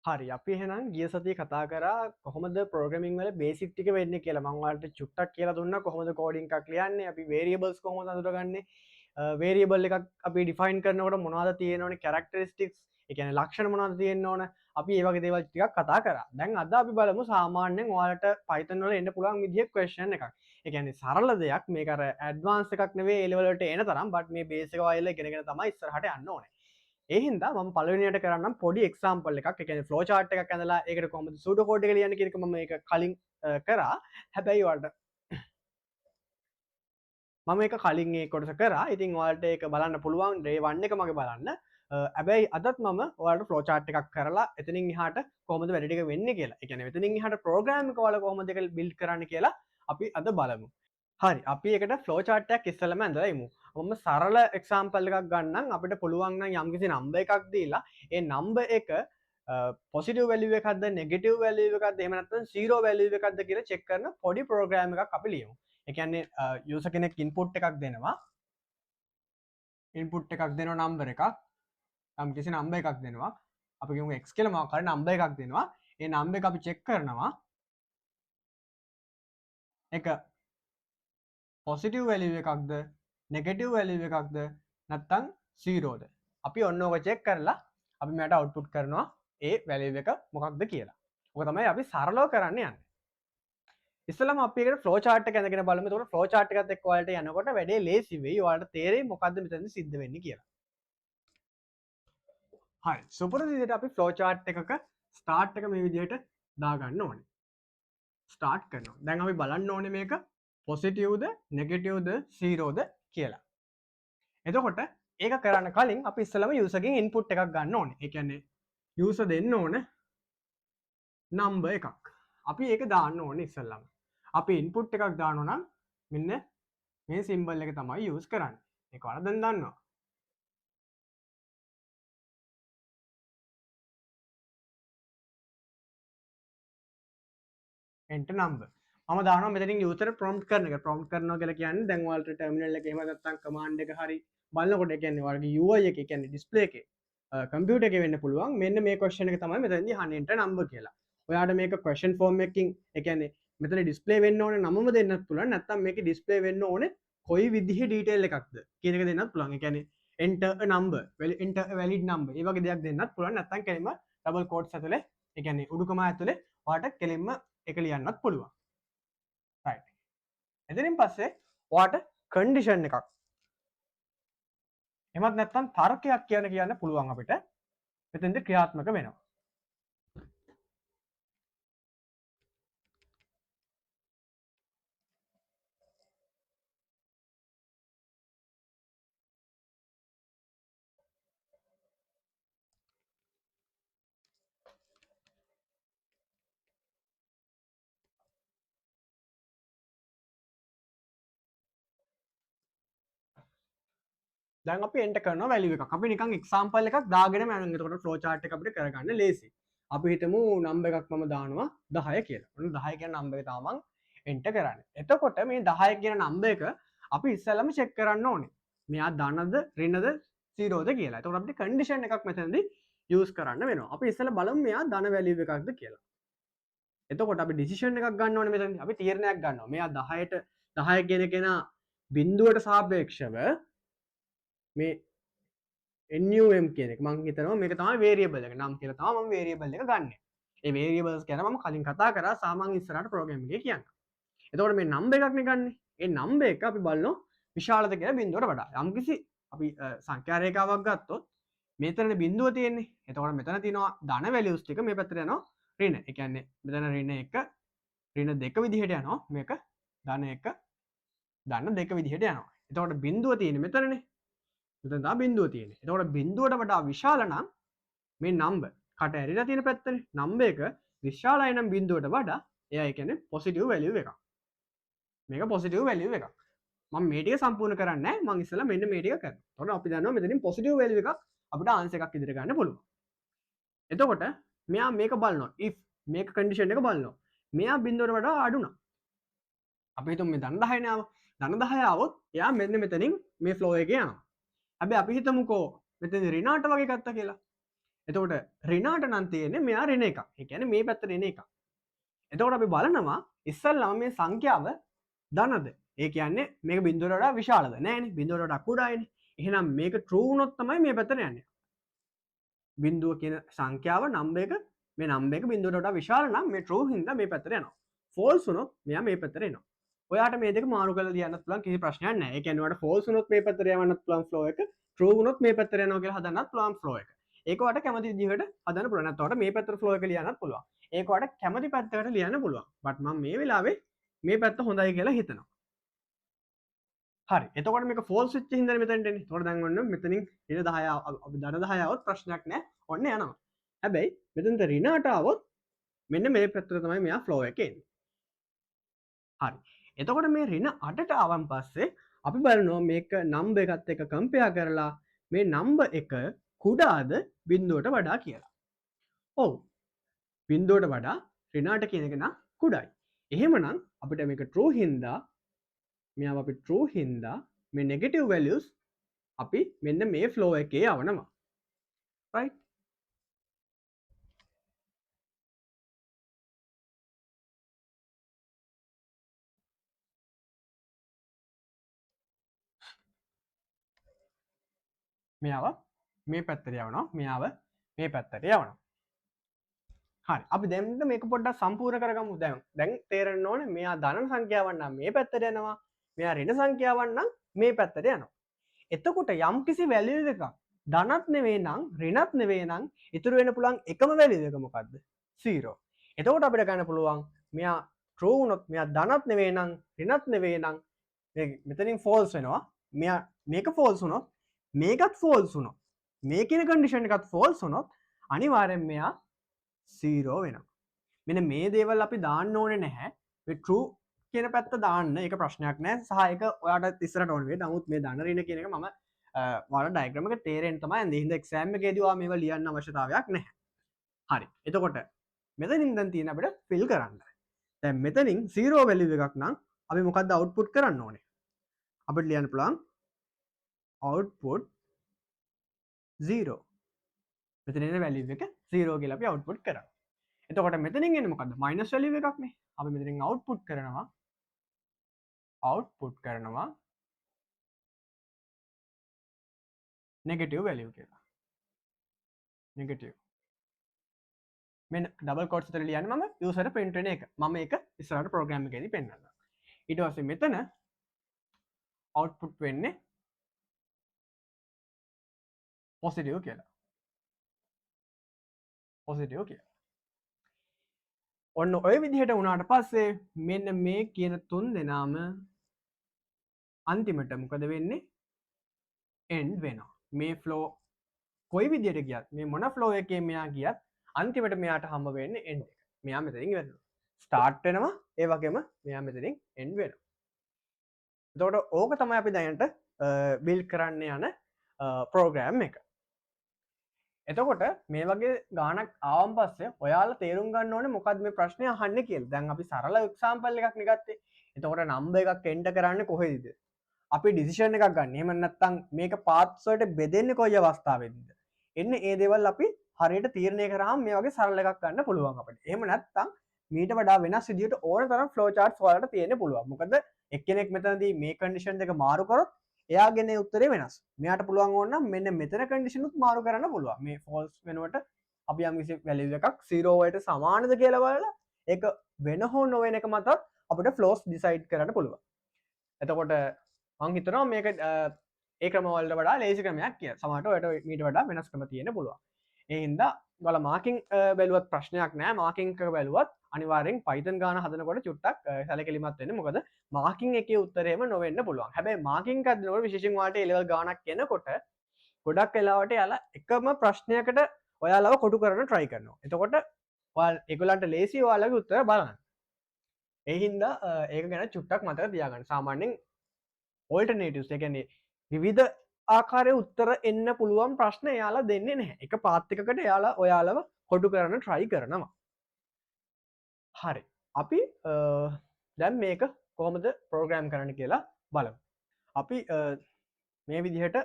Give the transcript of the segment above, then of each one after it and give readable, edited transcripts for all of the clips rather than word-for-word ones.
හරි, අපි එහෙනම් ගිය සතියේ කතා කරා කොහොමද ප්‍රෝග්‍රෑමින් වල බේසික් ටික වෙන්නේ කියලා. මම ඔයාලට චුට්ටක් කියලා දුන්නා කොහොමද කෝඩින් එකක් ලියන්නේ, අපි වේරියබල්ස් කොහොමද අඳුරගන්නේ, වේරියබල් එකක් අපි ඩිෆයින් කරනකොට මොනවද තියෙන්න ඕනේ, කැරක්ටරිස්ටික්ස්, ඒ කියන්නේ ලක්ෂණ මොනවද තියෙන්න ඕන, අපි ඒ වගේ දේවල් ටිකක් කතා කරා. දැන් අද අපි බලමු සාමාන්‍යයෙන් ඔයාලට Python වල එන්න පුළුවන් විදිහේ ක්වෙස්චන් එකක්. ඒ කියන්නේ සරල දෙයක්, මේක අර ඇඩ්වාන්ස් එකක් නෙවෙයි ඒ ලෙවල් වලට එන තරම්, බට් මේ බේස් එක වයිල ඉගෙනගෙන තමයි ඉස්සරහට යන්න ඕනේ. ඒ හින්දා මම පළවෙනියට කරන්නම් පොඩි එක්සැම්පල් එකක්. ඒ කියන්නේ ෆ්ලෝ චාට් එකක් ඇඳලා ඒකට කොහොමද සූඩෝ කෝඩ් එක ලියන්නේ කියන එක මම මේක කලින් කරා. හැබැයි ඔයාලට මම මේක කලින් ඒ කොටස කරා. ඉතින් ඔයාලට ඒක බලන්න පුළුවන් ඩේ 1 එක මගේ බලන්න. හැබැයි අදත් මම ඔයාලට ෆ්ලෝ චාට් එකක් කරලා එතනින් එහාට කොහොමද වැඩ ටික වෙන්නේ කියලා. ඒ කියන්නේ එතනින් එහාට ප්‍රෝග්‍රෑම් එක ඔයාලා කොහොමද ඒක බිල්ඩ් කරන්න කියලා අපි අද බලමු. හරි, අපි ඒකට ෆ්ලෝ චාට් එකක් ඉස්සෙල්ලම ඇඳලා ඉමු. මම සරල එක්සැම්පල් එකක් ගන්නම්. අපිට පුළුවන් නම් යම්කිසි නම්බර් එකක් දීලා ඒ නම්බර් එක පොසිටිව් වැලියු එකක්ද නෙගටිව් වැලියු එකක්ද එහෙම නැත්නම් සීරෝ වැලියු එකක්ද කියලා චෙක් කරන පොඩි ප්‍රෝග්‍රෑම් එකක් අපි ලියමු. ඒ කියන්නේ යූසර් කෙනෙක් ඉන්පුට් එකක් දෙනවා. ඉන්පුට් එකක් දෙනවා නම්බර් එකක්. යම්කිසි නම්බර් එකක් දෙනවා. අපි කියමු x කියලා මොකක් හරි නම්බර් එකක් දෙනවා. ඒ නම්බර් එක අපි චෙක් කරනවා. ඒක පොසිටිව් වැලියු එකක්ද නෙගටිව් වැලියු එකක්ද නැත්නම් සීරෝද. අපි ඔන්න ඕක චෙක් කරලා අපි මෙයාට අවුට්පුට් කරනවා ඒ වැලියු එක මොකක්ද කියලා. ඔක තමයි අපි සරලව කරන්න යන්නේ. ඉස්සෙල්ලාම අපි ඒකට ෆ්ලෝ චාට් එක ඇඳගෙන බලමු. එතකොට ෆ්ලෝ චාට් එකත් එක්ක ඔයාලට යනකොට වැඩේ ලේසි වෙයි. ඔයාලට තේරෙයි මොකද්ද මෙතනදී සිද්ධ වෙන්නේ කියලා. හරි, සුපුරුදු විදිහට අපි ෆ්ලෝ චාට් එකක ස්ටාර්ට් එක මේ විදිහට දාගන්න ඕනේ. ස්ටාර්ට් කරනවා. දැන් අපි බලන්න ඕනේ මේක පොසිටිව්ද නෙගටිව්ද සීරෝද කියලා. එතකොට ඒක කරන්න කලින් අපි ඉස්සෙල්ලාම යූසර්ගෙන් ඉන්පුට් එකක් ගන්න ඕනේ. ඒ කියන්නේ යූසර් දෙන්න ඕන නම්බර් එකක්. අපි ඒක දාන්න ඕනේ ඉස්සෙල්ලාම. අපි ඉන්පුට් එකක් දානවා නම් මෙන්න මේ සිම්බල් එක තමයි යූස් කරන්නේ. ඒක ඔයාලා දැන් දන්නවා. Enter number. මම දානවා මෙතනින් යූසර් ප්‍රොම්ප්ට් කරන එක. ප්‍රොම්ප්ට් කරනවා කියලා කියන්නේ දැන් ඔයාලට ටර්මිනල් එකේ එහෙම නැත්නම් කමාන්ඩ් එක හරි බලනකොට, ඒ කියන්නේ ඔයාලගේ UI එකේ, ඒ කියන්නේ ඩිස්ප්ලේ එකේ, කම්පියුටර් එකේ වෙන්න පුළුවන්. මෙන්න මේ ක්වෙස්චන් එක තමයි මෙතනදී අහන්නේ enter number කියලා. ඔයාට මේක ක්වෙස්චන් ෆෝම් එකකින්, ඒ කියන්නේ මෙතන ඩිස්ප්ලේ වෙන්න ඕනේ නමම දෙන්නත් පුළුවන්, නැත්නම් මේකේ ඩිස්ප්ලේ වෙන්න ඕනේ කොයි විදිහේ ඩීටේල් එකක්ද කියන එක දෙන්නත් පුළුවන්. ඒ කියන්නේ enter a number, enter a valid number, ඒ වගේ දෙයක් දෙන්නත් පුළුවන්. නැත්නම් කෙලින්ම ඩබල් කෝට්ස් ඇතුලේ, ඒ කියන්නේ උඩුකම ඇතුලේ ඔයාට කෙලින්ම ඒක ලියන්නත් පුළුවන්. රයිට්. එතනින් පස්සේ ඔයාට කන්ඩිෂන් එකක් එහෙමත් නැත්නම් තර්කයක් කියන්න පුළුවන් අපිට මෙතෙන්ද ක්‍රියාත්මක වෙනවා. දැන් අපි එන්ටර් කරනවා වැලියු එකක්. අපි නිකන් එක්සැම්පල් එකක් දාගෙනම යනවා. එතකොට ෆ්ලෝ චාට් එක අපිට කරගන්න ලේසි. අපි හිතමු නම්බර් එකක් මම දානවා 10 කියලා. ඔන්න 10 කියන නම්බර් එක තමයි මං එන්ටර් කරන්නේ. එතකොට මේ 10 කියන නම්බර් එක අපි ඉස්සෙල්ලාම චෙක් කරන්න ඕනේ. මෙයා ධනද ඍණද 0ද කියලා. එතකොට අපිට කන්ඩිෂන් එකක් මෙතනදී යූස් කරන්න වෙනවා. අපි ඉස්සෙල්ලා බලමු මෙයා ධන වැලියු එකක්ද කියලා. එතකොට අපි ඩිසිෂන් එකක් ගන්න ඕනේ මෙතනදී. අපි තීරණයක් ගන්නවා. මෙයා 10 කියන කෙනා බිඳුවට සාපේක්ෂව මේ NUM කියන එක මං හිතනවා මේක තමයි වේරියබල් එක. නම් කියලා තමයි මම වේරියබල් එක ගන්නෙ. ඒ වේරියබල්ස් ගැන මම කලින් කතා කරා සහ මං ඉස්සරහට ප්‍රෝග්‍රෑම් එකේ කියන්නම්. එතකොට මේ නම්බර් එකක් නේ ගන්නෙ. ඒ නම්බර් එක අපි බලනවා විශාලද කියලා බිඳුවට වඩා. යම්කිසි අපි සංඛ්‍යා රේඛාවක් ගත්තොත් මෙතනනේ බිඳුව තියෙන්නේ. එතකොට මෙතන තියෙනවා ධන වැලියුස් ටික මේ පැත්තට යනවා ඍණ. ඒ කියන්නේ මෙතන ඍණ 1 ඍණ 2 විදිහට යනවා. මේක ධන 1 ධන 2 විදිහට යනවා. එතකොට බිඳුව තියෙන්නේ මෙතනනේ. මෙතන තමයි බිඳුව තියෙන්නේ. එතකොට බිඳුවට වඩා විශාල නම් මේ නම්බර් කට ඇරිලා තියෙන පැත්තනේ. නම්බර් එක විශාලයි නම් බිඳුවට වඩා එයා ඒ කියන්නේ පොසිටිව් වැලියු එකක්. මේක පොසිටිව් වැලියු එකක්. මම මේ ටික සම්පූර්ණ කරන්නේ නැහැ. මං ඉස්සෙල්ලා මෙන්න මේ ටික කරනවා. එතකොට අපි දන්නවා මෙතනින් පොසිටිව් වැලියු එකක් අපිට ආන්සර් එකක් ඉදිරියට ගන්න පුළුවන්. එතකොට මෙයා මේක බලනවා. if මේක කන්ඩිෂන් එක බලනවා. මෙයා බිඳුවට වඩා අඩු නම් අපි හිතමු මේ ධන 10 නේ ආව. ධන 10 ආවොත් එයා මෙන්න මෙතනින් මේ ෆ්ලෝ එකේ යනවා. හැබැයි අපි හිතමුකෝ මෙතන ඍණ 8 වගේ ගත්තා කියලා. එතකොට ඍණ 8 නම් තියෙන්නේ මෙයා ඍණ එකක්. ඒ කියන්නේ මේ පැත්තට එන එකක්. එතකොට අපි බලනවා ඉස්සල්ලාම මේ සංඛ්‍යාව ධනද? ඒ කියන්නේ මේක බිංදුවට වඩා විශාලද? නෑනේ. බිංදුවට වඩා කුඩායිනේ. එහෙනම් මේක true වුණොත් තමයි මේ පැත්තට යන්නේ. බිංදුව කියන සංඛ්‍යාව නම්බර් එක, මේ නම්බර් එක බිංදුවට වඩා විශාල නම් මේ true හින්දා මේ පැත්තට යනවා. false වුණොත් මෙයා මේ පැත්තට එනවා. ඔයාට මේ දෙක මාරු කරලා ලියන්නත් පුළුවන්, කිසි ප්‍රශ්නයක් නෑ. ඒ කියන්නේ ඔයාට false වුණොත් මේ පැත්තට යවන්නත් පුළුවන් flow එක, true වුණොත් මේ පැත්තට යනවා කියලා හදන්නත් පුළුවන් flow එක. ඒක ඔයාට කැමති විදිහට හදන්න පුළුවන්. නැත්නම් ඔයාට මේ පැත්තට flow එක ලියන්නත් පුළුවන්. ඒක ඔයාට කැමති පැත්තකට ලියන්න පුළුවන්. බට් මම මේ වෙලාවේ මේ පැත්ත හොඳයි කියලා හිතනවා. හරි. එතකොට මේක false වෙච්ච හින්දානේ මෙතනට එන්නේ. එතකොට දැන් ඔන්න මෙතනින් ඍණ 10 අපි ධන 10 ආවොත් ප්‍රශ්නයක් නෑ. ඔන්න යනවා. හැබැයි මෙතනට ඍණ 8 ආවොත් මෙන්න මේ පැත්තට තමයි මෙයා flow එක එන්නේ. හරි. එතකොට මේ ඍණ 8ට ආවන් පස්සේ අපි බලනවා මේක නම්බර් එකත් එක්ක කම්පෙයාර් කරලා මේ නම්බර් එක කුඩාද බිංදුවට වඩා කියලා. ඔව්. බිංදුවට වඩා ඍණ 8 කියන එක නම් කුඩායි. එහෙමනම් අපිට මේක true හින්දා මෙයාව අපි true හින්දා මේ negative values අපි මෙන්න මේ flow එකේ යවනවා. Right? මෙයාව මේ පැත්තට යවනවා, මෙයාව මේ පැත්තට යවනවා. හරි. අපි දැන් මේක පොඩ්ඩක් සම්පූර්ණ කරගමු. දැන් තේරෙන්න ඕනේ මෙයා ධන සංඛ්‍යාවක් නම් මේ පැත්තට යනවා, මෙයා ඍණ සංඛ්‍යාවක් නම් මේ පැත්තට යනවා. එතකොට යම්කිසි වැලියු එකක් ධනත් නෙවෙයි නම් ඍණත් නෙවෙයි නම් ඉතුරු වෙන්න පුළුවන් එකම වැලියු එක මොකද්ද? 0. එතකොට අපිට ගන්න පුළුවන් මෙයා true වුණොත් මෙයා ධනත් නෙවෙයි නම් ඍණත් නෙවෙයි නම් මේ මෙතනින් false වෙනවා. මෙයා මේක false වුණොත් මේකත් false වුණොත් මේ කියන කන්ඩිෂන් එකත් false වුණොත් අනිවාර්යෙන් මෙයා 0 වෙනවා. මෙන්න මේ දේවල් අපි දාන්න ඕනේ නැහැ. මේ true කියන පැත්ත දාන්න ඒක ප්‍රශ්නයක් නෑ. සහ ඒක ඔයාලට ඉස්සරහට ඕන වෙයි. නමුත් මේ ධන ඍණ කියන එක මම ඔයාලට ඩයග්‍රෑම් එක තේරෙන්න තමයි ඇඳේ. හින්දා එක්සෑම් එකේදී ඔයා මේවා ලියන්න අවශ්‍යතාවයක් නැහැ. හරි. එතකොට මෙතනින් දැන් තියෙන අපිට ෆිල් කරන්න. දැන් මෙතනින් 0 වැලියු එකක් නම් අපි මොකද්ද අවුට්පුට් කරන්න ඕනේ? අපිට ලියන්න පුළුවන් output 0. මෙතන එන වැලියු එක 0 කියලා අපි අවුට්පුට් කරනවා. එතකොට මෙතනින් එන්නේ මොකද්ද? මයිනස් වැලියු එකක් නේ. අපි මෙතනින් අවුට්පුට් කරනවා නෙගටිව් වැලියු කියලා. නෙගටිව්. මෙන්න ඩබල් කෝට්ස් විතර ලියන්නේ මම යූසර් ප්‍රින්ට් වෙන එක. මම ඒක ඉස්සරහට ප්‍රෝග්‍රෑම් එකේදී පෙන්නන්නම්. ඊට පස්සේ මෙතන අවුට්පුට් වෙන්නේ පොසිටිව් කියලා. පොසිටිව් කියලා. ඔන්න ඔය විදිහට වුණාට පස්සේ මෙන්න මේ කියන තුන් දෙනාම අන්තිමට මොකද වෙන්නේ? එන්ඩ් වෙනවා. මේ ෆ්ලෝ කොයි විදිහට ගියත් මේ මොන ෆ්ලෝ එකේ මෙයා ගියත් අන්තිමට මෙයාට හම්බ වෙන්නේ එන්ඩ් එක. මෙයා මෙතනින් ඉවර වෙනවා. ස්ටාර්ට් වෙනවා, ඒ වගේම මෙයා මෙතනින් එන්ඩ් වෙනවා. එතකොට ඕක තමයි අපි දැනට බිල්ඩ් කරන්න යන ප්‍රෝග්‍රෑම් එක. එතකොට මේ වගේ ගාණක් ආවන් පස්සේ ඔයාලා තේරුම් ගන්න ඕනේ මොකද්ද මේ ප්‍රශ්නේ අහන්නේ කියලා. දැන් අපි සරල එක්සැම්පල් එකක් නේ ගත්තේ. එතකොට නම්බර් එකක් එන්ටර් කරන්නේ කොහෙදද? අපි ඩිසිෂන් එකක් ගන්න. එහෙම නැත්නම් මේක පාත්ස් වලට බෙදෙන්නේ කොයි අවස්ථාවේදීද? එන්න ඒ දේවල් අපි හරියට තීරණය කරාම මේ වගේ සරල එකක් ගන්න පුළුවන් අපිට. එහෙම නැත්නම් මීට වඩා වෙනස් විදියට ඕන තරම් ෆ්ලෝ චාට්ස් ඔයාලට තියෙන්න පුළුවන්. මොකද එක්කෙනෙක් මෙතනදී මේ කන්ඩිෂන් දෙක මාරු කරොත් එයාගෙන උත්තරේ වෙනස්. මෙයාට පුළුවන් ඕන නම් මෙන්න මෙතන කන්ඩිෂන් උත් මාරු කරන්න පුළුවන්. මේ ෆෝල්ස් වෙනුවට අපි යම් කිසි වැලියු එකක් 0 වලට සමානද කියලා බලලා ඒක වෙන හෝ නොවන එක මතත් අපිට ෆ්ලෝස් ඩිසයිඩ් කරන්න පුළුවන්. එතකොට මං හිතනවා මේක ඒ ක්‍රම වලට වඩා ලේසි ක්‍රමයක් කියලා. සමහරට ඔයාලට මීට වඩා වෙනස් ක්‍රම තියෙන්න පුළුවන්. ඒ හින්දා ඔයාලා මාකින් බැලුවත් ප්‍රශ්නයක් නෑ. මාකින් එක බැලුවත් අනිවාර්යෙන් Python ගාන හදනකොට චුට්ටක් සැලකිලිමත් වෙන්න. මොකද මාකින් එකේ උත්තරේම නොවෙන්න පුළුවන්. හැබැයි මාකින් එකක් දෙනකොට විශේෂයෙන් ඔයාලට A level ගානක් එනකොට ගොඩක් වෙලාවට එයාලා එකම ප්‍රශ්නයකට ඔයාලව කොටු කරන්න try කරනවා. එතකොට ඔයාලා ඒගොල්ලන්ට ලේසි ඔයාලගේ උත්තර බලන්න. ඒ හින්දා ඒක ගැන චුට්ටක් මතක තියාගන්න. සාමාන්‍යයෙන් ඕල්ටර්නේටිව්ස්, ඒ කියන්නේ විවිධ ආකාරයේ උත්තර එන්න පුළුවන් ප්‍රශ්න එයාලා දෙන්නේ නැහැ. එක පාත් එකකට එයාලා ඔයාලව කොටු කරන්න try කරනවා. හරි. අපි දැන් මේක කොහොමද ප්‍රෝග්‍රෑම් කරන්න කියලා බලමු. අපි මේ විදිහට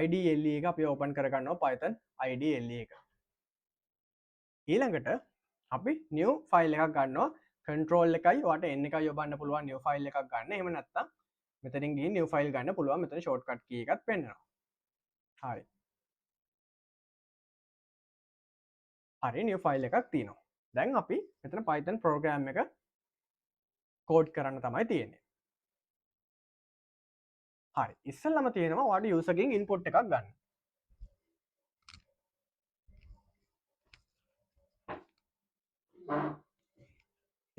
IDLE එක අපි ඕපන් කරගන්නවා Python IDLE එක. ඊළඟට අපි new file එකක් ගන්නවා. Control එකයි ඔයාලට N එකයි ඔබන්න පුළුවන් new file එකක් ගන්න. එහෙම නැත්නම් මෙතනින් ගිහින් new file ගන්න පුළුවන්. මෙතන shortcut key එකත් පෙන්නනවා. හරි. හරි, new file එකක් තියෙනවා. දැන් අපි මෙතන Python program එක කෝඩ් කරන්න තමයි තියෙන්නේ. හරි, ඉස්සෙල්ලම තියෙනවා ඔයාලට user ගෙන් input එකක් ගන්න.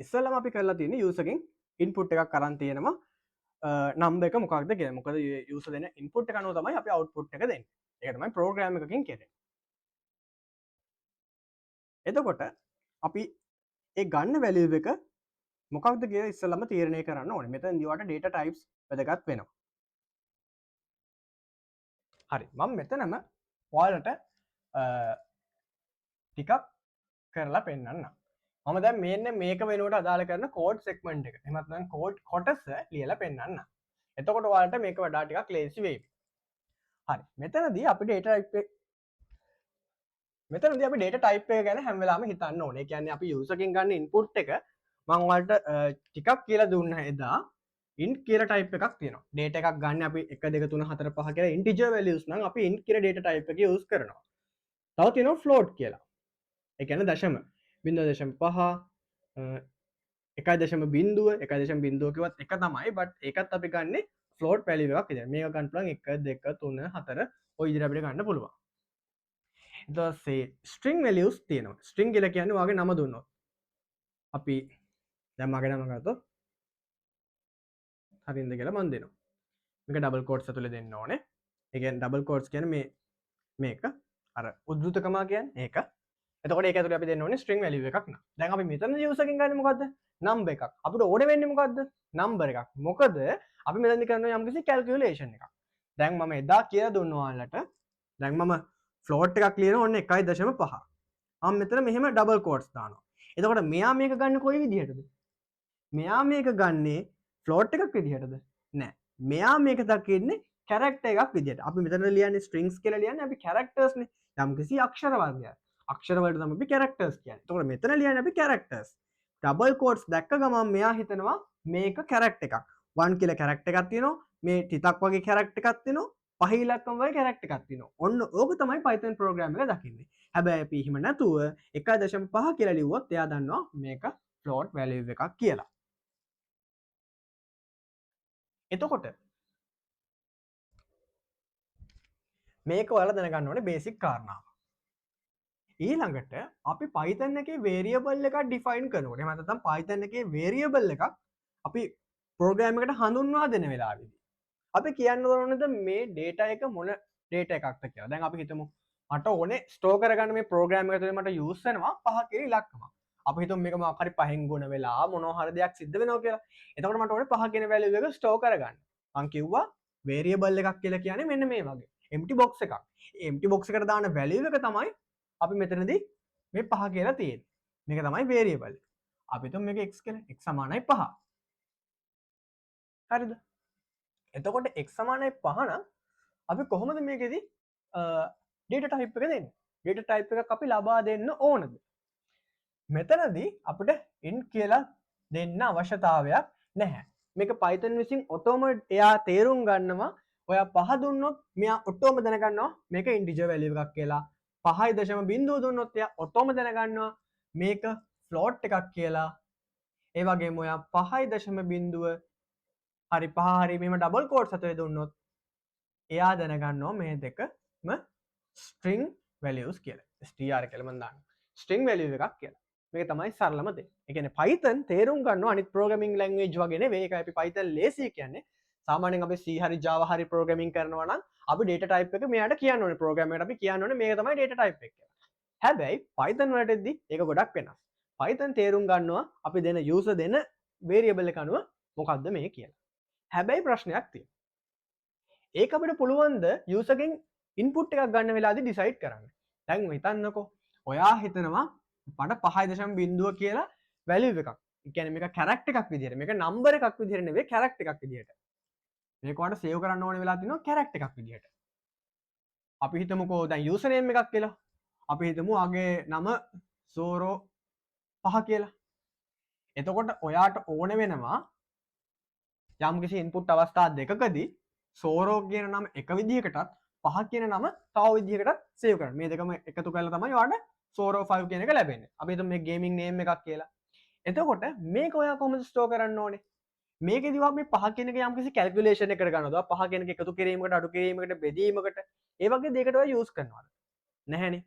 ඉස්සෙල්ලම අපි කරලා තියෙන්නේ user ගෙන් input එකක් අරන් තියෙනවා number එක මොකක්ද කියලා. මොකද user දෙන input එක අනුව තමයි අපි output එක දෙන්නේ. ඒක තමයි program එකකින් කරන්නේ. එතකොට අපි ඒ ගන්න value එක මොකක්ද කියලා ඉස්සෙල්ලම තීරණය කරන්න ඕනේ. මෙතනදී ඔයාලට data types වැදගත් වෙනවා. හරි, මම මෙතනම ඔයාලට ටිකක් කරලා පෙන්නන්නම්. මම දැන් මෙන්න මේක වෙනුවට අදාළ කරන කෝඩ් සෙග්මන්ට් එක. එහෙම නැත්නම් කෝඩ් කොටස ලියලා පෙන්නන්නම්. එතකොට ඔයාලට මේක වඩා ටිකක් ලේසි වෙයි. හරි, මෙතනදී අපි data type එක මෙතනදී අපි data type එක ගැන හැම වෙලාවෙම හිතන්න ඕනේ. ඒ කියන්නේ අපි user කෙන් ගන්න input එක මම ඔයාලට ටිකක් කියලා දුන්නා එදා int කියලා type එකක් තියෙනවා. Data එකක් ගන්න අපි 1 2 3 4 5 කියලා integer values නම් අපි int කියලා data type එක use කරනවා. තව තියෙනවා float කියලා. ඒ කියන්නේ දශම 0.5, 1.0, 1.0 කිව්වත් එක තමයි, but ඒකත් අපි ගන්නෙ float value එකක් විදියට. මේක ගන්න පුළුවන් 1 2 3 4 ඔය විදියට අපිට ගන්න පුළුවන්. ඊට පස්සේ string values තියෙනවා. String කියලා කියන්නේ ඔයාගේ නම දුන්නොත්. අපි දැන් මගේ නම ගත්තොත් හරින්ද කියලා මං දෙනවා. මේක ඩබල් කෝට්ස් ඇතුලේ දෙන්න ඕනේ. ඒ කියන්නේ ඩබල් කෝට්ස් කියන්නේ මේක අර උද්දෘතකමා කියන්නේ ඒක. එතකොට ඒක ඇතුලේ අපි දෙන්න ඕනේ string value එකක් නම්. දැන් අපි මෙතන user එකෙන් ගන්නේ මොකද්ද? Number එකක්. අපිට ඕනේ වෙන්නේ මොකද්ද? Number එකක්. මොකද අපි මෙතනදි කරන යම්කිසි calculation එකක්. දැන් මම එදා කියලා දුන්න ඔයාලට දැන් මම float එකක් ලියනවා ඔන්න 1.5. මම මෙතන මෙහෙම ඩබල් කෝට්ස් දානවා. එතකොට මෙයා මේක ගන්න කොයි විදිහටද? මෙයා මේක ගන්නේ ෆ්ලෝට් එකක් විදිහටද? නෑ. මෙයා මේක දකින්නේ කැරක්ටර් එකක් විදිහට. අපි මෙතන ලියන්නේ ස්ට්‍රින්ග්ස් කියලා ලියන්නේ අපි කැරක්ටර්ස් නේ. යම්කිසි අක්ෂර වර්ගයක්. අක්ෂර වලට තමයි අපි කැරක්ටර්ස් කියන්නේ. එතකොට මෙතන ලියන්නේ අපි කැරක්ටර්ස්. ඩබල් කෝට්ස් දැක්ක ගමන් මෙයා හිතනවා මේක කැරක්ටර් එකක්. 1 කියලා කැරක්ටර් එකක් තියෙනවා. මේ තිතක් වගේ කැරක්ටර් එකක් තියෙනවා. පහ ඉලක්කම වගේ කැරක්ටර් එකක් තියෙනවා. ඔන්න ඕක තමයි Python program එක දකින්නේ. හැබැයි අපි එහෙම නැතුව 1.5 කියලා ලිව්වොත් එයා දන්නවා මේක ෆ්ලෝට් වැලියු එකක් කියලා. එතකොට මේක ඔයාලා දැනගන්න ඕනේ බේසික් කාරණාව. ඊළඟට අපි Python එකේ වේරියබල් එකක් ඩිෆයින් කරනකොට එහෙම නැත්නම් Python එකේ වේරියබල් එකක් අපි ප්‍රෝග්‍රෑම් එකට හඳුන්වා දෙන වෙලාවේදී අපි කියන්න ඕනේද මේ ඩේටා එක මොන ඩේටා එකක්ද කියලා. දැන් අපි හිතමු මට ඕනේ ස්ටෝර් කරගන්න මේ ප්‍රෝග්‍රෑම් එක ඇතුලේ මට යූස් වෙනවා 5 කියලා ඉලක්කමක්. අපි හිතමු මේක මොකක් හරි පහෙන් ගුණ වෙලා මොනවා හරි දෙයක් සිද්ධ වෙනවා කියලා. එතකොට මට ඕනේ 5 කියන වැලියු එක ස්ටෝර් කරගන්න. මං කිව්වා වේරියබල් එකක් කියලා කියන්නේ මෙන්න මේ වගේ empty box එකක්. ඒ empty box එකට දාන වැලියු එක තමයි අපි මෙතනදී මේ 5 කියලා තියෙන්නේ. මේක තමයි වේරියබල් එක. අපි හිතමු මේක x කියලා. x සමානයි 5. හරිද? එතකොට x සමානයි 5 නම් අපි කොහොමද මේකෙදි data type එක දෙන්නේ? Data type එකක් අපි ලබා දෙන්න ඕනද? මෙතනදී අපිට int කියලා දෙන්න අවශ්‍යතාවයක් නැහැ. මේක Python විසින් ඔටෝම එයා තේරුම් ගන්නවා. ඔයා 5 දුන්නොත් මෙයා ඔටෝම දැනගන්නවා මේක ඉන්ටිජර් වැලියු එකක් කියලා. 5.0 දුන්නොත් එයා ඔටෝම දැනගන්නවා මේක ෆ්ලෝට් එකක් කියලා. ඒ වගේම ඔයා 5.0 හරි 5 හරි මෙහෙම ඩබල් කෝට්ස් හතරේ දුන්නොත් එයා දැනගන්නවා මේ දෙකම ස්ට්‍රින්ග් වැලියුස් කියලා. str කියලා මම දානවා. ස්ට්‍රින්ග් වැලියු එකක් කියලා. මේක තමයි සරලම දේ. ඒ කියන්නේ Python තේරුම් ගන්නවා අනිත් ප්‍රෝග්‍රෑමින් ලැන්ග්වේජ් වගේ නෙවෙයි. ඒකයි අපි Python ලේසි කියන්නේ. සාමාන්‍යයෙන් අපි C හරි Java හරි ප්‍රෝග්‍රෑමින් කරනවා නම් අපි data type එක මෙයාට කියන්න ඕනේ. ප්‍රෝග්‍රෑම් එකට අපි කියන්න ඕනේ මේක තමයි data type එක කියලා. හැබැයි Python වලට එද්දි ඒක ගොඩක් වෙනස්. Python තේරුම් ගන්නවා අපි දෙන user දෙන variable එක අනුව මොකද්ද මේ කියලා. හැබැයි ප්‍රශ්නයක් තියෙනවා. ඒක අපිට පුළුවන් ද user ගෙන් input එකක් ගන්න වෙලාවදී decide කරන්න. දැන් හිතන්නකෝ ඔයා හිතනවා මට 5.0 කියලා value එකක්. ඒ කියන්නේ මේක character එකක් විදියට, මේක number එකක් විදියට නෙවෙයි, character එකක් විදියට. මේක ඔයාලට save කරන්න ඕන වෙලා තිනවා character එකක් විදියට. අපි හිතමුකෝ දැන් යූසර් නේම් එකක් කියලා. අපි හිතමු ආගේ නම සෝරෝ 5 කියලා. එතකොට ඔයාට ඕන වෙනවා යම්කිසි ඉන්පුට් අවස්ථා දෙකකදී සෝරෝ කියන නම එක විදිහකටත් 5 කියන නම තව විදිහකටත් සේව් කරන්න. මේ දෙකම එකතු කරලා තමයි ඔයාට සෝරෝ 5 කියන එක ලැබෙන්නේ. අපි හිතමු මේ ගේමින් නේම් එකක් කියලා. එතකොට මේක ඔයා කොහොමද ස්ටෝර් කරන්න ඕනේ? මේකෙදි ඔයා මේ 5 කියන එක යම්කිසි කැල්කියුලේෂන් එකකට ගන්නවද? ඔයා 5 කියන එක එකතු කිරීමකට, අඩු කිරීමකට, බෙදීමකට, ඒ වගේ දෙයකට ඔයා යූස් කරනවද? නැහැනේ.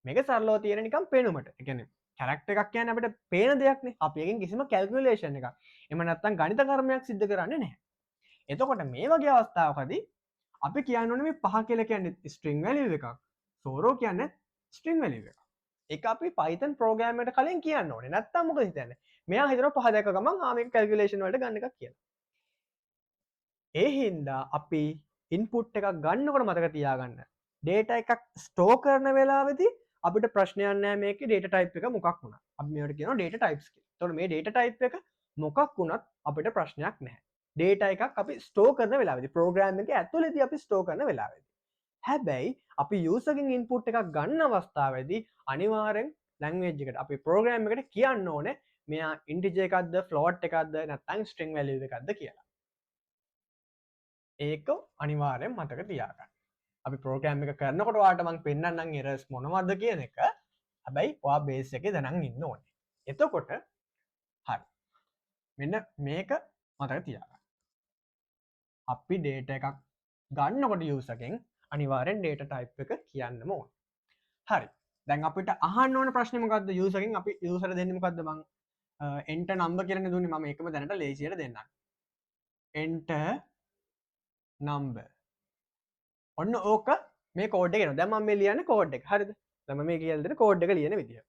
මේක සරලව තියෙන නිකන් පෙනුමට. ඒ කියන්නේ කැරක්ටර් එකක් කියන්නේ අපිට පේන දෙයක්නේ. අපි එකෙන් කිසිම කැල්කියුලේෂන් එකක්, එහෙම නැත්නම් ගණිත කර්මයක් සිද්ධ කරන්නේ නැහැ. එතකොට මේ වගේ අවස්ථාවකදී අපි කියන්න ඕනේ මේ 5 කියලා කියන්නේ ස්ට්‍රින්ග් වැලියු එකක්. සෝරෝ කියන්නේ ස්ට්‍රින්ග් වැලියු එකක්. ඒක අපි Python program එකට කලින් කියන්න ඕනේ. නැත්නම් මොකද හිතන්නේ? මෙයා හිතනවා 5 දැක්ක ගමන් මේක කැල්කියුලේෂන් වලට ගන්න එකක් කියලා. ඒ හින්දා අපි ඉන්පුට් එකක් ගන්නකොට මතක තියාගන්න. ඩේටා එකක් ස්ටෝර් කරන වෙලාවේදී අපිට ප්‍රශ්නයක් නෑ මේකේ ඩේටා ටයිප් එක මොකක් වුණත්. අපි මේවට කියනවා ඩේටා ටයිප්ස් කියලා. එතකොට මේ ඩේටා ටයිප් එක මොකක් වුණත් අපිට ප්‍රශ්නයක් නැහැ. ඩේටා එකක් අපි ස්ටෝර් කරන වෙලාවේදී ප්‍රෝග්‍රෑම් එක ඇතුළේදී අපි ස්ටෝර් කරන වෙලාවේදී. හැබැයි අපි යූසර් ගෙන් ඉන්පුට් එකක් ගන්න අවස්ථාවේදී අනිවාර්යෙන් ලැන්ග්වේජ් එකට අපි ප්‍රෝග්‍රෑම් එකට කියන්න ඕනේ මෙයා ඉන්ටිජර් එකක්ද ෆ්ලෝට් එකක්ද නැත්නම් ස්ට්‍රින්ග් වැලියු එකක්ද කියලා. ඒක අනිවාර්යෙන් මතක තියාගන්න. අපි ප්‍රෝග්‍රෑම් එක කරනකොට ඔයාලට මං පෙන්නන්නම් එරර්ස් මොනවද කියන එක. හැබැයි ඔයා බේස් එකේ දැනන් ඉන්න ඕනේ. එතකොට හරි. මෙන්න මේක මතක තියාගන්න. අපි ඩේටා එකක් ගන්නකොට යූසර් ගෙන් අනිවාර්යෙන් ඩේටා ටයිප් එක කියන්නම ඕනේ. හරි. දැන් අපිට අහන්න ඕන ප්‍රශ්නේ මොකද්ද? යූසර් ගෙන් අපි යූසර් දෙන්නේ මොකද්ද? මං එන්ටර් නම්බර් කියලානේ දුන්නේ. මම ඒකම දැනට ලේසියට දෙන්නම්. Enter number. ඔන්න ඕක මේ කෝඩ් එක එනවා. දැන් මම මේ ලියන්නේ කෝඩ් එක. හරිද? දැන් මම මේ කියලා දෙන කෝඩ් එක ලියන විදිය.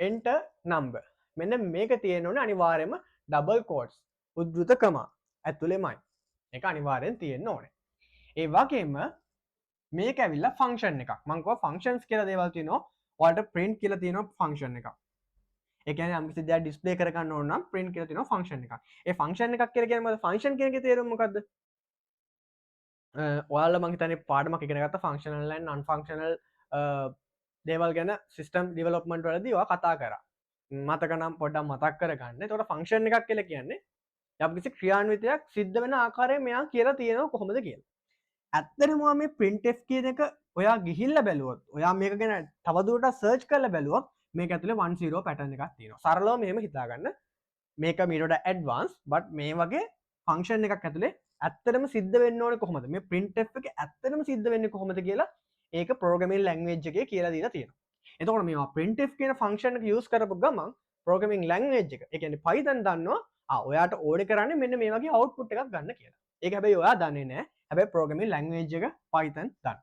Enter number. මෙන්න මේක තියෙන්න ඕනේ අනිවාර්යයෙන්ම ඩබල් කෝඩ්ස් උද්දෘත කමා ඇතුළෙමයි. ඒක අනිවාර්යෙන් තියෙන්න ඕනේ. ඒ වගේම මේක ඇවිල්ලා ෆන්ක්ෂන් එකක්. මං කිව්වා ෆන්ක්ෂන්ස් කියලා දේවල් තියෙනවා. ඔයාලට ප්‍රින්ට් කියලා තියෙනවා ෆන්ක්ෂන් එකක්. ඒ කියන්නේ යම්කිසි දෙයක් ඩිස්ප්ලේ කරගන්න ඕන නම් ප්‍රින්ට් කියලා තියෙනවා ෆන්ක්ෂන් එකක්. ඒ ෆන්ක්ෂන් එකක් කියලා කියන්නේ මොකද්ද? ෆන්ක්ෂන් කියන එකේ තේරුම මොකද්ද? ඔයාලා මං හිතන්නේ පාඩමක් ඉගෙන ගත්තා ෆන්ක්ෂනල් ඇන්ඩ් නන් ෆන්ක්ෂනල් දේවල් ගැන සිස්ටම් ඩෙවලොප්මන්ට් වලදී ඔයා කතා කරා. මතක නම් පොඩ්ඩක් මතක් කරගන්න. එතකොට ෆන්ක්ෂන් එකක් කියලා කියන්නේ යම්කිසි ක්‍රියාන්විතයක් සිද්ධ වෙන ආකාරය මෙයා කියලා තියෙනවා කොහොමද කියලා. ඇත්තටම ඔයා මේ printf කියන එක ඔයා ගිහිල්ලා බැලුවොත්, ඔයා මේක ගැන තවදුරටත් සර්ච් කරලා බැලුවොත් මේක ඇතුලේ 10 පැටර්න් එකක් තියෙනවා. සරලව මෙහෙම හිතාගන්න. මේක මීට වඩා ඇඩ්වාන්ස්, බට් මේ වගේ ෆන්ක්ෂන් එකක් ඇතුලේ ඇත්තටම සිද්ධ වෙන්න ඕනේ කොහොමද? මේ printf එක ඇත්තටම සිද්ධ වෙන්නේ කොහොමද කියලා ඒක ප්‍රෝග්‍රෑමින් ලැන්ග්වේජ් එකේ කියලා දීලා තියෙනවා. එතකොට මේවා printf කියන ෆන්ක්ෂන් එක යූස් කරපු ගමන් ප්‍රෝග්‍රෑමින් ලැන්ග්වේජ් එක, ඒ කියන්නේ Python දන්නවා, ඔයාට ඕනේ කරන්නේ මෙන්න මේ වගේ අවුට්පුට් එකක් ගන්න කියලා. ඒක හැබැයි ඔයා දන්නේ නෑ. හැබැයි ප්‍රෝග්‍රෑමින් ලැන්ග්වේජ් එක Python දන්නවා.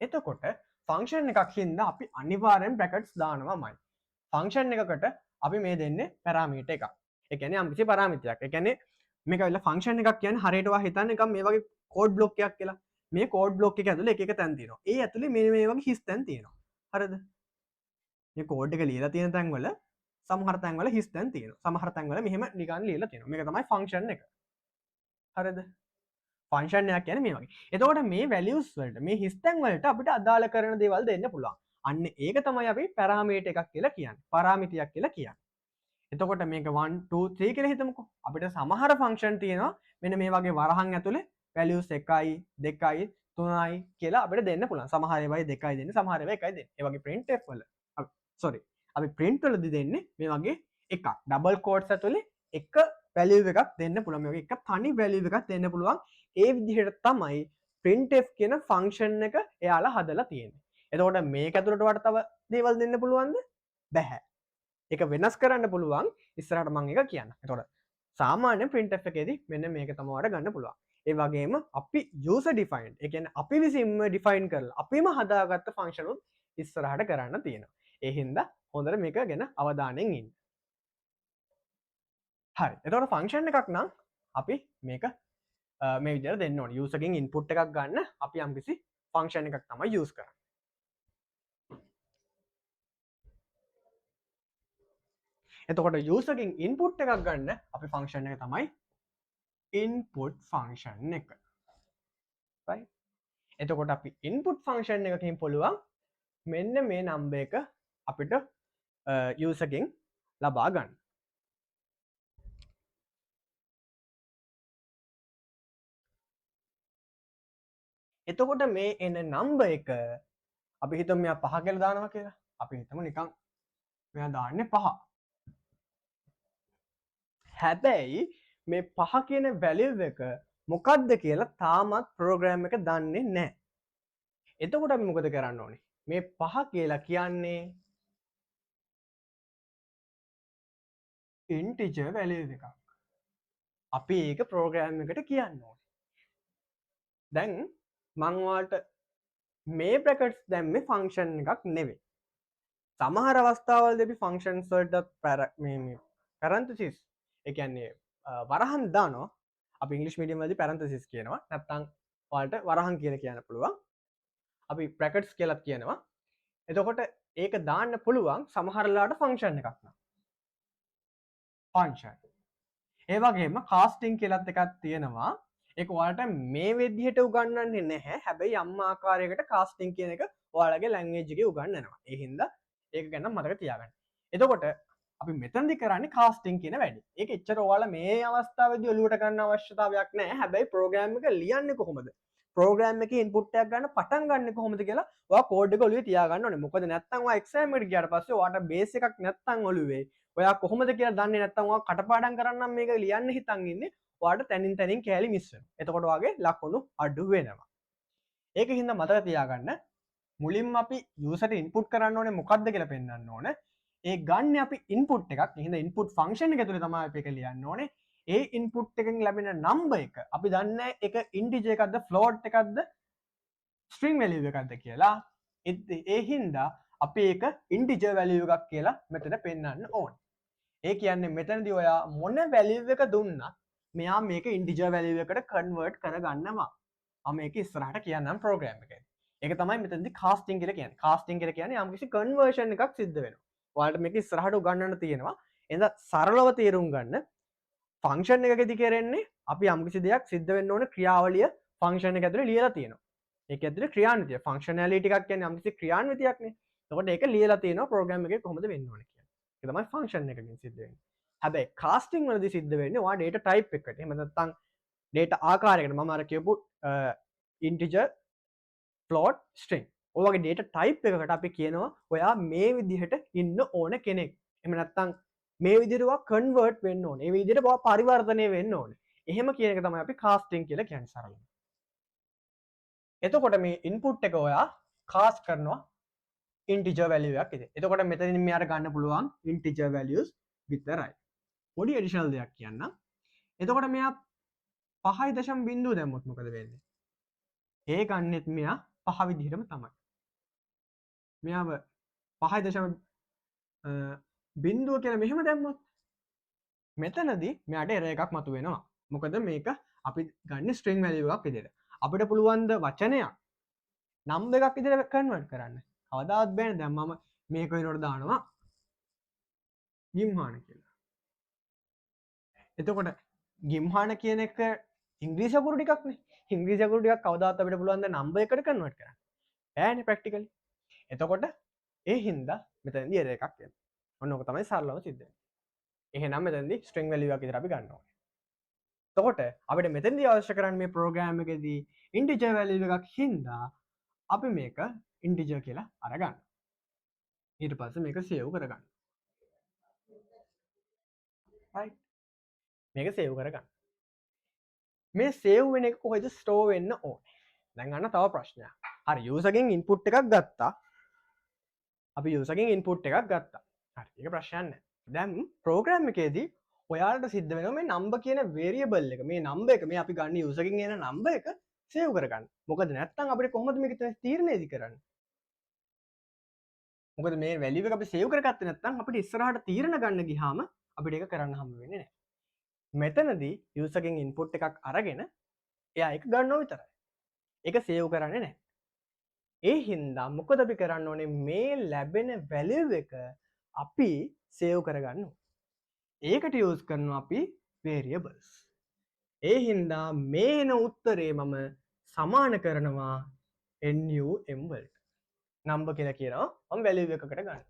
එතකොට ෆන්ක්ෂන් එකක් හින්දා අපි අනිවාර්යෙන් බ්‍රැකට්ස් දානවාමයි. ෆන්ක්ෂන් එකකට අපි මේ දෙන්නේ පැරාමීටර් එකක්. ඒ කියන්නේ යම්කිසි පැරාමීටරයක්. ඒ කියන්නේ මේක ඇවිල්ලා ෆන්ක්ෂන් එකක් කියන්නේ හරියට ඔයා හිතන්නේ නිකන් මේ වගේ කෝඩ් බ්ලොක් එකක් කියලා. මේ කෝඩ් බ්ලොක් එක ඇතුලේ එක එක තැන් තියෙනවා. ඒ ඇතුලේ මේ වගේ හිස් තැන් තියෙනවා. හරිද? මේ කෝඩ් එක ලියලා තියෙන තැන්වල සමහර තැන්වල හිස් තැන් තියෙනවා. සමහර තැන්වල මෙහෙම නිකන් ලියලා තියෙනවා. මේක තමයි ෆන්ක්ෂන් එක. හරිද? ෆන්ක්ෂන් එකක් කියන්නේ මේ වගේ. එතකොට මේ වැලියුස් වලට මේ හිස් තැන් වලට අපිට අදාළ කරන දේවල් දෙන්න පුළුවන්. අන්න ඒක තමයි අපි පැරාමීටර් එකක් කියලා කියන්නේ. පරාමිතියක් කියලා කියන්නේ. එතකොට මේක 1 2 3 කියලා හිතමුකෝ. අපිට සමහර ෆන්ක්ෂන් තියෙනවා මෙන්න මේ වගේ වරහන් ඇතුලේ වැලියුස් 1යි 2යි 3යි කියලා අපිට දෙන්න පුළුවන්. සමහර ඒවායි 2යි දෙන්නේ, සමහර ඒවා 1යි දෙන්නේ. ඒ වගේ printf වල සෝරි, අපි print වලදී දෙන්නේ මේ වගේ එකක්. ඩබල් කෝට්ස් ඇතුලේ එක වැලියු එකක් දෙන්න පුළුවන්. මේ වගේ එක තනි වැලියු එකක් දෙන්න පුළුවන්. ඒ විදිහට තමයි printf කියන ෆන්ක්ෂන් එක එයාලා හදලා තියෙන්නේ. එතකොට මේක ඇතුළට වට තව දේවල් දෙන්න පුළුවන්ද? බැහැ. ඒක වෙනස් කරන්න පුළුවන්. ඉස්සරහට මම ඒක කියන්නම්. එතකොට සාමාන්‍ය printf එකේදී මෙන්න මේක තමයි ඔයාලට ගන්න පුළුවන්. ඒ වගේම අපි user defined, ඒ කියන්නේ අපි විසින්ම define කරලා අපිම හදාගත්ත ෆන්ක්ෂන් උත් ඉස්සරහට කරන්න තියෙනවා. ඒ හින්දා හොඳට මේක ගැන අවධානයෙන් ඉන්න. හරි. එතකොට ෆන්ක්ෂන් එකක් නම් අපි මේක මේ විදිහට දෙන්න ඕනේ. user ගෙන් input එකක් ගන්න අපි යම්කිසි ෆන්ක්ෂන් එකක් තමයි use කරන්නේ. එතකොට user ගෙන් input එකක් ගන්න අපි ෆන්ක්ෂන් එක තමයි input function එක. Right? එතකොට අපි ඉන්පුට් ෆන්ක්ෂන් එකකින් පුළුවන් මෙන්න මේ නම්බර් එක අපිට යූසර් ගෙන් ලබා ගන්න. එතකොට මේ එන නම්බර් එක අපි හිතමු මෙයා 5 කියලා දානවා කියලා. අපි හිතමු නිකන් මෙයා දාන්නේ 5. හැබැයි මේ 5 කියන වැලියු එක මොකද්ද කියලා තාමත් ප්‍රෝග්‍රෑම් එක දන්නේ නැහැ. එතකොට අපි මොකද කරන්න ඕනේ? මේ 5 කියලා කියන්නේ ඉන්ටිජර් වැලියු එකක්. අපි ඒක ප්‍රෝග්‍රෑම් එකට කියන්න ඕනේ. දැන් මං ඔයාලට මේ බ්‍රැකට්ස් දැම්මේ ෆන්ක්ෂන් එකක් නෙවෙයි. සමහර අවස්ථාවලදී අපි ෆන්ක්ෂන්ස් වලට මේ පැරන්තසිස්, ඒ කියන්නේ වරහන් දානවා. අපි ඉංග්‍රීසි මීඩියම් වලදී පැරන්තසිස් කියනවා. නැත්නම් ඔයාලට වරහන් කියලා කියන්න පුළුවන්. අපි බ්‍රැකට්ස් කියලාත් කියනවා. එතකොට ඒක දාන්න පුළුවන් සමහර වෙලාවට ෆන්ක්ෂන් එකක් නම්. ෆන්ක්ෂන්. ඒ වගේම කාස්ටිං කියලාත් එකක් තියෙනවා. ඒක ඔයාලට මේ විදිහට උගන්වන්නේ නැහැ. හැබැයි යම් ආකාරයකට කාස්ටිං කියන එක ඔයාලගේ ලැන්ග්වේජ් එකේ උගන්වනවා. ඒ හින්දා ඒක ගැන මතක තියාගන්න. එතකොට අපි මෙතනදි කරන්නේ කාස්ටිං කියන වැඩේ. ඒක එච්චර ඔයාලා මේ අවස්ථාවේදී ඔලුවට ගන්න අවශ්‍යතාවයක් නැහැ. හැබැයි ප්‍රෝග්‍රෑම් එක ලියන්නේ කොහොමද? ප්‍රෝග්‍රෑම් එකේ ඉන්පුට් එකක් ගන්න පටන් ගන්න කොහොමද කියලා ඔයා කෝඩ් එක ඔලුවේ තියාගන්න ඕනේ. මොකද නැත්තම් ඔයා එක්සෑම් එකට ගියාට පස්සේ ඔයාට බේස් එකක් නැත්තම් ඔලුවේ ඔයා කොහොමද කියලා දන්නේ නැත්තම් ඔයා කටපාඩම් කරන්නම් මේක ලියන්න හිතන් ඉන්නේ. ඔයාට තැනින් තැනින් කෑලි මිස් වෙනවා. එතකොට ඔයාගේ ලකුණු අඩු වෙනවා. ඒක හින්දා මතක තියාගන්න මුලින්ම අපි යූසර්ට ඉන්පුට් කරන්න ඕනේ මොකද්ද කියලා පෙන්වන්න ඕනේ. ඒ ගන්න අපි ඉන්පුට් එකක්. ඒ හින්දා ඉන්පුට් ෆන්ක්ෂන් එක ඇතුලේ තමයි අපි ඒක ලියන්න ඕනේ. ඒ ඉන්පුට් එකෙන් ලැබෙන නම්බර් එක අපි දන්නේ නැහැ ඒක ඉන්ටිජර් එකක්ද ෆ්ලෝට් එකක්ද ස්ට්‍රින්ග් වැලියු එකක්ද කියලා. ඒ හින්දා අපි ඒක ඉන්ටිජර් වැලියු එකක් කියලා මෙතන පෙන්වන්න ඕනේ. ඒ කියන්නේ මෙතනදී ඔයා මොන වැලියු එක දුන්නත් මෙයා මේක ඉන්ටිජර් වැලියු එකට කන්වර්ට් කරගන්නවා. මම මේක ඉස්සරහට කියන්නම් ප්‍රෝග්‍රෑම් එකේදී. ඒක තමයි මෙතනදී කාස්ටිං කියලා කියන්නේ. කාස්ටිං කියලා කියන්නේ යම්කිසි කන්වර්ෂන් එකක් සිද්ධ වෙනවා. ඔයාලට මේක ඉස්සරහට උගන්වන්න තියෙනවා. එහෙනම් සරලව තේරුම් ගන්න ෆන්ක්ෂන් එකකදී කරන්නේ අපි යම්කිසි දෙයක් සිද්ධ වෙන්න ඕන ක්‍රියාවලිය ෆන්ක්ෂන් එක ඇතුලේ ලියලා තියෙනවා. ඒක ඇතුලේ ක්‍රියාන්විතය ෆන්ක්ෂනැලිටි එකක් කියන්නේ යම්කිසි ක්‍රියාන්විතයක්නේ. එතකොට ඒක ලියලා තියෙනවා ප්‍රෝග්‍රෑම් එකේ කොහොමද වෙන්න ඕන කියලා. ඒක තමයි ෆන්ක්ෂන් එකකින් සිද්ධ වෙන්නේ. හැබැයි කාස්ටිං වලදී සිද්ධ වෙන්නේ ඔයා ඩේටා ටයිප් එකට. එහෙම නැත්නම් ඩේටා ආකාරයකට මම අර කියපු ඉන්ටිජර් ෆ්ලෝට් ස්ට්‍රින්ග්. ඔය වගේ ඩේටා ටයිප් එකකට අපි කියනවා ඔයා මේ විදිහට ඉන්න ඕන කෙනෙක්. එහෙම නැත්නම් මේ විදිහට ඔයා කන්වර්ට් වෙන්න ඕනේ. මේ විදිහට ඔයා පරිවර්තනය වෙන්න ඕනේ. එහෙම කියන එක තමයි අපි කාස්ටිං කියලා කියන්නේ සරලව. එතකොට මේ ඉන්පුට් එක ඔයා කාස්ට් කරනවා ඉන්ටිජර් වැලියු එකක් විදිහට. එතකොට මෙතනින් මෙයාට ගන්න පුළුවන් ඉන්ටිජර් වැලියුස් විතරයි. පොඩි ඇඩිෂනල් දෙයක් කියන්නම්. එතකොට මෙයා පහයි දශම බිංදුව දැම්මොත් මොකද වෙන්නේ? ඒ ගන්නෙත් මෙයා පහ විදිහටම තමයි. මෙයාව පහයි දශම බිංදුව කියලා මෙහෙම දැම්මොත් මෙතනදී මෙයාට එරර් එකක් මතුවෙනවා. මොකද මේක අපි ගන්න ස්ට්‍රින්ග් වැලියු එකක් විදිහට. අපිට පුළුවන් ද වචනයක් නම්බර් එකක් විදිහට කන්වර්ට් කරන්න? කවදාවත් බෑනේ. දැන් මම මේක වෙනකොට දානවා ගිම්හාන කියලා. එතකොට ගිම්හාන කියන එක ඉංග්‍රීසි අකුරු ටිකක්නේ. ඉංග්‍රීසි අකුරු ටිකක් කවදාවත් අපිට පුළුවන් ද නම්බර් එකට කන්වර්ට් කරන්න? බෑනේ ප්‍රැක්ටිකලි. එතකොට ඒ හින්දා මෙතනදී එරර් එකක් එනවා. ඔන්න ඕක තමයි සරලව සිද්ධ වෙන්නේ. එහෙනම් මෙතනදී ස්ට්‍රින්ග් වැලියු එකක් විතර අපි ගන්න ඕනේ. එතකොට අපිට මෙතනදී අවශ්‍ය කරන්නේ මේ ප්‍රෝග්‍රෑම් එකේදී ඉන්ටිජර් වැලියු එකක් හින්දා අපි මේක ඉන්ටිජර් කියලා අරගන්න. ඊට පස්සේ මේක සේව් කරගන්න. Right. මේක සේව් කරගන්න. මේ සේව් වෙන එක කොහෙද ස්ටෝර් වෙන්න ඕනේ? දැන් අන්න තව ප්‍රශ්නයක්. හරි, යූසර් ගෙන් ඉන්පුට් එකක් ගත්තා. අපි යූසර් ගෙන් ඉන්පුට් එකක් ගත්තා. හරි, ඒක ප්‍රශ්නයක් නෑ. දැන් ප්‍රෝග්‍රෑම් එකේදී ඔයාලට සිද්ධ වෙනවා මේ නම්බර් කියන වේරියබල් එක, මේ නම්බර් එක, මේ අපි ගන්න යූසර් ගෙන් එන නම්බර් එක සේව් කරගන්න. මොකද නැත්තම් අපිට කොහොමද මේක තීරණය කරන්නේ? මොකද මේ වැලියු එක අපි සේව් කරගත්තේ නැත්තම් අපිට ඉස්සරහට තීරණ ගන්න ගියාම අපිට ඒක කරන්න හම්බ වෙන්නේ නෑ. මෙතනදී යූසර් ගෙන් ඉන්පුට් එකක් අරගෙන එයා ඒක ගන්නව විතරයි. ඒක සේව් කරන්නේ නෑ. ඒ හින්දා මොකද අපි කරන්න ඕනේ? මේ ලැබෙන වැලියු එක අපි සේව් කරගන්න ඕනේ. ඒකට යූස් කරනවා අපි වේරියබල්ස්. ඒ හින්දා මේ එන උත්තරේ මම සමාන කරනවා NUM වලට. නම්බර් කියලා කියනවා මම වැලියු එකකට ගන්න.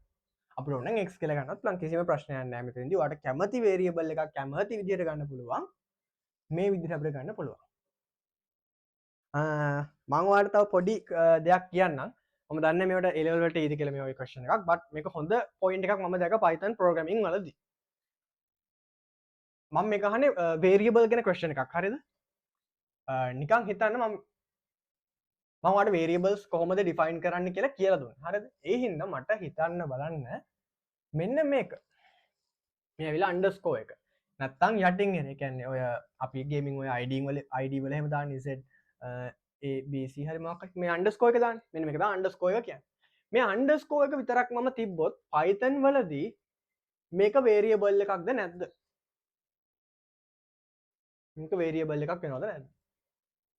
අපිට ඕන නම් x කියලා ගන්නත් පුළුවන්, කිසිම ප්‍රශ්නයක් නෑ මෙතනදී. ඔයාලට කැමති වේරියබල් එකක් කැමති විදිහට ගන්න පුළුවන්. මේ විදිහට අපිට ගන්න පුළුවන්. මම ඔයාලට තව පොඩි දෙයක් කියන්නම්. මම දන්නේ මේවට A level වලට එයිද කියලා මේ වගේ ක්වෙස්චන් එකක්. බට් මේක හොඳ පොයින්ට් එකක් මම දැක Python programming වලදී. මම මේක අහන්නේ වේරියබල් ගැන ක්වෙස්චන් එකක්. හරිද? නිකන් හිතන්න මම ඔයාලට වේරියබල්ස් කොහොමද ඩිෆයින් කරන්න කියලා කියලා දුන්නා. හරිද? ඒ හින්දා මට හිතන්න බලන්න මෙන්න මේක. මේ ඇවිල්ලා අන්ඩර්ස්කෝර් එක. නැත්තම් යටින් එන. ඒ කියන්නේ ඔය අපි ගේමින් ඔය ID වල ID වල එහෙම දාන්නේ Z, A B C හරි මොකක් හරි මේ අන්ඩර්ස්කෝර් එක දාන්නේ. මෙන්න මේක තමයි අන්ඩර්ස්කෝර් එක කියන්නේ. මේ අන්ඩර්ස්කෝර් එක විතරක් මම තිබ්බොත් Python වලදී මේක වේරියබල් එකක්ද නැද්ද? මේක වේරියබල් එකක් වෙනවද නැද්ද?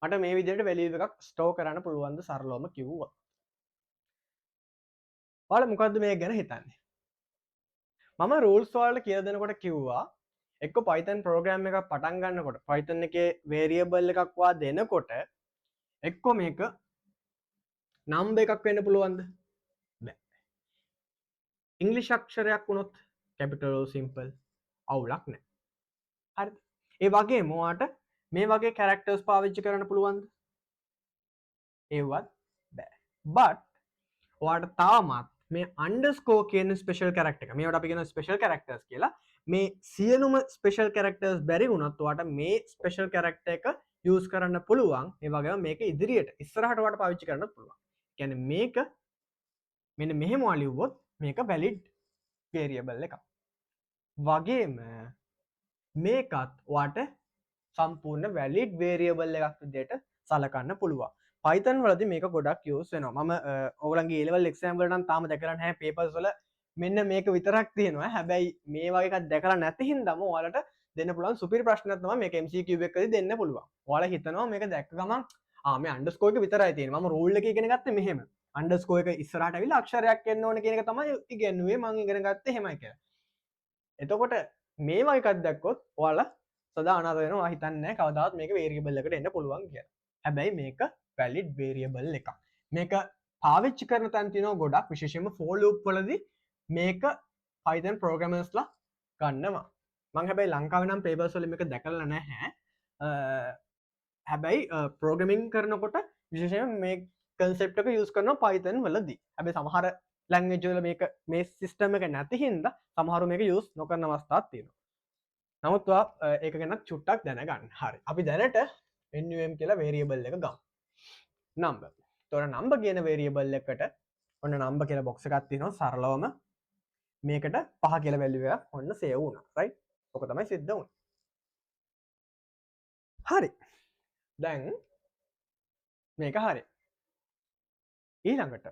මට මේ විදිහට වැලියු එකක් ස්ටෝර් කරන්න පුළුවන්ද සරලවම කිව්වා. ඔයාලා මොකද්ද මේක ගැන හිතන්නේ? මම රූල්ස් වලට කියලා දෙනකොට කිව්වා එක්ක Python program එකක් පටන් ගන්නකොට Python එකේ වේරියබල් එකක් වා දෙනකොට එක්ක මේක නම්බර් එකක් වෙන්න පුළුවන්ද? බෑ. ඉංග්‍රීසි අක්ෂරයක් වුණොත් කැපිටල් ඕ සිම්පල් අවුලක් නෑ. හරිද? ඒ වගේම ඔයාට මේ වගේ කැරක්ටර්ස් පාවිච්චි කරන්න පුළුවන්ද? ඒවත් බෑ. බට් ඔයාට තාමත් මේ අන්ඩර්ස්කෝර් කියන ස්පෙෂල් කැරක්ටර් එක, මේවට අපි කියන ස්පෙෂල් කැරක්ටර්ස් කියලා, මේ සියලුම ස්පෙෂල් කැරක්ටර්ස් බැරි වුණත් ඔයාට මේ ස්පෙෂල් කැරක්ටර් එක යූස් කරන්න පුළුවන්. ඒ වගේම මේක ඉදිරියට ඉස්සරහට ඔයාට පාවිච්චි කරන්නත් පුළුවන්. ඒ කියන්නේ මේක මෙන්න මෙහෙම ඔයා ලිව්වොත් මේක වැලිඩ් වේරියබල් එකක්. වගේම මේකත් ඔයාට සම්පූර්ණ වැලිඩ් වේරියබල් එකක් විදිහට සලකන්න පුළුවන්. Python වලදී මේක ගොඩක් යූස් වෙනවා. මම ඔයගොල්ලන්ගේ A level exam වල නම් තාම දැකලා නැහැ papers වල මෙන්න මේක විතරක් තියෙනවා. හැබැයි මේ වගේ එකක් දැකලා නැති හින්දාම ඔයාලට දෙන්න පුළුවන් සුපිරි ප්‍රශ්නයක් තමයි මේක MCQ එකකදී දෙන්න පුළුවන්. ඔයාලා හිතනවා මේක දැක්ක ගමන් මේ අන්ඩර්ස්කෝර් එක විතරයි තියෙන්නේ. මම රූල් එක ඉගෙන ගත්තේ මෙහෙම. අන්ඩර්ස්කෝර් එක ඉස්සරහට ඇවිල්ලා අක්ෂරයක් එන්න ඕන කියන එක තමයි ඉගෙනුවේ. මං ඉගෙන ගත්තේ එහෙමයි කියලා. එතකොට මේ වගේ එකක් දැක්කොත් ඔයාලා සදා අනාථ වෙනවා. ඔයා හිතන්නේ නැහැ කවදාවත් මේක වේරියබල් එකට එන්න පුළුවන් කියලා. හැබැයි මේක වැලිඩ් වේරියබල් එකක්. මේක පාවිච්චි කරන තැන් තියෙනවා ගොඩක්, විශේෂයෙන්ම for loop වලදී මේක Python programmers ලා ගන්නවා. මං හැබැයි ලංකාවේ නම් papers වල මේක දැකලා නැහැ. හැබැයි programming කරනකොට විශේෂයෙන්ම මේ concept එක use කරනවා Python වලදී. හැබැයි සමහර language වල මේ system එක නැති හින්දා සමහරු මේක use නොකරන අවස්ථාවක් තියෙනවා. නමුත් ඔයා ඒක ගැන චුට්ටක් දැනගන්න. හරි. අපි දැනට NUM කියලා variable එක ගමු. number. එතකොට number කියන variable එකට ඔන්න number කියලා box එකක් තියෙනවා. සරලවම මේකට 5 කියලා value එකක් ඔන්න save වුණා. right? ඔක තමයි සිද්ධ වුනේ. හරි. දැන් මේක හරි. ඊළඟට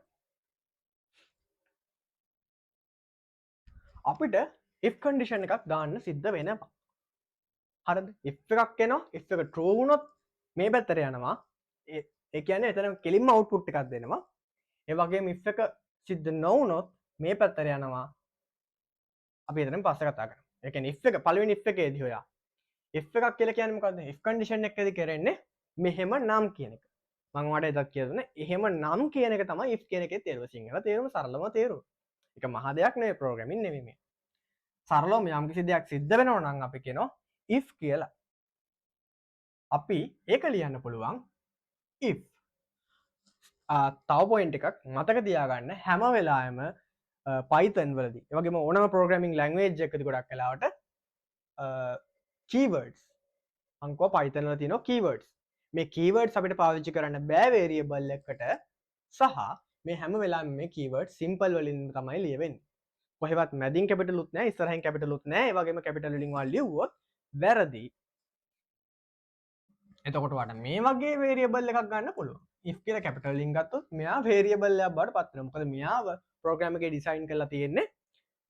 අපිට if condition එකක් දාන්න සිද්ධ වෙනවා. හරිද? if එකක් එනවා. if එක true වුණොත් මේ පැත්තට යනවා. ඒ කියන්නේ එතන කෙලින්ම output එකක් දෙනවා. ඒ වගේම if එක සිද්ධ නොවුනොත් මේ පැත්තට යනවා. අපි එතනින් පස්සේ කතා කරමු. ඒ කියන්නේ if එක පළවෙනි if එකේදී හොයා if එකක් කියලා කියන්නේ මොකද්ද? if condition එකේදී කරන්නේ මෙහෙම නම් කියන එක. මම ඔයාලට එදත් කියලා දුන්නා. එහෙම නම් කියන එක තමයි if කියන එකේ තේරුම. සිංහල තේරුම සරලම තේරුම. ඒක මහා දෙයක් නෙවෙයි, ප්‍රෝග්‍රෑමින් නෙවෙයි මේ. සරලවම යම්කිසි දෙයක් සිද්ධ වෙනවා නම් අපි කියනවා if කියලා. අපි ඒක ලියන්න පුළුවන් if. තව පොයින්ට් එකක් මතක තියාගන්න, හැම වෙලාවෙම Python වලදී, ඒ වගේම ඕනම ප්‍රෝග්‍රෑමින් ලැන්ග්වේජ් එකකදී ගොඩක් වෙලාවට කීවර්ඩ්ස්, මං කිව්වා Python වල තියෙනවා කීවර්ඩ්ස්. මේ කීවර්ඩ්ස් අපිට පාවිච්චි කරන්න බෑ වේරියබල් එකකට, සහ මේ හැම වෙලාවෙම මේ කීවර්ඩ් සිම්පල් වලින් තමයි ලියවෙන්නේ. කොහෙවත් මැදින් කැපිටල් උත් නෑ, ඉස්සරහින් කැපිටල් උත් නෑ. ඒ වගේම කැපිටල් වලින් ඔයාලා ලියුවොත් වැරදි. එතකොට ඔයාලට මේ වගේ වේරියබල් එකක් ගන්න පුළුවන්. if කියලා කැපිටල් වලින් ගත්තොත් මෙයා වේරියබල් එකක් බවට පත් වෙනවා. මොකද මෙයාව ප්‍රෝග්‍රෑම් එකේ ඩිසයින් කරලා තියෙන්නේ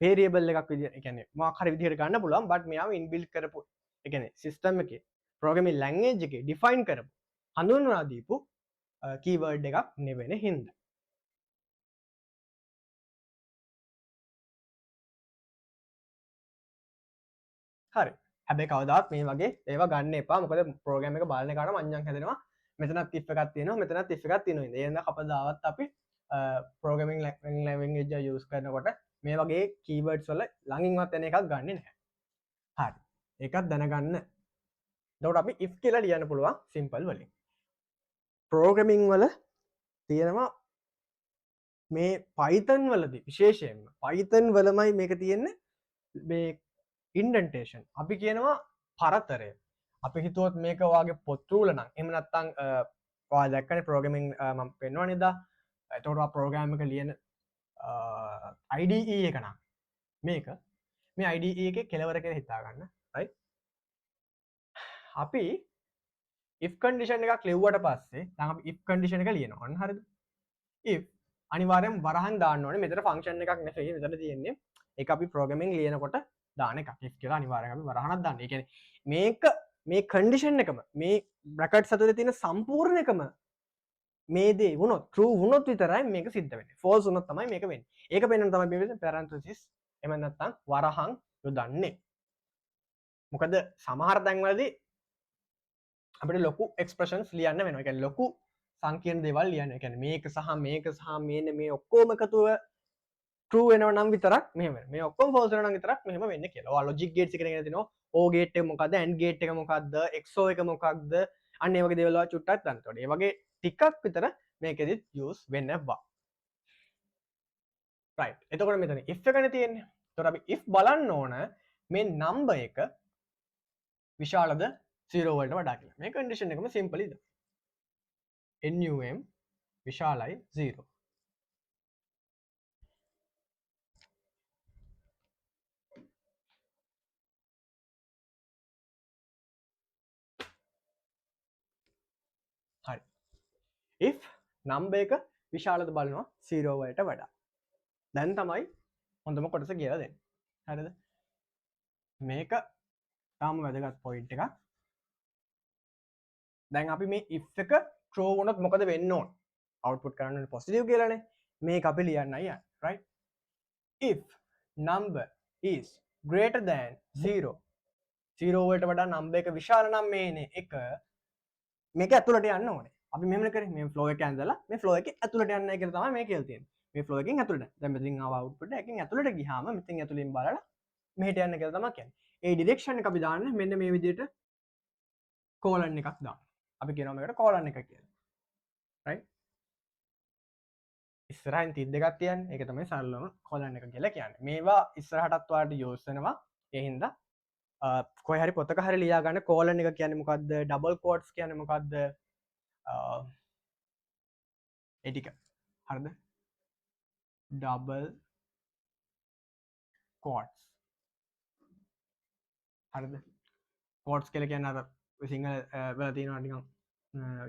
වේරියබල් එකක් විදියට. ඒ කියන්නේ මොකක් හරි විදියට ගන්න පුළුවන්, බට් මෙයාව ඉන්බිල්ට් කරපු, ඒ කියන්නේ සිස්ටම් එකේ ප්‍රෝග්‍රෑමින් ලැන්ග්වේජ් එකේ ඩිෆයින් කරපු, හඳුන්වලා දීපු කීවර්ඩ් එකක් නෙවෙන හින්දා. හරි. හැබැයි කවදාවත් මේ වගේ ඒවා ගන්න එපා. මොකද ප්‍රෝග්‍රෑම් එක බලන එකාට මඤ්ඤං හැදෙනවා. මෙතනත් if එකක් තියෙනවා, මෙතනත් if එකක් තියෙනවා. ඉතින් ඒ හින්දා කවදාවත් අපි ප්‍රෝග්‍රෑමින් ලැන්ග්වේජ් එක යූස් කරනකොට මේ වගේ කීවර්ඩ්ස් වල ළඟින්වත් එන එකක් ගන්නෙ නැහැ. හරි. ඒකත් දැනගන්න. එතකොට අපි if කියලා ලියන්න පුළුවන් සිම්පල් වලින්. ප්‍රෝග්‍රෑමින් වල තියෙනවා මේ Python වලදී විශේෂයෙන්ම Python වලමයි මේක තියෙන්නේ මේ ඉන්ඩෙන්ටේෂන්. අපි කියනවා පරතරය. අපි හිතුවොත් මේක ඔයාගේ පොත් රූල නම් එහෙම නැත්නම් ඔයා දැක්කනේ ප්‍රෝග්‍රෑමින් මම පෙන්නුවා නේද? එතකොට ඔයා ප්‍රෝග්‍රෑම් එක ලියන IDE එක නම් මේක මේ IDE එකේ කෙලවර කියලා හිතා ගන්න. Right? අපි if condition එකක් ලිව්වට පස්සේ දැන් අපි if condition එක ලියනවා. ඔන්න හරිද? If අනිවාර්යෙන් වරහන් දාන්න ඕනේ. මෙතන ෆන්ක්ෂන් එකක් නෙවෙයි මෙතන තියෙන්නේ. ඒක අපි ප්‍රෝග්‍රෑමින් ලියනකොට දාන එකක්. If කියලා අනිවාර්යෙන් අපි වරහනක් දාන්න. ඒ කියන්නේ මේක මේ කන්ඩිෂන් එකම මේ බ්‍රැකට්ස් ඇතුලේ තියෙන සම්පූර්ණ එකම මේ දේ වුණොත් true වුණොත් විතරයි මේක සිද්ධ වෙන්නේ. False වුණොත් තමයි මේක වෙන්නේ. ඒක පෙන්වන්න තමයි මේ විදිහට parenthesis එහෙම නැත්නම් වරහන් යොදන්නේ. මොකද සමහර තැන්වලදී අපිට ලොකු එක්ස්ප්‍රෙෂන්ස් ලියන්න වෙනවා. ඒ කියන්නේ ලොකු සංකීර්ණ දේවල් ලියන්න. ඒ කියන්නේ මේක සහ මේක සහ මේන මේ ඔක්කොම එකතුව true වෙනවා නම් විතරක් මෙහෙම වෙනවා. මේ ඔක්කොම false වෙනවා නම් විතරක් මෙහෙම වෙන්නේ කියලා. ඔයා ලොජික් ගේට්ස් ඉගෙනගෙන තිනවා. OR gate එක මොකද්ද? AND gate එක මොකද්ද? XOR එක මොකක්ද? අන්න ඒ වගේ දේවල් ඔයා චුට්ටක් දන්න ඕනේ. ඒ වගේ ටිකක් විතර මේකෙදිත් යූස් වෙනවා. Right. එතකොට මෙතන if එකනේ තියෙන්නේ. එතකොට අපි if බලන්න ඕන මේ number එක විශාලද 0 වලට වඩා කියලා. මේ කන්ඩිෂන් එකම සිම්පල් ඉද. NUM විශාලයි 0. හරි. If number එක විශාලද බලනවා 0 වලට වඩා. දැන් තමයි හොඳම කොටස කියලා දෙන්නේ. හරිද? මේක තාම වැදගත් පොයින්ට් එකක්. දැන් අපි මේ if එක true වුණොත් මොකද වෙන්න ඕන? අවුට්පුට් කරන්න ඕනේ පොසිටිව් කියලානේ. මේක අපි ලියන්නයි යන්නේ. Right? If number is greater than 0, 0 වලට වඩා number එක විශාල නම් මේනේ එක මේක ඇතුළට යන්න ඕනේ. අපි මෙහෙම කරේ මේ ෆ්ලෝ එක ඇඳලා මේ ෆ්ලෝ එකේ ඇතුළට යන්නයි කියලා තමයි මේ කියලා තියෙන්නේ. මේ ෆ්ලෝ එකෙන් ඇතුළට. දැන් මෙතනින් ආව අවුට්පුට් එකෙන් ඇතුළට ගියාම මෙතෙන් ඇතුළෙන් බලලා මෙහෙට යන්න කියලා තමයි කියන්නේ. ඒ ඩිරෙක්ෂන් එක අපි දාන්නේ මෙන්න මේ විදිහට කෝලන් එකක් දාන්න. අපි කියනවා මේකට කෝලන් එක කියලා. Right? ඉස්සරහින් තිත් දෙකක් තියන්නේ. ඒක තමයි සරලවම කෝලන් එක කියලා කියන්නේ. මේවා ඉස්සරහටත් ඔයාලට යූස් වෙනවා. ඒ හින්දා කොහේ හරි පොතක හරි ලියා ගන්න කෝලන් එක කියන්නේ මොකද්ද? ඩබල් කෝට්ස් කියන්නේ මොකද්ද? ඒ ටික. හරිද? Double courts. හරිද? කෝට්ස් කියලා කියන්නේ අර සිංහල වල තියෙනවා නිකන්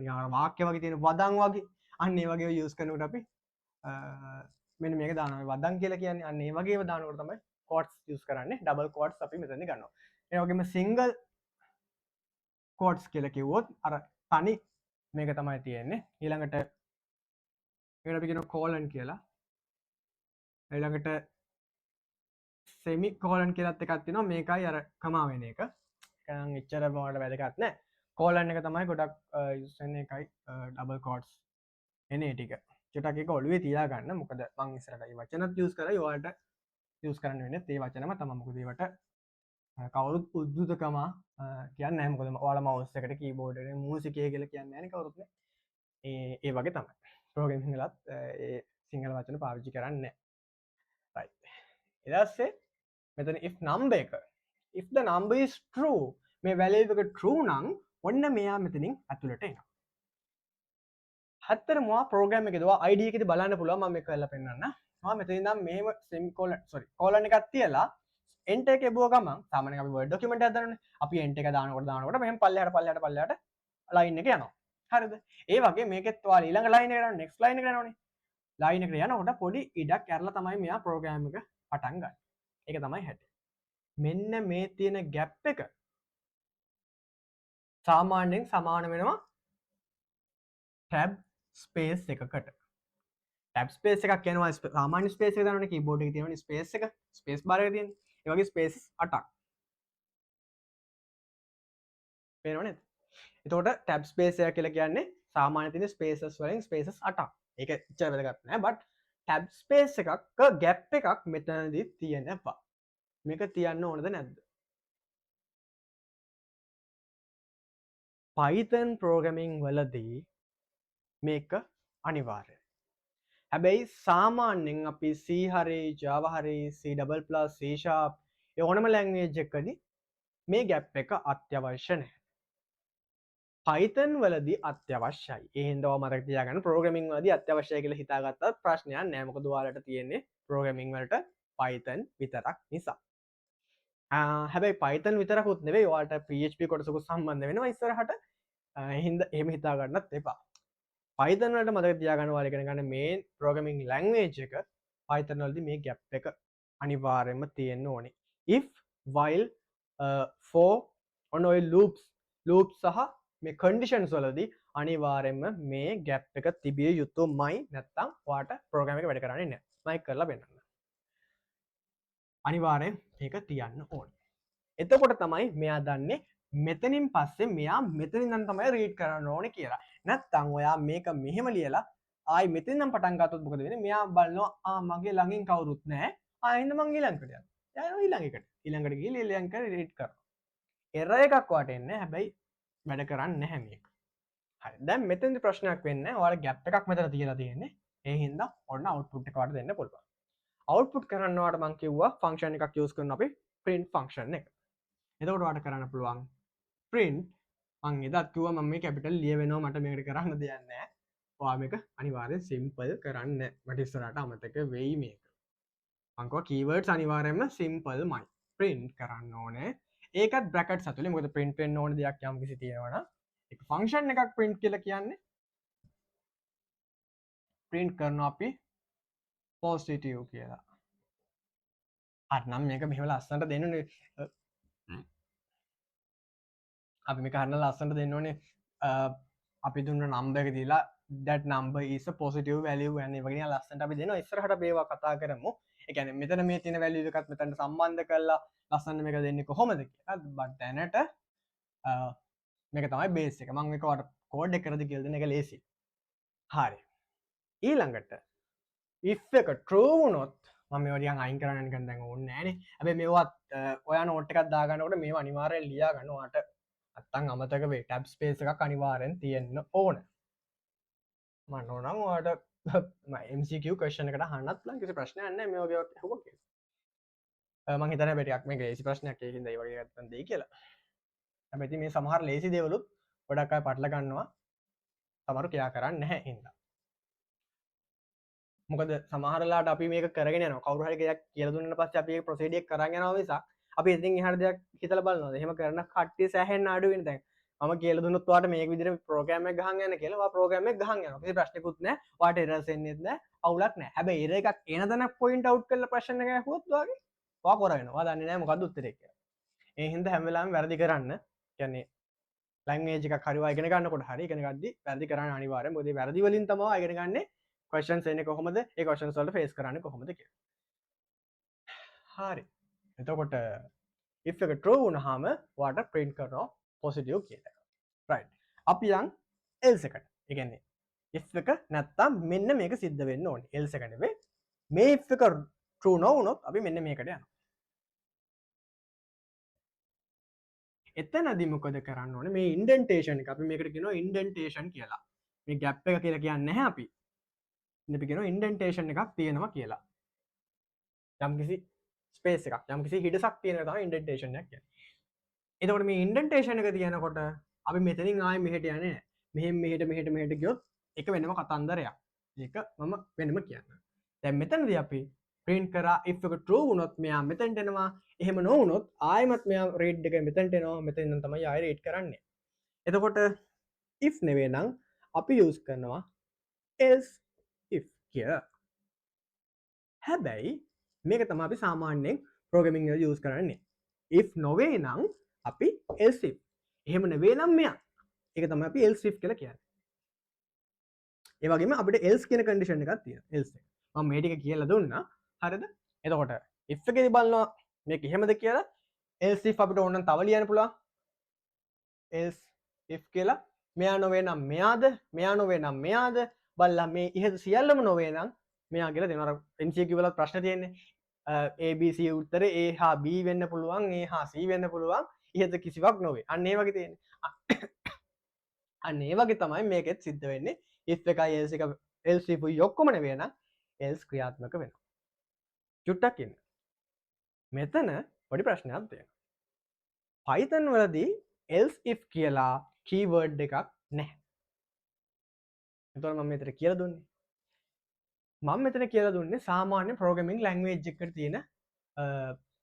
නිකන් අර වාක්‍ය වගේ තියෙන වදන් වගේ. අන්න ඒ වගේ යූස් කරනකොට අපි මෙන්න මේක දානවා. මේ වදන් කියලා කියන්නේ අන්න ඒ වගේම දානකොට තමයි කෝට්ස් යූස් කරන්නේ. ඩබල් කෝට්ස් අපි මෙතනදී ගන්නවා. ඒ වගේම සිංගල් කෝට්ස් කියලා කිව්වොත් අර තනි මේක තමයි තියෙන්නේ. ඊළඟට ඒකට අපි කියනවා කෝලන් කියලා. ඊළඟට සෙමි කෝලන් කියලාත් එකක් තියෙනවා. මේකයි අර කමා වෙන එක. ඒක නම් එච්චර ඔයාලට වැදගත් නෑ. කෝලන් එක තමයි ගොඩක් යූස් වෙන එකයි ඩබල් කෝට්ස් එන ඒ ටික. චුට්ටක් ඒක ඔළුවේ තියාගන්න. මොකද මං ඉස්සරහට මේ වචනත් යූස් කරලා ඔයාලට යූස් කරන්න වෙන්නේ ඒ වචනම තමයි. මොකද ඒවට කවුරුත් උද්දුතකම කියන්නේ නැහැ. මොකද ඔයාලා මවුස් එකට කීබෝඩ් එකට මියුසික් එක කියලා කියන්නේ නැහැ නේ කවුරුත් නේ. ඒ වගේ තමයි. ප්‍රෝග්‍රෑමින් වලත් ඒ සිංහල වචන පාවිච්චි කරන්නේ නැහැ. Right. ඊට පස්සේ මෙතන if number එක if the number is true මේ value එක true නම් ඔන්න මෙයා මෙතනින් ඇතුළට එනවා. ඇත්තටම ඔයා ප්‍රෝග්‍රෑම් එකේදී ඔයා IDE එකේදී බලන්න පුළුවන් මම මේක කරලා පෙන්නන්න. මම මෙතන ඉඳන් මෙහෙම semicolon sorry colon එකක් තියලා enter එක එබුව ගමන් සාමාන්‍යයෙන් අපි Word document එකක් දානවනේ. අපි enter එක දානකොට මෙහෙම පල්ලෙහාට පල්ලෙහාට පල්ලෙහාට line එක යනවා. හරිද? ඒ වගේ මේකෙත් ඔයාලා ඊළඟ line එකට යනවා, next line එකට යනවනේ. line එකට යනකොට පොඩි ඉඩක් ඇරලා තමයි මෙයා ප්‍රෝග්‍රෑම් එක පටන් ගන්න. ඒක තමයි හැටි. මෙන්න මේ තියෙන gap එක සාමාන්‍යයෙන් සමාන වෙනවා tab space එකකට. tab space එකක් කියනවා සාමාන්‍ය space එක දානවනේ keyboard එකේ තියෙනවනේ space එක, space bar එක තියෙන්නේ. ඒ වගේ spaces 8ක්. පේනව නේද? එතකොට ටැබ් ස්පේස් එක කියලා කියන්නේ සාමාන්‍ය තියෙන ස්පේසස් වලින් ස්පේසස් 8ක්. ඒක එච්චර වැදගත් නෑ, බට් ටැබ් ස්පේස් එකක ගැප් එකක් මෙතනදී තියෙනවා. මේක තියන්න ඕනද නැද්ද? Python programming වලදී මේක අනිවාර්යයි. හැබැයි සාමාන්‍යයෙන් අපි C හරි Java හරි C double plus C sharp ඒ ඕනම ලැන්ග්වේජ් එකකදී මේ ගැප් එක අත්‍යවශ්‍ය නැහැ. Python වලදී අත්‍යවශ්‍යයි. ඒ හින්දා ඔයා මතක තියාගන්න ප්‍රෝග්‍රෑමින් වලදී අත්‍යවශ්‍යයි කියලා හිතාගත්තත් ප්‍රශ්නයක් නෑ. මොකද ඔයාලට තියෙන්නේ ප්‍රෝග්‍රෑමින් වලට Python විතරක් නිසා. හැබැයි Python විතරකුත් නෙවෙයි, ඔයාලට PHP කොටසකුත් සම්බන්ධ වෙනවා ඉස්සරහට. ඒ හින්දා එහෙම හිතා ගන්නත් එපා. Python වලට මතක තියාගන්න ඔයාලා ඉගෙන ගන්න මේන් ප්‍රෝග්‍රෑමින් ලැන්ග්වේජ් එක Python වලදී මේ ගැප් එක අනිවාර්යයෙන්ම තියෙන්න ඕනේ. If, while, for ඔන්න ඔය loops සහ මේ කන්ඩිෂන්ස් වලදී අනිවාර්යයෙන්ම මේ ගැප් එක තිබිය යුතුමයි. නැත්තම් ඔයාට ප්‍රෝග්‍රෑම් එක වැඩ කරන්නේ නැහැ. මම ඒක කරලා පෙන්නන්නම්. අනිවාර්යෙන් මේක තියන්න ඕනේ. එතකොට තමයි මෙයා දන්නේ මෙතනින් පස්සේ මෙයා මෙතනින් ඉඳන් තමයි රීඩ් කරන්න ඕනේ කියලා. නැත්තම් ඔයා මේක මෙහෙම ලියලා ආයි මෙතනින් ඉඳන් පටන් ගත්තොත් මොකද වෙන්නේ? මෙයා බලනවා මගේ ළඟින් කවුරුත් නැහැ. එහෙනම් මං ඊළඟට යනවා. එයා යනවා ඊළඟ එකට. ඊළඟට ගිහලා ඊළඟ එකට රීඩ් කරනවා. එරර් එකක් ඔයාට එන්නේ නැහැ. හැබැයි වැඩ කරන්නේ නැහැ මේක. හරි. දැන් මෙතෙන්දි ප්‍රශ්නයක් වෙන්නේ නැහැ. ඔයාලා ගැප් එකක් මෙතන තියලා තියෙන්නේ. ඒ හින්දා ඔන්න අවුට්පුට් එක ඔයාලට දෙන්න පුළුවන්. අවුට්පුට් කරන්න ඔයාලට මං කිව්වා ෆන්ක්ෂන් එකක් යූස් කරන අපි print function එක. එතකොට ඔයාලට කරන්න පුළුවන් print. මං එදත් කිව්වා මම මේ කැපිටල් ලියවෙනවා, මට මේකට කරන්න දෙයක් නැහැ. ඔයා මේක අනිවාර්යෙන් සිම්පල් කරන්න. මට ඉස්සරහට අමතක වෙයි මේක. මං කිව්වා කීවර්ඩ්ස් අනිවාර්යෙන්ම සිම්පල්මයි. print කරන්න ඕනේ. ඒකත් බ්‍රැකට්ස් ඇතුලේ. මොකද print වෙන්න ඕන දෙයක් යම් කිසි තියෙනවා නම් ඒක ෆන්ක්ෂන් එකක් print කියලා කියන්නේ print කරනවා අපි පොසිටිව් කියලා. හරි නම් මේක මෙහෙම ලස්සනට දෙන්න ඕනේ. අපි මේක හරින ලස්සනට දෙන්න ඕනේ. අපි දුන්න නම්බර් එක දීලා that number is a positive value යන්නේ වගේ නිකන් ලස්සනට අපි දෙනවා. ඉස්සරහට අපි ඒවා කතා කරමු. ඒ කියන්නේ මෙතන මේ තියෙන වැලියු එකත් මෙතනට සම්බන්ධ කරලා ලස්සනට මේක දෙන්නේ කොහොමද කියලා. බට් දැනට මේක තමයි බේස් එක. මම මේක ඔයාලට කෝඩ් එක කරද කියලා දෙන එක ලේසි. හරි. ඊළඟට if එක true වුණොත් මම මේවා ටිකක් අයින් කරන්න නිකන් දැන් ඕනේ නෑනේ. හැබැයි මේවත් ඔයා නෝට් එකක් දාගන්නකොට මේවා අනිවාර්යෙන් ලියා ගන්න. ඔයාට නැත්තම් අමතක වෙයි. ටැබ් ස්පේස් එකක් අනිවාර්යෙන් තියෙන්න ඕන. මම ඕනම් ඔයාට MCQ question එකට අහන්නත් පුළුවන්, කිසි ප්‍රශ්නයක් නෑ මේ වගේ ඒවා ඇහුවා කියලා. මං හිතන්නේ හැබැයි ටිකක් මේක ලේසි ප්‍රශ්නයක්, ඒක හින්දා ඒ වගේ එකක් දැන් දෙයි කියලා. හැබැයි ඉතින් මේ සමහර ලේසි දේවලුත් ගොඩක් අය පටල ගන්නවා. සමහරු කියා කරන්නේ නැහැ හින්දා. මොකද සමහර වෙලාවට අපි මේක කරගෙන යනවා. කවුරු හරි දෙයක් කියලා දුන්නාට පස්සේ අපි ඒක ප්‍රොසීඩ් එක කරන් යනවා මිසක් අපි ඉතින් එහාට දෙයක් හිතලා බලනවාද? එහෙම කරන කට්ටිය සෑහෙන්න අඩු වෙන දැන්. මම කියලා දුන්නොත් ඔයාට මේක විදිහට ප්‍රෝග්‍රෑම් එක ගහන් යන්න කියලා, ඔයා ප්‍රෝග්‍රෑම් එක ගහන් යනවා. කිසි ප්‍රශ්නකුත් නැහැ. ඔයාට එරර්ස් එන්නෙත් නැහැ. අවුලක් නැහැ. හැබැයි එරර් එකක් එන තැනක් පොයින්ට් අවුට් කරලා ප්‍රශ්න එකක් ඇහුවොත් ඔයාගේ ඔයා කොර වෙනවා. ඔයා දන්නේ නැහැ මොකද්ද උත්තරේ කියලා. ඒ හින්දා හැම වෙලාවෙම වැරදි කරන්න. කියන්නේ ලැන්ග්වේජ් එකක් හරි ඔයා ඉගෙන ගන්නකොට හරි ඉගෙන ගද්දි වැරදි කරන්න අනිවාර්යයෙන්. මොකද මේ වැරදි වලින් තමයි ඔයා ඉගෙන ගන්නේ ක්වෙස්චන්ස් එන්නේ කොහොමද, ඒ ක්වෙස්චන්ස් වලට ෆේස් කරන්නේ කොහොමද කියලා. හරි. එතකොට if එක true වුණාම ඔයාට print කරනවා positive කියලා එකක්. Right. අපි යන් else එකට. ඒ කියන්නේ if එක නැත්තම් මෙන්න මේක සිද්ධ වෙන්න ඕනේ. Else එක නෙවෙයි. මේ if එක true නොවුනොත් අපි මෙන්න මේකට යනවා. එතනදි මොකද කරන්න ඕනේ? මේ ඉන්ඩෙන්ටේෂන් එක අපි මේකට කියනවා ඉන්ඩෙන්ටේෂන් කියලා. මේ ගැප් එක කියලා කියන්නේ නැහැ අපි. ඉතින් අපි කියනවා ඉන්ඩෙන්ටේෂන් එකක් තියෙනවා කියලා. යම්කිසි ස්පේස් එකක්, යම්කිසි හිඩසක් තියෙන එක තමයි ඉන්ඩෙන්ටේෂන් එකක් කියන්නේ. එතකොට මේ ඉන්ඩෙන්ටේෂන් එක තියෙනකොට අපි මෙතනින් ආයෙ මෙහෙට යන්නේ නැහැ. මෙහෙන් මෙහෙට මෙහෙට මෙහෙට ගියොත් ඒක වෙනම කතන්දරයක්. ඒක මම වෙනම කියන්නම්. දැන් මෙතනදී අපි print කරා if එක true වුණොත් මෙයා මෙතනට එනවා. එහෙම නොවුනොත් ආයෙමත් මෙයා read එක මෙතනට එනවා. මෙතන ඉඳන් තමයි ආයෙ read කරන්නේ. එතකොට if නෙවෙයි නම් අපි use කරනවා else if කියලා. හැබැයි මේක තමයි අපි සාමාන්‍යයෙන් programming වල use කරන්නේ. If නොවේ නම් අපි else if. එහෙම නෙවෙයි නම් මෙයා. ඒක තමයි අපි else if කියලා කියන්නේ. ඒ වගේම අපිට else කියන කන්ඩිෂන් එකක් තියෙනවා. Else එක. මම මේ ටික කියලා දුන්නා. හරිද? එතකොට if එකේදී බලනවා මේක එහෙමද කියලා. Else if අපිට ඕන නම් තව ලියන්න පුළුවන්. Else If කියලා මෙයා නොවේ නම් මෙයාද, මෙයා නොවේ නම් මෙයාද බලලා මේ ඉහත සියල්ලම නොවේ නම් මෙයා කියලා දෙනවා. අර MCQ වලත් ප්‍රශ්න තියෙන්නේ. A B C උත්තරේ A හා B වෙන්න පුළුවන්, A හා C වෙන්න පුළුවන්, ඉහත කිසිවක් නොවේ. අන්න ඒ වගේ තියෙන්නේ. අන්න ඒ වගේ තමයි මේකෙත් සිද්ධ වෙන්නේ. If එකයි else එක, else if උයි ඔක්කොම නෙවෙයි නම් else ක්‍රියාත්මක වෙනවා. චුට්ටක් ඉන්න. මෙතන පොඩි ප්‍රශ්නයක් තියෙනවා. Python වලදී else if කියලා keyword එකක් නැහැ. එතකොට මම මෙතන කියලා දුන්නේ. මම මෙතන කියලා දුන්නේ සාමාන්‍ය programming language එකකට තියෙන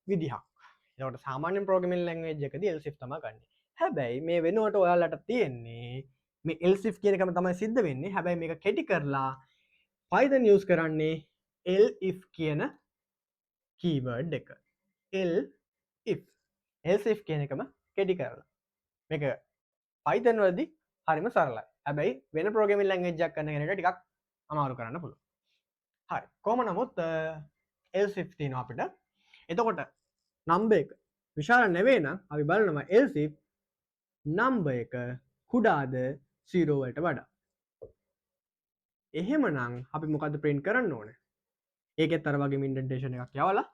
විදිහක්. එතකොට සාමාන්‍ය programming language එකදී else if තමයි ගන්නෙ. හැබැයි මේ වෙනුවට ඔයාලට තියෙන්නේ මේ else if කියන එකම තමයි සිද්ධ වෙන්නේ. හැබැයි මේක කෙටි කරලා Python use කරන්නේ elif කියන keyword එක. Elif. Else if කියන එකම කෙටි කරලා. මේක Python වලදී හරිම සරලයි. හැබැයි වෙන programming language එකක් කරන කෙනෙක්ට ටිකක් අමාරු කරන්න පුළුවන්. හරි. කොහොම නමුත් else if තියෙනවා අපිට. එතකොට number එක විශාල නෙවෙයි නම් අපි බලනවා else if number එක කුඩාද 0 වලට වඩා. එහෙමනම් අපි මොකද්ද print කරන්න ඕනේ? ඒකෙත් අර වගේම indentation එකක් යවලා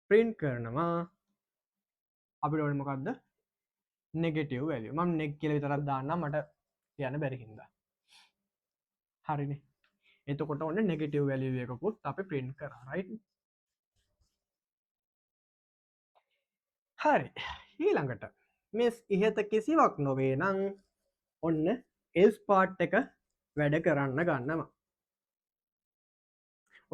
print කරනවා. අපිට ඕනේ මොකද්ද? Negative value. මම neg කියලා විතරක් දාන්නම් මට කියන්න බැරි හින්දා. හරිනේ. එතකොට ඔන්න negative value එකකුත් අපි print කරා, right? හරි. ඊළඟට මේ ඉහත කිසිවක් නොවේ නම් ඔන්න else part එක වැඩ කරන්න ගන්නවා.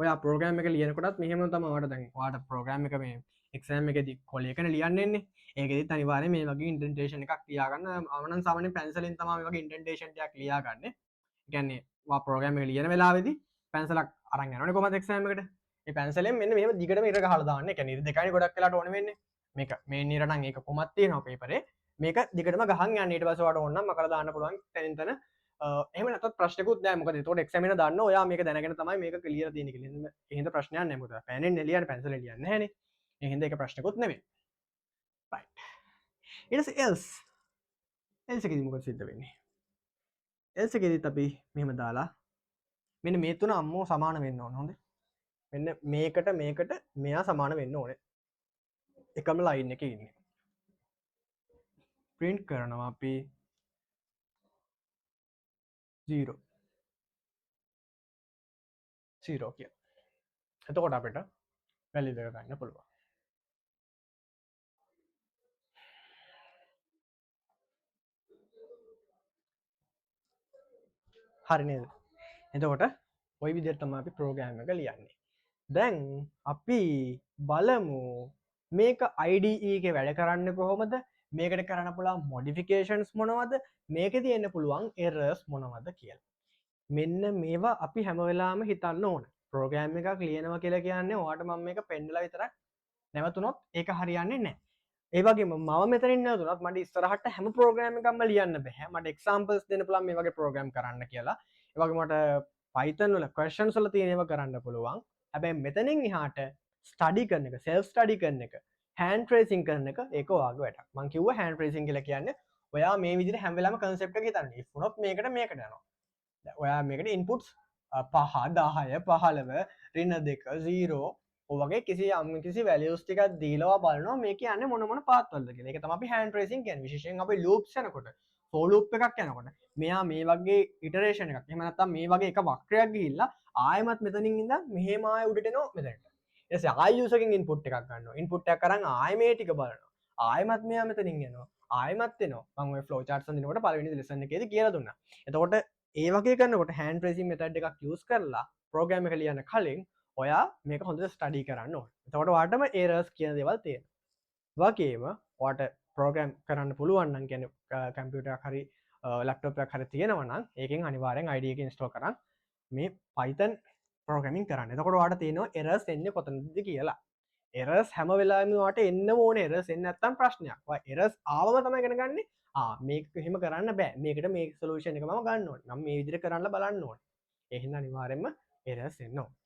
ඔයා ප්‍රෝග්‍රෑම් එක ලියනකොටත් මෙහෙම තමයි ඔයාට දැන් ඔයාට ප්‍රෝග්‍රෑම් එක මේ එක්සෑම් එකේදී කොලයකනේ ලියන්න එන්නේ. ඒකෙදිත් අනිවාර්යයෙන් මේ වගේ ඉන්ඩෙන්ටේෂන් එකක් ලියාගන්න. මම නම් සාමාන්‍යයෙන් පැන්සලෙන් තමයි මේ වගේ ඉන්ඩෙන්ටේෂන් ටිකක් ලියාගන්නේ. ඒ කියන්නේ ඔයා ප්‍රෝග්‍රෑම් එක ලියන වෙලාවේදී පැන්සලක් අරන් යනවනේ කොහමද එක්සෑම් එකට. ඒ පැන්සලෙන් මෙන්න මෙහෙම දිගටම ඉර ගහලා දාන්න. ඒ කියන්නේ ඉර දෙකයිනේ ගොඩක් වෙලාට ඕනේ වෙන්නේ. මේක මේන් ඉර නම් ඒක කොහොමද තියෙනවා පේපරේ. මේක දිගටම ගහන් යන්න. ඊට පස්සේ ඔයාට ඕන නම් මකලා දාන්න පුළුවන් තැනින් තැන. එහෙම නැත්නම් ප්‍රශ්නකුත් නෑ. මොකද ඒතකොට එක්සෑම් එක දන්න ඔයා මේක දැනගෙන තමයි මේක ක්ලියර් තියෙන්නේ කියලා. එහෙනම් ඒ හින්දා ප්‍රශ්නයක් නෑ. මොකද පෑනෙන් ලියන්නේ පැන්සලෙන් ලියන්නේ නෑනේ. ඒ හින්දා ඒක ප්‍රශ්නකුත් නෙමෙයි. රයිට්. ඊට පස්සේ else. Else එකේදී මොකද සිද්ධ වෙන්නේ? Else එකේදීත් අපි මෙහෙම දාලා මෙන්න මේ තුන අම්මෝ සමාන වෙන්න ඕන. හොඳේ. මෙන්න මේකට මේකට මෙයා සමාන වෙන්න ඕනේ. එකම ලයින් එකේ ඉන්නේ. ප්‍රින්ට් කරනවා අපි 0 0 කියලා. එතකොට අපිට වැලියු එක ගන්න පුළුවන්. හරි නේද? එතකොට ওই විදිහට තමයි අපි ප්‍රෝග්‍රෑම් එක ලියන්නේ. දැන් අපි බලමු මේක IDE එකේ වැඩ කරන්නේ කොහොමද? මේකට කරන්න පුළුවන් මොඩිෆිකේෂන්ස් මොනවද? මේකේ තියෙන්න පුළුවන් එරර්ස් මොනවද කියලා. මෙන්න මේවා අපි හැම වෙලාවෙම හිතන්න ඕන. ප්‍රෝග්‍රෑම් එකක් ලියනවා කියලා කියන්නේ ඔයාට මම මේක පෙන්නලා විතරක් නැවතුනොත් ඒක හරියන්නේ නැහැ. ඒ වගේම මම මෙතනින් නැවතුනොත් මට ඉස්සරහට හැම ප්‍රෝග්‍රෑම් එකක්ම ලියන්න බෑ. මට එක්සැම්පල්ස් දෙන්න පුළුවන් මේ වගේ ප්‍රෝග්‍රෑම් කරන්න කියලා. ඒ වගේම මට Python වල questions වල තියෙන ඒවා කරන්න පුළුවන්. හැබැයි මෙතනින් එහාට ස්ටඩි කරන එක, සෙල්ෆ් ස්ටඩි කරන එක, හෑන්ඩ් ට්‍රේසින් කරන එක ඒක ඔයාගේ වැඩක්. මං කිව්වා හෑන්ඩ් ට්‍රේසින් කියලා කියන්නේ ඔයා මේ විදිහට හැම වෙලාවෙම කන්සෙප්ට් එක හිතන්න. If වුණොත් මේකට මේකට යනවා. දැන් ඔයා මේකට ඉන්පුට්ස් 5, 10, 15, ඍණ 2, 0 ඔය වගේ යම් කිසි වැලියුස් ටිකක් දීලා ඔයා බලනවා මේක යන්නේ මොන මොන පාත් වලද කියලා. ඒක තමයි අපි හෑන්ඩ් ට්‍රේසින් කියන්නේ. විශේෂයෙන් අපි ලූප්ස් යනකොට, ෆෝ ලූප් එකක් යනකොට මෙයා මේ වගේ ඉටරේෂන් එකක්. එහෙම නැත්නම් මේ වගේ එක වක්‍රයක් ගිහිල්ලා ආයෙමත් මෙතනින් ඉඳන් මෙහෙම ආයෙ උඩට එනවා මෙතනට. ඊට පස්සේ ආයෙ යූසර් එකෙන් ඉන්පුට් එකක් ගන්නවා. ඉන්පුට් එකක් අරන් ආයෙ මේ ටික බලනවා. ආයෙමත් මෙයා මෙතනින් යනවා. ආයෙමත් එනවා. මම ඔය ෆ්ලෝ චාට්ස් අඳිනකොට පළවෙනි ලෙසන් එකේදී කියලා දුන්නා. එතකොට ඒ වගේ කරනකොට හෑන්ඩ් ට්‍රේසින් මෙතඩ් එකක් යූස් කරලා ප්‍රෝග්‍රෑම් එක ලියන්න කලින් ඔයා මේක හොඳට ස්ටඩි කරන්න ඕනේ. එතකොට ඔයාටම එරර්ස් කියන දේවල් තේරෙනවා. වගේම ඔයාට ප්‍රෝග්‍රෑම් කරන්න පුළුවන් නම් කම්පියුටර් එකක් හරි ලැප්ටොප් එකක් හරි තියෙනවා නම් ඒකෙන් අනිවාර්යෙන් IDE එක ඉන්ස්ටෝල් කරන් මේ Python programming කරන්න. එතකොට ඔයාට තේරෙනවා එරර්ස් එන්නේ කොතනද කියලා. එරර්ස් හැම වෙලාවෙම ඔයාට එන්න ඕනේ. එරර්ස් එන්නේ නැත්නම් ප්‍රශ්නයක්. ඔයා එරර්ස් ආවම තමයි ඉගෙන ගන්නේ. මේක එහෙම කරන්න බෑ. මේකට මේ සොලියුෂන් එක මම ගන්න ඕනේ. මම මේ විදිහට කරන්න බලන්න ඕනේ. ඒ හින්දා අනිවාර්යෙන්ම එරර්ස් එන්න ඕනේ.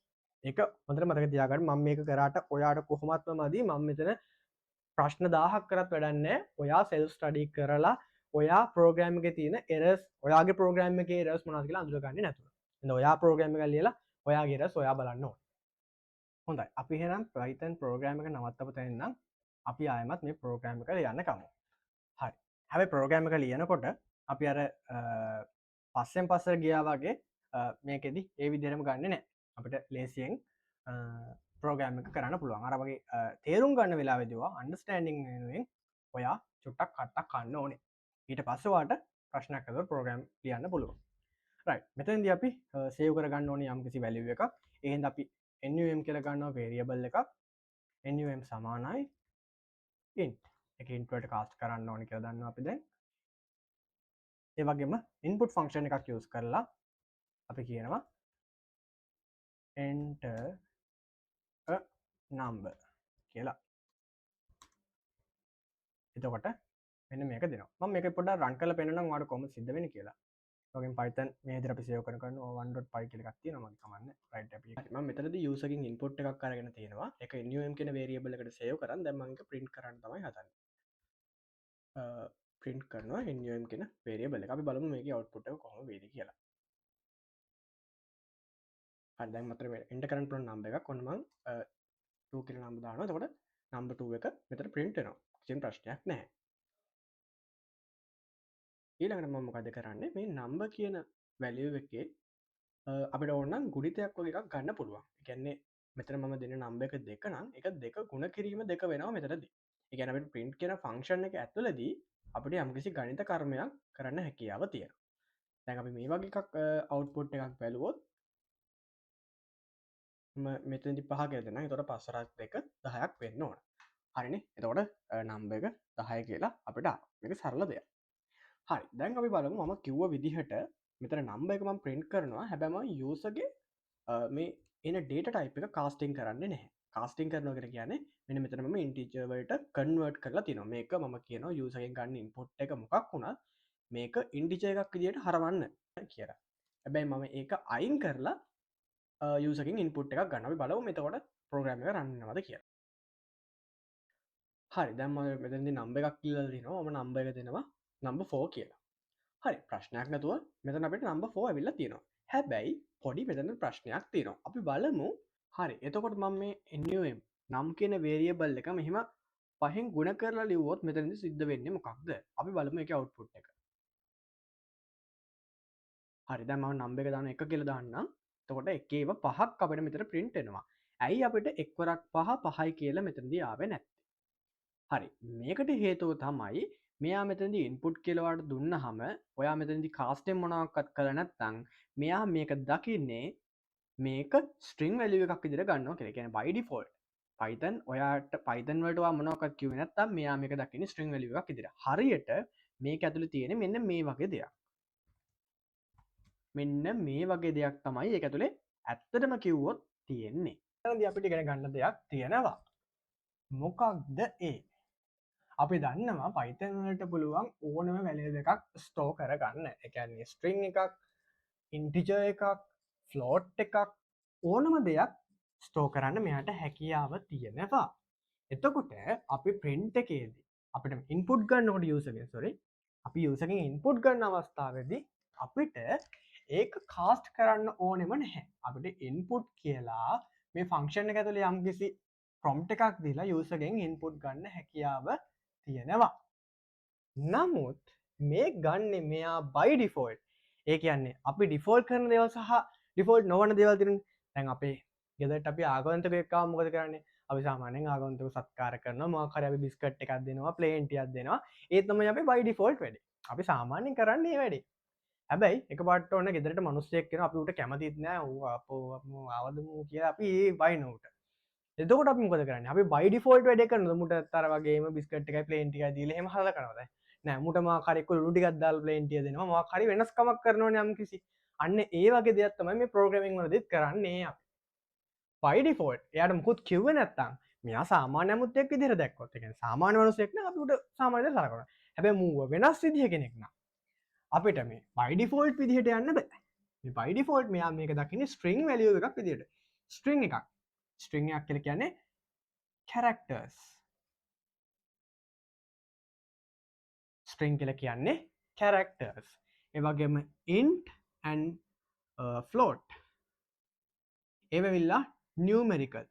ඒක හොඳට මතක තියාගන්න. මම මේක කරාට ඔයාට කොහොමත්ම මදි. මම මෙතන ප්‍රශ්න 1000ක් කරත් වැඩක් නෑ. ඔයා සෙල්ෆ් ස්ටඩි කරලා ඔයා ප්‍රෝග්‍රෑම් එකේ තියෙන එරර්ස්, ඔයාගේ ප්‍රෝග්‍රෑම් එකේ එරර්ස් මොනවද කියලා අඳුරගන්නේ නැතුව. එහෙනම් ඔයා ප්‍රෝග්‍රෑම් එක ලියලා ඔයාගේ එරර්ස් ඔයා බලන්න ඕනේ. හොඳයි. අපි එහෙනම් Python programme එක නවත්තපු තැන ඉඳන් අපි ආයෙමත් මේ ප්‍රෝග්‍රෑම් එක ලියන්න කමු. හරි. හැබැයි ප්‍රෝග්‍රෑම් එක ලියනකොට අපි අර පස්සෙන් පස්සට ගියා වගේ මේකෙදි ඒ විදිහටම ගන්නෙ නෑ. අපිට ලේසියෙන් ප්‍රෝග්‍රෑම් එක කරන්න පුළුවන්. අර වගේ තේරුම් ගන්න වෙලාවෙදී ඔයා අන්ඩර්ස්ටෑන්ඩින් වෙනුවෙන් ඔයා චුට්ටක් කට්ටක් කන්න ඕනේ. ඊට පස්සේ ඔයාට ප්‍රශ්නයක් ඇතුව ප්‍රෝග්‍රෑම් ලියන්න පුළුවන්. රයිට්. මෙතනදී අපි සේව් කරගන්න ඕනේ යම්කිසි වැලියු එකක්. ඒ හින්දා අපි num කියලා ගන්නවා වේරියබල් එකක්. num සමානයි int. ඒක int වලට කාස්ට් කරන්න ඕනේ කියලා දන්නවා අපි දැන්. ඒ වගේම input function එකක් use කරලා අපි කියනවා enter a number කියලා. එතකොට මෙන්න මේක දෙනවා. මම මේක පොඩ්ඩක් රන් කරලා පෙන්නන්නම් ඔයාලට කොහොමද සිද්ධ වෙන්නේ කියලා. ඒ වගේම Python මේ විදිහට අපි සේව් කරන 1.5 කියලා එකක් තියෙනවා මගේ කමන්නේ. රයිට් අපි මම මෙතනදී user ගෙන් input එකක් අරගෙන තියෙනවා. ඒක num කියන variable එකට සේව් කරන් දැන් මම ඒක print කරන්න තමයි හදන්නේ. Print කරනවා num කියන variable එක. අපි බලමු මේකේ output එක කොහොම වේද කියලා. හරි, දැන් මතර මේ enter කරන්න පුළුවන් number එකක්. ඔන්න මං 2 කියලා number දානවා. එතකොට number 2 එක මෙතන print වෙනවා. කිසිම ප්‍රශ්නයක් නැහැ. ඊළඟට මම මොකද කරන්නේ, මේ number කියන value එකේ අපිට ඕන නම් ගුණිතයක් වගේ එකක් ගන්න පුළුවන්. ඒ කියන්නේ මෙතන මම දෙන number එක 2 නම් ඒක 2 ගුණ කිරීම 2 වෙනවා මෙතනදී. ඒ කියන්නේ අපිට print කියන function එක ඇතුළේදී අපිට යම්කිසි ගණිත කර්මයක් කරන්න හැකියාව තියෙනවා. දැන් අපි මේ වගේ එකක් output එකක් බැලුවොත් මම මෙතනදී 5 කියලා දෙන්නම්. එතකොට පහ වරක් 2 10ක් වෙන්න ඕන. හරිනේ. එතකොට number එක 10 කියලා අපිට ආවා. මේක සරල දෙයක්. හරි. දැන් අපි බලමු මම කිව්ව විදිහට මෙතන number එක මම print කරනවා. හැබැයි මම user ගේ මේ එන data type එක casting කරන්නේ නැහැ. casting කරනවා කියලා කියන්නේ මෙන්න මෙතන මම integer වලට convert කරලා තිනවා. මේක මම කියනවා user ගෙන් ගන්න input එක මොකක් වුණත් මේක integer එකක් විදිහට හරවන්න කියලා. හැබැයි මම ඒක අයින් කරලා user ගෙන් input එකක් ගන්නවා. අපි බලමු එතකොට program එක run වෙනවද කියලා. හරි. දැන් මම මෙතනදී number එකක් කියලා දෙනවා. මම number එක දෙනවා number 4 කියලා. හරි. ප්‍රශ්නයක් නැතුව මෙතන අපිට number 4 ඇවිල්ලා තියෙනවා. හැබැයි පොඩි මෙතන ප්‍රශ්නයක් තියෙනවා. අපි බලමු. හරි. එතකොට මම මේ num නම් කියන variable එක මෙහෙම පහෙන් ගුණ කරලා ලිව්වොත් මෙතනදී සිද්ධ වෙන්නේ මොකක්ද? අපි බලමු ඒකේ output එක. හරි. දැන් මම number එක දාන 1 කියලා දාන්නම්. එතකොට එකේ ඒවා පහක් අපිට මෙතන print වෙනවා. ඇයි අපිට එක් වරක් පහ පහයි කියලා මෙතනදී ආවේ නැත්තේ? හරි. මේකට හේතුව තමයි මෙයා මෙතනදී input කියලා ඔයාලට දුන්නහම ඔයා මෙතනදී casting මොනවාක්වත් කරලා නැත්නම් මෙයා මේක දකින්නේ මේක string value එකක් විදිහට ගන්නවා කියලා. ඒ කියන්නේ by default Python ඔයාට Python වලට ඔයා මොනවාක්වත් කිව්වේ නැත්නම් මෙයා මේක දකින්නේ string value එකක් විදිහට. හරියට මේක ඇතුලේ තියෙන්නේ මෙන්න මේ වගේ දෙයක්. මෙන්න මේ වගේ දෙයක් තමයි ඒක ඇතුලේ ඇත්තටම කිව්වොත් තියෙන්නේ. එතනදී අපිට ඉගෙන ගන්න දෙයක් තියෙනවා. මොකක්ද ඒ? අපි දන්නවා Python වලට පුළුවන් ඕනම value එකක් store කරගන්න. ඒ කියන්නේ string එකක්, integer එකක්, float එකක් ඕනම දෙයක් store කරන්න මෙයාට හැකියාව තියෙනවා. එතකොට අපි print එකේදී අපිට input ගන්නකොට user ගෙන්, sorry, අපි user ගෙන් input ගන්න අවස්ථාවේදී අපිට ඒක cast කරන්න ඕනෙම නැහැ. අපිට input කියලා මේ function එක ඇතුලේ යම්කිසි prompt එකක් දීලා user ගෙන් input ගන්න හැකියාව තියෙනවා. නමුත් මේ ගන්නෙ මෙයා by default. ඒ කියන්නේ අපි default කරන දේවල් සහ default නොවන දේවල් තියෙනනේ. දැන් අපේ ගෙදරට අපි ආගන්තුකෙක් ආවම මොකද කරන්නේ? අපි සාමාන්‍යයෙන් ආගන්තුක සත්කාර කරනවා, මොකක් හරි අපි බිස්කට් එකක් දෙනවා, ප්ලේන් ටිකක් දෙනවා. ඒ තමයි අපි by default වැඩේ. අපි සාමාන්‍යයෙන් කරන්නේ ඒ වැඩේ. හැබැයි එකපාරට ඔන්න ගෙදරට මිනිස්සෙක් එනවා, අපි ඌට කැමතිත් නෑ, ඌ අපෝ මූ ආවද මූ කියලා අපි ඒ වයින් ඌට. එතකොට අපි මොකද කරන්නේ? අපි by default වැඩේ කරනවද? මුට අර වගේම බිස්කට් එකයි ප්ලේන් ටිකයි දීලා එහෙම හදලා කරනවද? නෑ, මුට මොකක් හරි එක්ක ලුණු ටිකක් දාලා ප්ලේන් ටික දෙනවා, මොකක් හරි වෙනස්කමක් කරනවනේ යම්කිසි. අන්න ඒ වගේ දෙයක් තමයි මේ ප්‍රෝග්‍රෑමින් වලදීත් කරන්නේ අපි. by default එයාට මුකුත් කිව්වේ නැත්තම් මෙයා සාමාන්‍ය අමුත්තෙක් විදිහට දැක්කොත්, ඒ කියන්නේ සාමාන්‍ය මිනිහෙක් නම් අපි උට සාමාන්‍ය විදිහට සලකනවා. හැබැයි මූව වෙනස් විදිහ කෙනෙක් නම් අපිට මේ by default විදිහට යන්න බෑ. මේ by default මෙයා මේක දකින්නේ string value එකක් විදිහට. string එකක්. string එකක් කියලා කියන්නේ characters. ස්ට්‍රින්ග් කියලා කියන්නේ කැරක්ටර්ස්. ඒ වගේම int and float. ඒව ඇවිල්ලා නියුමරිකල්.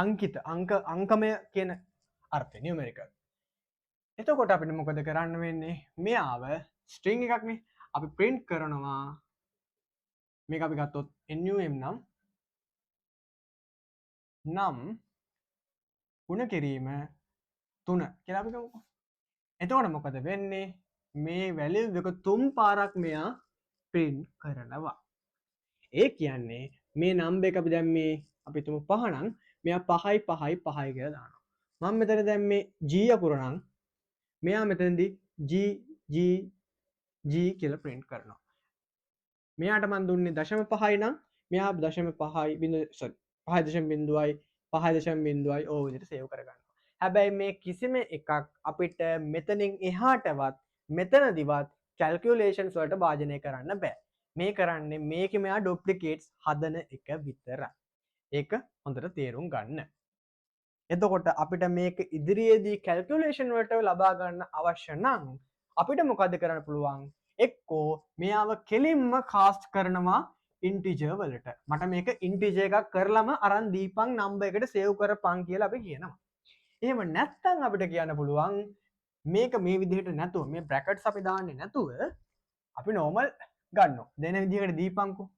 අංකිත, අංක, අංකමය කියන අර්ථය නියුමරිකල්. එතකොට අපිට මොකද කරන්න වෙන්නේ? මෙයාව ස්ට්‍රින්ග් එකක්නේ. අපි print කරනවා. මේක අපි ගත්තොත් num නම් නම් ගුණ කිරීම 3 කියලා අපි ගමුකෝ. එතකොට මොකද වෙන්නේ? මේ වැලියු එක තුන් පාරක් මෙයා print කරනවා. ඒ කියන්නේ මේ නම්බර් එක අපි දැන් මේ අපි හිතමු 5 නම් මෙයා 5යි 5යි 5යි කියලා දානවා. මම මෙතන දැන් මේ G අකුර නම් මෙයා මෙතනදී G G G කියලා print කරනවා. මෙයාට මං දුන්නේ දශම පහයි නම් මෙයා දශම පහයි බිංදු, sorry, පහයි දශම බිංදුවයි, පහයි දශම බිංදුවයි ඔය විදිහට සේව් කරගන්නවා. හැබැයි මේ කිසිම එකක් අපිට මෙතනින් එහාටවත් මෙතනදිවත් කැල්කියුලේෂන්ස් වලට භාජනය කරන්න බෑ. මේ කරන්නේ මේකේ මෙයා ඩුප්ලිකේට්ස් හදන එක විතරයි. ඒක හොඳට තේරුම් ගන්න. එතකොට අපිට මේක ඉදිරියේදී කැල්කියුලේෂන් වලට ලබා ගන්න අවශ්‍ය නම් අපිට මොකද කරන්න පුළුවන්? එක්කෝ මෙයාව කෙලින්ම කාස්ට් කරනවා ඉන්ටිජර් වලට. මට මේක ඉන්ටිජර් එකක් කරලම අරන් දීපන් නම්බර් එකට සේව් කරපන් කියලා අපි කියනවා. එහෙම නැත්නම් අපිට කියන්න පුළුවන් මේක මේ විදිහට නැතුව මේ බ්‍රැකට්ස් අපි දාන්නේ නැතුව අපි නෝමල් ගන්නවා. දෙන විදිහකට දීපන්කෝ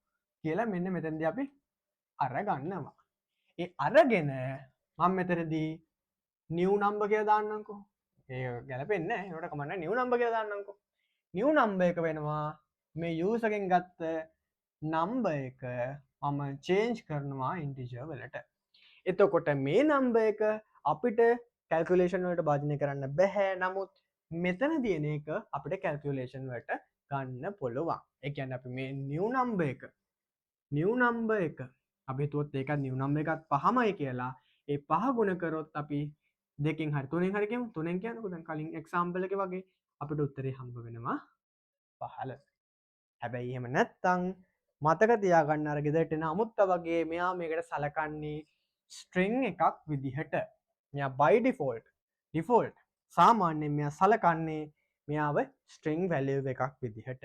කියලා මෙන්න මෙතනදී අපි අර ගන්නවා. ඒ අරගෙන මම මෙතනදී නිව් නම්බර් කියලා දාන්නම්කෝ. ඒක ගැලපෙන්නේ නැහැ. ඒකට කමක් නැහැ. නිව් නම්බර් කියලා දාන්නම්කෝ. නිව් නම්බර් එක වෙනවා මේ යූසර් ගෙන් ගත්ත නම්බර් එක මම චේන්ජ් කරනවා ඉන්ටිජර් වලට. එතකොට මේ නම්බර් එක අපිට කැල්කියුලේෂන් වලට භාජනය කරන්න බැහැ. නමුත් මෙතන තියෙන එක අපිට කැල්කියුලේෂන් වලට ගන්න පුළුවන්. ඒ කියන්නේ අපි මේ නිව් නම්බර් එක අපි හිතුවොත් ඒකත් නිව් නම්බර් එකත් 5මයි කියලා. ඒ 5 ගුණ කරොත් අපි දෙකෙන් හරි තුනෙන් හරි කියමු. තුනෙන් කියන්නකෝ දැන් කලින් එක්සැම්පල් එකේ වගේ අපිට උත්තරේ හම්බ වෙනවා 15. හැබැයි එහෙම නැත්තම් මතක තියාගන්න අර ගෙදරට එන අමුත්ත වගේ මෙයා මේකට සලකන්නේ ස්ට්‍රින්ග් එකක් විදිහට. මෙයා by default සාමාන්‍යයෙන් මෙයා සලකන්නේ මෙයාව ස්ට්‍රින්ග් වැලියු එකක් විදිහට.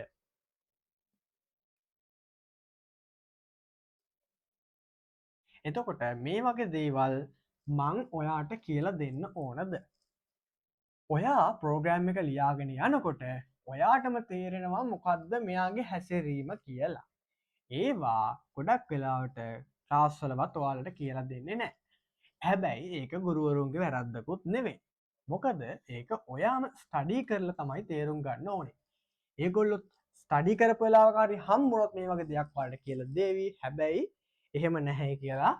එතකොට මේ වගේ දේවල් මං ඔයාට කියලා දෙන්න ඕනද? ඔයා ප්‍රෝග්‍රෑම් එක ලියාගෙන යනකොට ඔයාටම තේරෙනවා මොකද්ද මෙයාගේ හැසිරීම කියලා. ඒවා ගොඩක් වෙලාවට ක්ලාස් වලවත් ඔයාලට කියලා දෙන්නේ නැහැ. හැබැයි ඒක ගුරුවරුන්ගේ වැරද්දකුත් නෙවෙයි. මොකද ඒක ඔයාම ස්ටඩි කරලා තමයි තේරුම් ගන්න ඕනේ. ඒගොල්ලෝ ස්ටඩි කරපු වෙලාවක හරි හම්බුනොත් මේ වගේ දෙයක් ඔයාලට කියලා දේවි. හැබැයි එහෙම නැහැ කියලා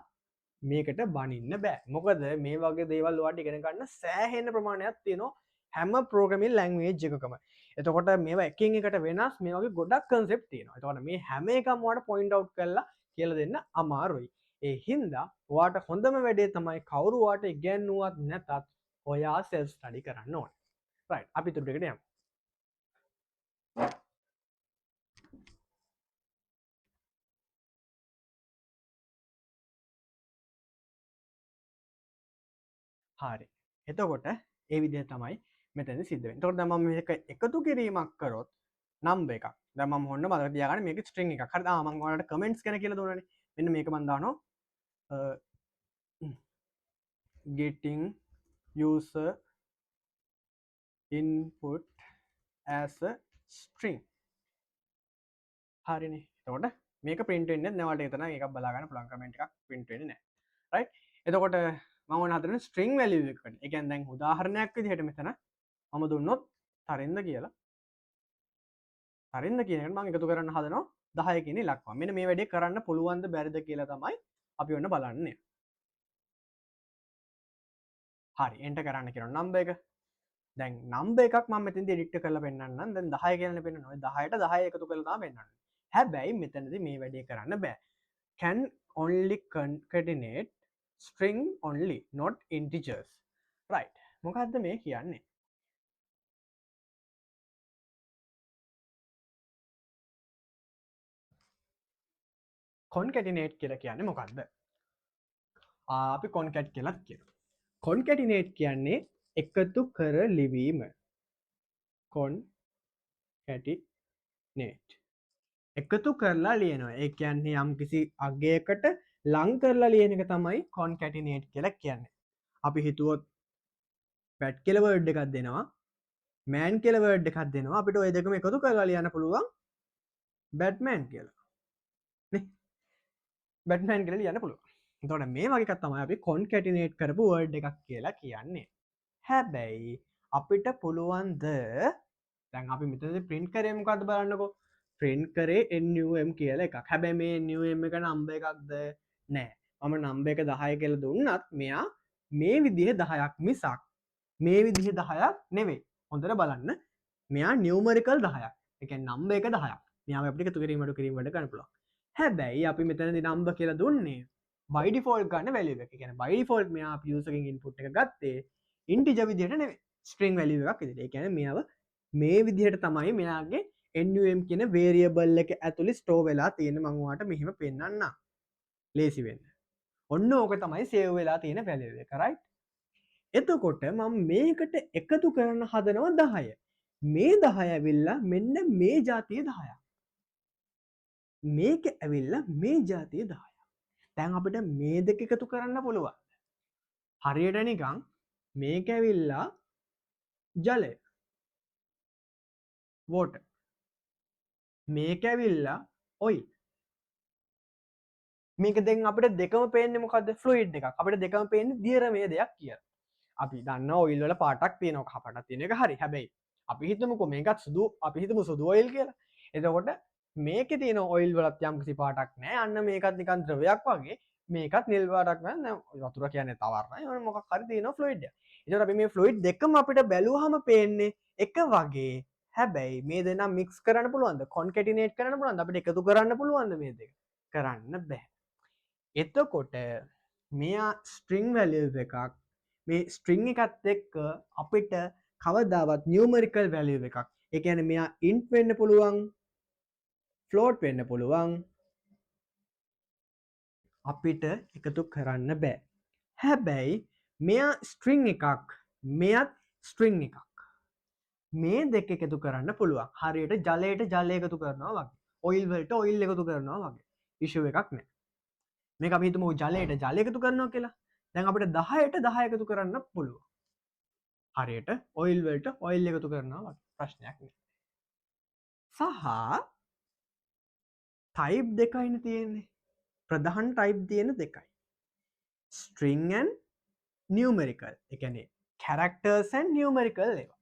මේකට බනින්න බෑ. මොකද මේ වගේ දේවල් ඔයාලට ඉගෙන ගන්න සෑහෙන ප්‍රමාණයක් තියෙනවා හැම ප්‍රෝග්‍රෑමින් ලැන්ග්වේජ් එකකම. එතකොට මේවා එකින් එකට වෙනස් මේ වගේ ගොඩක් කන්සෙප්ට් තියෙනවා. එතකොට මේ හැම එකම ඔයාලට පොයින්ට් අවුට් කරලා කියලා දෙන්න අමාරුයි. ඒ හින්දා ඔයාට හොඳම වැඩේ තමයි කවුරු ඔයාට ඉගැන්නුවත් නැතත් ඔයා සෙල්ෆ් ස්ටඩි කරන්න ඕනේ. රයිට්, අපි ඉතුරු ටිකට යමු. හරි. එතකොට ඒ විදිහ තමයි මෙතනදි සිද්ධ වෙන්නේ. එතකොට දැන් මම මේක එකතු කිරීමක් කරොත් නම්බර් එකක්. දැන් මම ඔන්න මතක තියාගන්න මේක ස්ට්‍රින්ග් එකක්. හරිද? මම ඔයාලට කමෙන්ට්ස් ගැන කියලා දුන්නානේ. මෙන්න මේක මම දානවා. Getting user input as a string. හරිනේ. එතකොට මේක print වෙන්නේ නැහැ. ඔයාලට එතන ඒකක් බලා ගන්න පුළුවන් කමෙන්ට් එකක් print වෙන්නේ නැහැ. රයිට්? එතකොට මම ඔන්න හදන string value එක වෙන්නේ. ඒ කියන්නේ දැන් උදාහරණයක් විදිහට මෙතන මම දුන්නොත් තරින්ද කියලා. තරින්ද කියන එකට මම එකතු කරන්න හදනවා 10 කියන ඉලක්කම. මෙන්න මේ වැඩේ කරන්න පුළුවන්ද බැරිද කියලා තමයි අපි ඔන්න බලන්නේ. හරි, එන්ටර් කරන්න කියනවා නම්බර් එක. දැන් නම්බර් එකක් මම මෙතනදී එඩිට් කරලා පෙන්නන්නම්. දැන් 10 කියලානේ පෙන්නන්නේ. ඔය 10ට 10 එකතු කරලා තමයි පෙන්නන්නේ. හැබැයි මෙතනදී මේ වැඩේ කරන්න බෑ. Can only concatenate string only, not integers. Right. මොකද්ද මේ කියන්නේ? Concatenate කියලා කියන්නේ මොකද්ද? අපි concat කියලාත් කියනවා. Concatenate කියන්නේ එකතු කර ලිවීම. කොන්කැටිනේට් එකතු කරලා ලියනවා. ඒ කියන්නේ යම්කිසි අගයකට ලං කරලා ලියන එක තමයි කොන්කැටිනේට් කියලා කියන්නේ. අපි හිතුවොත් බැට් කියලා වර්ඩ් එකක් දෙනවා, මෑන් කියලා වර්ඩ් එකක් දෙනවා, අපිට ඔය දෙකම එකතු කරලා ලියන්න පුළුවන් බැට්මෑන් කියලා නේ. බැට්මෑන් කියලා ලියන්න පුළුවන්. එතකොට මේ වගේ එකක් තමයි අපි කොන්කැටිනේට් කරපු වර්ඩ් එකක් කියලා කියන්නේ. හැබැයි අපිට පුළුවන් ද දැන් අපි මෙතනදී ප්‍රින්ට් කරේ මොකද්ද බලන්නකෝ. ප්‍රින්ට් කරේ NUM කියලා එකක්. හැබැයි මේ NUM එක නම්බර් එකක්ද? නෑ. මම නම්බර් එක 10 කියලා දුන්නත් මෙයා මේ විදිහේ 10ක් මිසක් මේ විදිහේ 10ක් නෙවෙයි. හොඳට බලන්න, මෙයා නියුමරිකල් 10ක්. ඒ කියන්නේ නම්බර් එක 10ක්. මෙයාව අපිට එකතු කිරීම අඩු කිරීම වැඩ ගන්න පුළුවන්. හැබැයි අපි මෙතනදී නම්බර් කියලා දුන්නේ by default ගන්න වැලියු එක. ඒ කියන්නේ by default මෙයා අපි user ගෙන් input එක ගත්තේ integer විදිහට නෙවෙයි, string value එකක් විදිහට. ඒ කියන්නේ මෙයාව මේ විදිහට තමයි මෙයාගේ NUM කියන variable එක ඇතුලේ store වෙලා තියෙන්නේ. මම ඔයාලට මෙහෙම පෙන්නන්නම් ලේසි වෙන්න. ඔන්න ඕක තමයි save වෙලා තියෙන value එක, right? එතකොට මම මේකට එකතු කරන්න හදනවා 10. මේ 10 ඇවිල්ලා මෙන්න මේ ජාතිය 10ක්. මේක ඇවිල්ලා මේ ජාතිය 10ක්. දැන් අපිට මේ දෙක එකතු කරන්න පුළුවන්. හරියට නිකන් මේක ඇවිල්ලා ජලය, water. මේක ඇවිල්ලා ඔයිල්. මේක දැන් අපිට දෙකම පේන්නේ මොකද්ද? ෆ්ලුයිඩ් එකක්. අපිට දෙකම පේන්නේ දියරමය දෙයක් කියලා. අපි දන්නවා ඔයිල් වල පාටක් තියෙනවා, කහ පාටක් තියෙන එක හරි. හැබැයි අපි හිතමුකෝ මේකත් සුදු, අපි හිතමු සුදු ඔයිල් කියලා. එතකොට මේකේ තියෙන ඔයිල් වලත් යම්කිසි පාටක් නෑ. අන්න මේකත් නිකන් ද්‍රවයක් වගේ, මේකත් නිල් පාටක් නෑ. නෑ, වතුර කියන්නේ තව වර්ණයි. ඔන්න මොකක් හරි තියෙනවා ෆ්ලුයිඩ් එක. එතකොට අපි මේ ෆ්ලුයිඩ් දෙකම අපිට බැලුවහම පේන්නේ එක වගේ. හැබැයි මේ දෙන්නා මික්ස් කරන්න පුළුවන්ද? කොන්කැටිනේට් කරන්න පුළුවන්ද? අපිට එකතු කරන්න පුළුවන්ද මේ දෙක? කරන්න බෑ. එතකොට මෙයා ස්ට්‍රින්ග් වැලියු එකක්. මේ ස්ට්‍රින්ග් එකත් එක්ක අපිට කවදාවත් නියුමරිකල් වැලියු එකක්, ඒ කියන්නේ මෙයා ඉන්ට් වෙන්න පුළුවන්, ෆ්ලෝට් වෙන්න පුළුවන්, අපිට එකතු කරන්න බෑ. හැබැයි මෙයා ස්ට්‍රින්ග් එකක්, මෙයත් ස්ට්‍රින්ග් එකක්. මේ දෙක එකතු කරන්න පුළුවන්. හරියට ජලයට ජලය එකතු කරනවා වගේ, ඔයිල් වලට ඔයිල් එකතු කරනවා වගේ. ඉෂුව එකක් නෑ. මේක අපි හිතමු ජලයට ජලය එකතු කරනවා කියලා. දැන් අපිට 10ට 10 එකතු කරන්න පුළුවන්. හරියට ඔයිල් වලට ඔයිල් එකතු කරනවා වගේ. ප්‍රශ්නයක් නෑ. සහ ටයිප් දෙකයිනේ තියෙන්නේ. ප්‍රධාන ටයිප් තියෙන දෙකයි. String and නියුමරිකල්. ඒ කියන්නේ කැරක්ටර්ස් ඇන්ඩ් නියුමරිකල් ඒවා.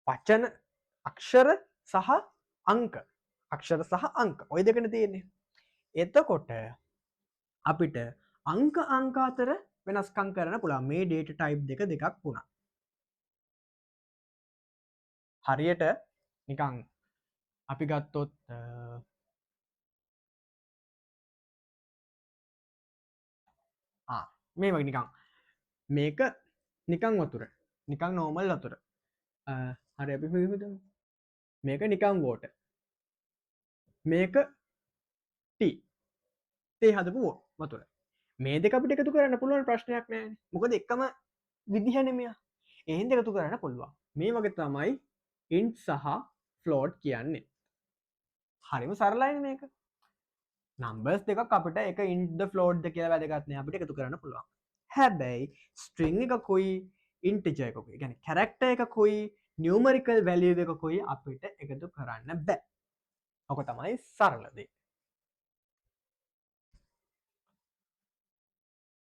වචන, අක්ෂර සහ අංක. අක්ෂර සහ අංක. ඔය දෙකනේ තියෙන්නේ. එතකොට අපිට අංක අංක අතර වෙනස්කම් කරන්න පුළුවන්. මේ ඩේටා ටයිප් දෙක දෙකක් වුණා. හරියට නිකන් අපි ගත්තොත්, මේ වගේ නිකන් මේක නිකන් වතුර, නිකන් නෝමල් වතුර. හරි අපි හිතමු මේක නිකන් වෝටර්, මේක ටී, තේ හදපු වතුර. මේ දෙක අපිට එකතු කරන්න පුළුවන් ප්‍රශ්නයක් නෑනේ. මොකද එකම විදිහනේ මෙයා. ඒ හින්දා එකතු කරන්න පුළුවන්. මේ වගේ තමයි ඉන්ට් සහ ෆ්ලෝට් කියන්නේ. හරිම සරලයිනේ මේක. නම්බර්ස් දෙකක් අපිට එක ඉන්ට් ද ෆ්ලෝට් ද කියලා වැදගත් නෑ, අපිට එකතු කරන්න පුළුවන්. හැබැයි ස්ට්‍රින්ග් එකකුයි ඉන්ටිජර් එකකුයි, ඒ කියන්නේ කැරක්ටර් එකකුයි නියුමරිකල් වැලියු එකකුයි අපිට එකතු කරන්න බෑ. ඔක තමයි සරල දේ.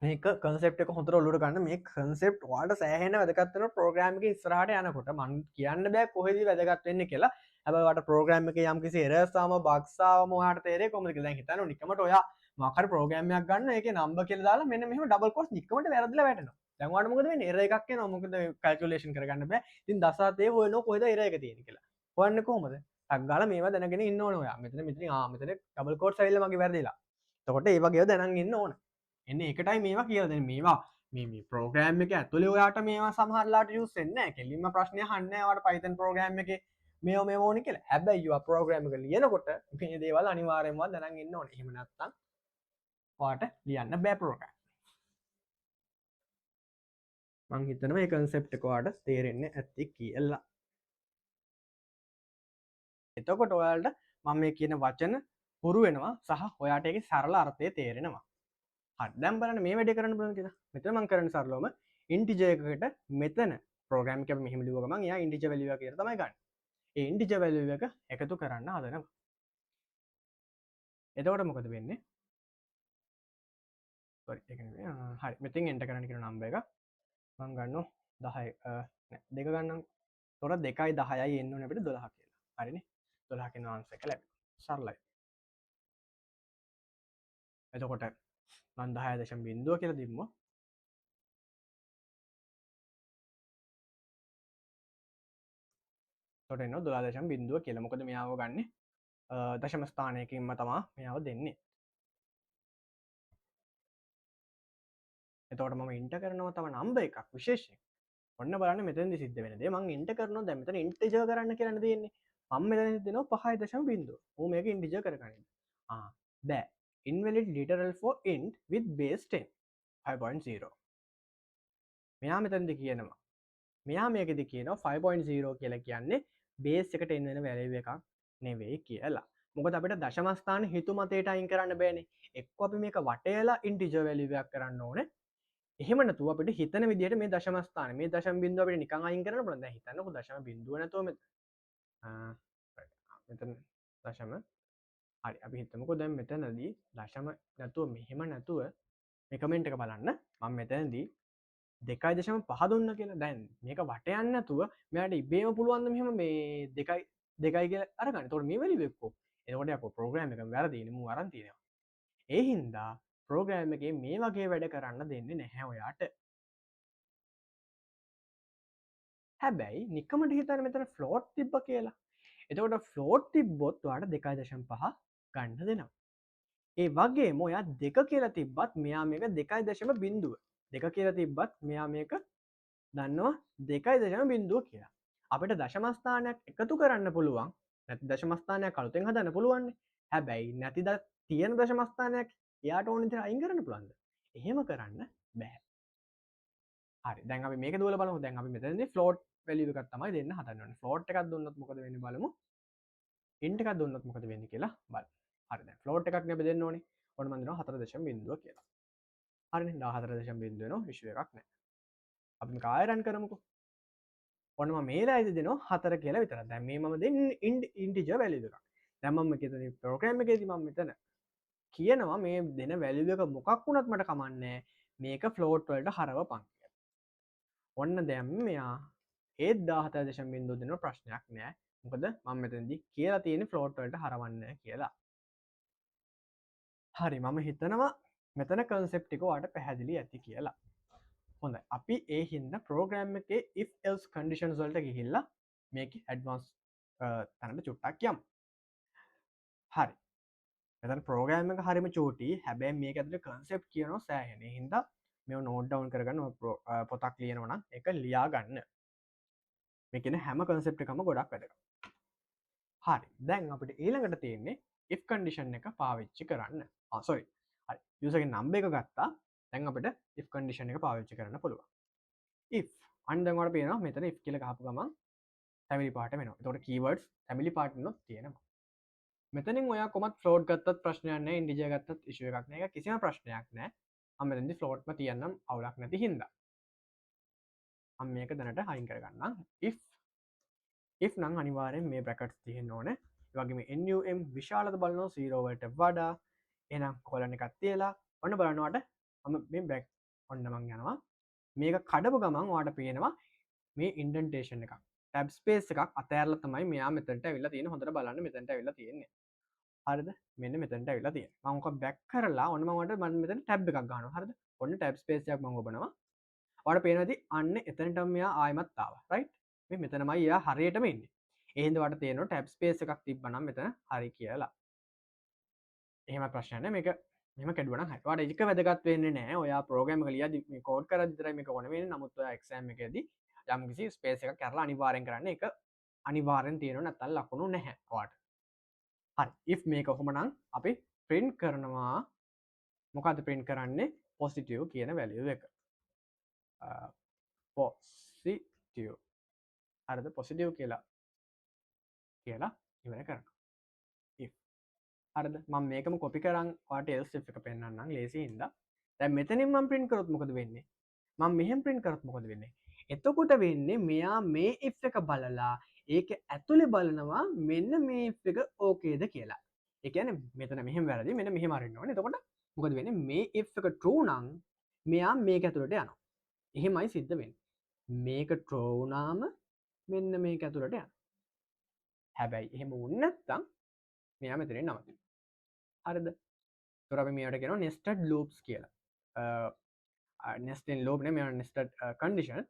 මේක කන්සෙප්ට් එක හොඳට ඔලුවට ගන්න. මේ කන්සෙප්ට් ඔයාලට සෑහෙන වැදගත් වෙනවා ප්‍රෝග්‍රෑම් එකේ ඉස්සරහට යනකොට. මං කියන්න බෑ කොහෙද වැදගත් වෙන්නේ කියලා. හැබැයි ඔයාලට ප්‍රෝග්‍රෑම් එකේ යම්කිසි එරර්ස් ආවම, බග්ස් ආවම ඔයාලට තේරෙයි කොහොමද කියලා. දැන් හිතන්න නිකමට ඔයා මොකක් හරි ප්‍රෝග්‍රෑම් එකක් ගන්න, ඒකේ නම්බර් කියලා දාලා මෙන්න මෙහෙම ඩබල් ක්‍රොස් නිකමට වැරදිලා වැටෙනවා. දැන් ඔයාලට මොකද වෙන්නේ? එරර් එකක් එනවා. මොකද කැල්කියුලේෂන් කරගන්න බෑ. ඉතින් දස හතේ හොයනවා කොහෙද එරර් එක තියෙන්නේ කියලා. හොයන්නේ කොහොමද? ටක් ගාලා මේවා දැනගෙන ඉන්න ඕනේ ඔයා. මෙතන, මෙතන ඩබල් ක්‍රොස් ඇවිල්ලා මගේ වැරදිලා. එතකොට ඒ වගේ ඒවා දැනන් ඉන්න ඕන. එන්නේ ඒකටයි මේවා කියලා දෙන්නේ. මේවා මේ ප්‍රෝග්‍රෑම් එක ඇතුලේ ඔයාට මේවා සමහර ලාට යූස් වෙන්නේ නැහැ. කෙලින්ම ප්‍රශ්නය අහන්නේ නැහැ ඔයාට Python programme එකේ මේව මේව ඕනේ කියලා. හැබැයි ඔයා ප්‍රෝග්‍රෑම් එක ලියනකොට මේ දේවල් අනිවාර්යයෙන්ම දැනන් ඉන්න ඕනේ. එහෙම නැත්නම් ඔයාට ලියන්න බෑ ප්‍රෝග්‍රෑම්. මං හිතනවා මේ කන්සෙප්ට් එක ඔයාලට තේරෙන්න ඇති කියලා. එතකොට ඔයාලට මම මේ කියන වචන හුරු වෙනවා සහ ඔයාට ඒකේ සරල අර්ථය තේරෙනවා. හරි, දැන් බලන්න මේ වැඩේ කරන්න පුළුවන් කියලා. මෙතන මං කරන්නේ සරලවම ඉන්ටිජර් එකකට මෙතන ප්‍රෝග්‍රෑම් එක අපි මෙහෙම ලිව්ව ගමන් එයා ඉන්ටිජර් වැලියු එක කියලා තමයි ගන්න. ඒ ඉන්ටිජර් වැලියු එක එකතු කරන්න හදනවා. එතකොට මොකද වෙන්නේ? සෝරි, ඒක නෙමෙයි. හරි, මෙතෙන් එන්ටර් කරන්න කියන නම්බර් එක මං ගන්නවා 10, නෑ, දෙක ගන්නම්. එතකොට දෙකයි දහයයි එන්න ඕනේ අපිට 12 කියලා. හරිනේ? 12 කියන ආන්සර් එක ලැබෙනවා. සරලයි. එතකොට මං දහය දශම බිංදුව කියලා තිබ්බොත් එතකොට එනවා දොළහ දශම බිංදුව කියලා. මොකද මෙයාව ගන්නෙ, දශම ස්ථානයකින්ම තමා මෙයාව දෙන්නේ. එතකොට මම ඉන්ටර් කරනවා තව නම්බර් එකක් විශේෂයෙන්. ඔන්න බලන්න මෙතනදි සිද්ධ වෙන දේ. මං ඉන්ටර් කරනවා දැන් මෙතන ඉන්ටිජර් කරන්න කියලානේ තියෙන්නේ. මම මෙතනදි දෙනවා පහයි දශම බිංදුව. ඌ මේක ඉන්ටිජර් කරගනින්න. බෑ. Invalid literal for int with base 10 5.0. මෙයා මෙතනදි කියනවා. මෙයා මේකෙදි කියනවා 5.0 කියලා කියන්නේ බේස් එකට එන්න වෙන වැලියු එකක් නෙවෙයි කියලා. මොකද අපිට දශම ස්ථාන හිතු මතයට අයින් කරන්න බෑනේ. එක්ක අපි මේක වටේලා ඉන්ටිජර් වැලියු එකක් කරන්න ඕනේ. එහෙම නැතුව අපිට හිතන විදිහට මේ දශම ස්ථාන මේ දශම බිංදුව අපිට නිකන් අයින් කරන්න පුළුවන්. දැන් හිතන්නකෝ දශම බිංදුව නැතුව මෙතන දශම හරි අපි හිතමුකෝ දැන් මෙතනදී දශම නැතුව මෙහෙම නැතුව මේ කමෙන්ට් එක බලන්න. මම මෙතනදී දෙකයි දශම පහ දුන්නා කියලා. දැන් මේක වට යන්නේ නැතුව මෙයාට ඉබේම පුළුවන් ද මෙහෙම මේ දෙකයි කියලා අරගන්න. එතකොට මේ වැලියු එක්කෝ. එතකොට යකෝ ප්‍රෝග්‍රෑම් එකම වැරදිනේ මූ අරන් තියෙනවා. ඒ හින්දා ප්‍රෝග්‍රෑම් එකේ මේ වගේ වැඩ කරන්න දෙන්නේ නැහැ ඔයාට. හැබැයි නිකමට හිතන්න මෙතන ෆ්ලෝට් තිබ්බ කියලා. එතකොට ෆ්ලෝට් තිබ්බොත් ඔයාට දෙකයි දශම පහ ගන්න දෙනවා. ඒ වගේම ඔයා දෙක කියලා තිබ්බත් මෙයා මේක දෙකයි දශම බිංදුව. දෙක කියලා තිබ්බත් මෙයා මේක දන්නවා දෙකයි දශම බිංදුව කියලා. අපිට දශම ස්ථානයක් එකතු කරන්න පුළුවන්. නැති දශම ස්ථානයක් අලුතෙන් හදන්න පුළුවන්නේ. හැබැයි නැති තියෙන දශම ස්ථානයක් එයාට ඕන විදිහට අයින් කරන්න පුළුවන්ද? එහෙම කරන්න බෑ. හරි, දැන් අපි මේක දුවලා බලමු. දැන් අපි මෙතනදී ෆ්ලෝට් වැලියු එකක් තමයි දෙන්න හදන්න ඕනේ. ෆ්ලෝට් එකක් දුන්නොත් මොකද වෙන්නේ බලමු. ඉන්ට් එකක් දුන්නොත් මොකද වෙන්නේ කියලා බලමු. හරි, දැන් ෆ්ලෝට් එකක් නේ අපි දෙන්න ඕනේ. ඔන්න මම දෙනවා හතර දශම බිංදුව කියලා. හරිනේ, දාහතර දශම බිංදුව වෙනවා, ඉෂුව එකක් නෑ. අපි මේක ආයෙ රන් කරමුකෝ. ඔන්න මම මේ වෙලාවේදී දෙනවා 4 කියලා විතරක්. දැන් මේ මම දෙන්නේ ඉන්ටිජර් වැලියු එකක්. දැන් මම මෙතන ප්‍රෝග්‍රෑම් එකේදී මම මෙතන කියනවා මේ දෙන වැලියු එක මොකක් වුණත් මට කමන්නේ මේක ෆ්ලෝට් වලට හරවපන් කියලා. ඔන්න දැන් මෙයා ඒත් දාහතර දශම බිංදුව දෙනවා ප්‍රශ්නයක් නෑ. මොකද මම මෙතනදී කියලා තියෙන්නේ ෆ්ලෝට් වලට හරවන්න කියලා. හරි, මම හිතනවා මෙතන කන්සෙප්ට් එක ඔයාලට පැහැදිලි ඇති කියලා. හොඳයි, අපි ඒ හින්දා ප්‍රෝග්‍රෑම් එකේ if else conditions වලට ගිහිල්ලා මේකේ ඇඩ්වාන්ස් තැනට චුට්ටක් යමු. හරි, මෙතන ප්‍රෝග්‍රෑම් එක හරිම චූටි. හැබැයි මේක ඇතුලේ කන්සෙප්ට් කියනවා සෑහෙන. ඒ හින්දා මේව නෝට් ඩවුන් කරගන්න ඔය පොතක් ලියනවා නම් ඒක ලියා ගන්න. මේ කියන හැම කන්සෙප්ට් එකම ගොඩක් වැදගත්. හරි, දැන් අපිට ඊළඟට තියෙන්නේ if condition එක පාවිච්චි කරන්න. සෝරි. හරි, user ගේ number එක ගත්තා. දැන් අපිට if condition එක පාවිච්චි කරන්න පුළුවන්. if අන්න දැන් ඔයාලට පේනවා මෙතන if කියලා ගහපු ගමන් තැමිලි පාට වෙනවා. එතකොට keywords තැමිලි පාට වෙනොත් තියෙනවා. මෙතනින් ඔයා කොහොමත් ෆ්ලෝට් ගත්තත් ප්‍රශ්නයක් නෑ, ඉන්ටිජර් ගත්තත් ඉෂුව එකක් නෑ. ඒක කිසිම ප්‍රශ්නයක් නෑ. මම මෙතනදී ෆ්ලෝට්ම තියන්නම් අවුලක් නැති හින්දා. මම මේක දැනට අයින් කරගන්නම්. If නම් අනිවාර්යෙන් මේ බ්‍රැකට්ස් තියෙන්න ඕනේ. ඒ වගේම NUM විශාලද බලනවා 0 වලට වඩා. එහෙනම් කොලන් එකක් තියලා ඔන්න බලනවාට මම මේ බැක් ඔන්න මං යනවා. මේක කඩපු ගමන් ඔයාලට පේනවා මේ ඉන්ඩෙන්ටේෂන් එකක්. ටැබ් ස්පේස් එකක් අතෑරලා තමයි මෙයා මෙතනට ඇවිල්ලා තියෙන්නේ. හොඳට බලන්න මෙතනට ඇවිල්ලා තියෙන්නේ. හරිද? මෙන්න මෙතනට ඇවිල්ලා තියෙන්නේ. මම ඔක බැක් කරලා ඔන්න මම ඔයාලට මම මෙතන ටැබ් එකක් ගන්නවා. හරිද? ඔන්න ටැබ් ස්පේස් එකක් මම ඔබනවා. ඔයාලට පේනවා ඇති අන්න එතනටම මෙයා ආයෙමත් ආවා. රයිට්? මේ මෙතනමයි එයා හරියටම ඉන්නේ. ඒ හින්දා ඔයාලට තේරෙනවා ටැබ් ස්පේස් එකක් තිබ්බනම් මෙතන හරි කියලා. එහෙම ප්‍රශ්නයක් නෑ. මේක මෙහෙම කැඩුවා නම් හරි. ඔයාලට ඒක වැදගත් වෙන්නේ නෑ. ඔයා ප්‍රෝග්‍රෑම් එක ලියද්දි මේ කෝඩ් කරද්දි විතරයි මේක ඕන වෙන්නේ. නමුත් ඔයා එක්සෑම් එකේදී යම්කිසි ස්පේස් එකක් කරලා අනිවාර්යෙන් කරන්න. ඒක අනිවාර්යෙන් තියෙනවා නැත්නම් ලකුණු නැහැ ඔයාට. හරි. if මේක කොහොමනම් අපි print කරනවා. මොකද්ද print කරන්නේ? positive කියන value එක. පොසිටිව්. හරිද? පොසිටිව් කියලා කියලා ඉවර කරනවා. If. හරිද? මම මේකම කොපි කරන් ඔයාලට else if එක පෙන්නන්නම් ලේසි හින්දා. දැන් මෙතනින් මම print කරොත් මොකද වෙන්නේ? මම මෙහෙම print කරොත් මොකද වෙන්නේ? එතකොට වෙන්නේ මෙයා මේ if එක බලලා ඒක ඇතුලේ බලනවා මෙන්න මේ if එක ඕකේද කියලා. ඒ කියන්නේ මෙතන මෙහෙම වැරදි, මෙන්න මෙහෙම අරින්න ඕනේ. එතකොට මොකද වෙන්නේ? මේ if එක true නම් මෙයා මේක ඇතුලට යනවා. එහෙමයි සිද්ධ වෙන්නේ. මේක true වුණාම මෙන්න මේක ඇතුලට යනවා. හැබැයි එහෙම වුනේ නැත්නම් මෙයා මෙතනින් නවතිනවා. හරිද? ඒතර අපි මේවට කියනවා nested loops කියලා. Nesting loop නෙමෙයි, මේවා nested condition.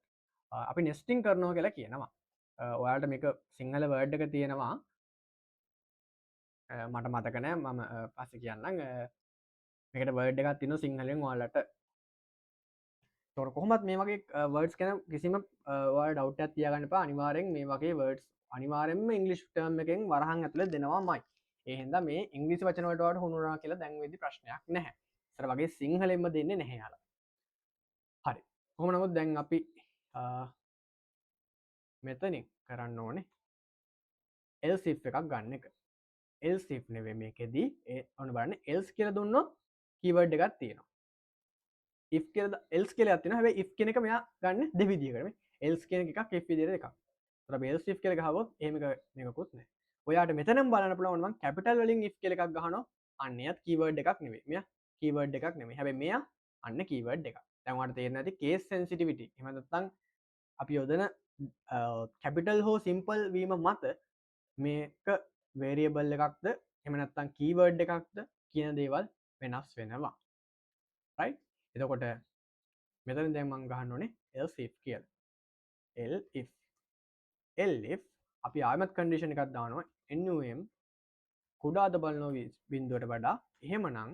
අපි nesting කරනවා කියලා කියනවා. ඔයාලට මේක සිංහල වර්ඩ් එක තියෙනවා. මට මතක නෑ, මම පස්සේ කියන්නම්. මේකට වර්ඩ් එකක් තියෙනවා සිංහලෙන් ඔයාලට. ඒතකොට කොහොමත් මේ වගේ වර්ඩ්ස් ගැන කිසිම ඔයාලා ඩවුට් එකක් තියාගන්න එපා. අනිවාර්යෙන් මේ වගේ වර්ඩ්ස් අනිවාර්යෙන්ම ඉංග්‍රීසි ටර්ම් එකෙන් වරහන් ඇතුලේ දෙනවාමයි. ඒ හින්දා මේ ඉංග්‍රීසි වචන වලට ඔයාලට හුරු වුණා කියලා දැන් වෙද්දි ප්‍රශ්නයක් නැහැ. ඉස්සර වගේ සිංහලෙන්ම දෙන්නේ නැහැ යාළුවා. හරි. කොහොම නමුත් දැන් අපි මෙතනින් කරන්න ඕනේ else if එකක් ගන්න එක. Else if නෙවෙයි මේකෙදි, ඒ ඔන්න බලන්න else කියලා දුන්නොත් කීවර්ඩ් එකක් තියෙනවා. If කියලා else කියලා එකක් තියෙනවා. හැබැයි if කියන එක මෙයා ගන්න දෙවිදියකට මේ else කියන එක එකක්, if විදියට එකක්. ඒතර අපි else if කියලා ගහුවොත් එහෙම එක මේකකුත් නෑ. ඔයාට මෙතනම බලන්න පුළුවන් මං කැපිටල් වලින් if කියලා එකක් ගහනවා. අන්න එයත් කීවර්ඩ් එකක් නෙවෙයි. මෙයා කීවර්ඩ් එකක් නෙවෙයි. හැබැයි මෙයා අන්න කීවර්ඩ් එකක්. දැන් ඔයාලට තේරෙනවා ඇති කේස් සෙන්සිටිවිටි. එහෙම නැත්නම් අපි යොදන කැපිටල් හෝ සිම්පල් වීම මත මේක වේරියබල් එකක්ද එහෙම නැත්නම් කීවර්ඩ් එකක්ද කියන දේවල් වෙනස් වෙනවා. රයිට්? එතකොට මෙතන දැන් මං ගහන්න ඕනේ else if කියලා. Else if. Else if අපි ආයෙමත් කන්ඩිෂන් එකක් දානවා num කුඩාද බලනවා බිංදුවට වඩා. එහෙමනම්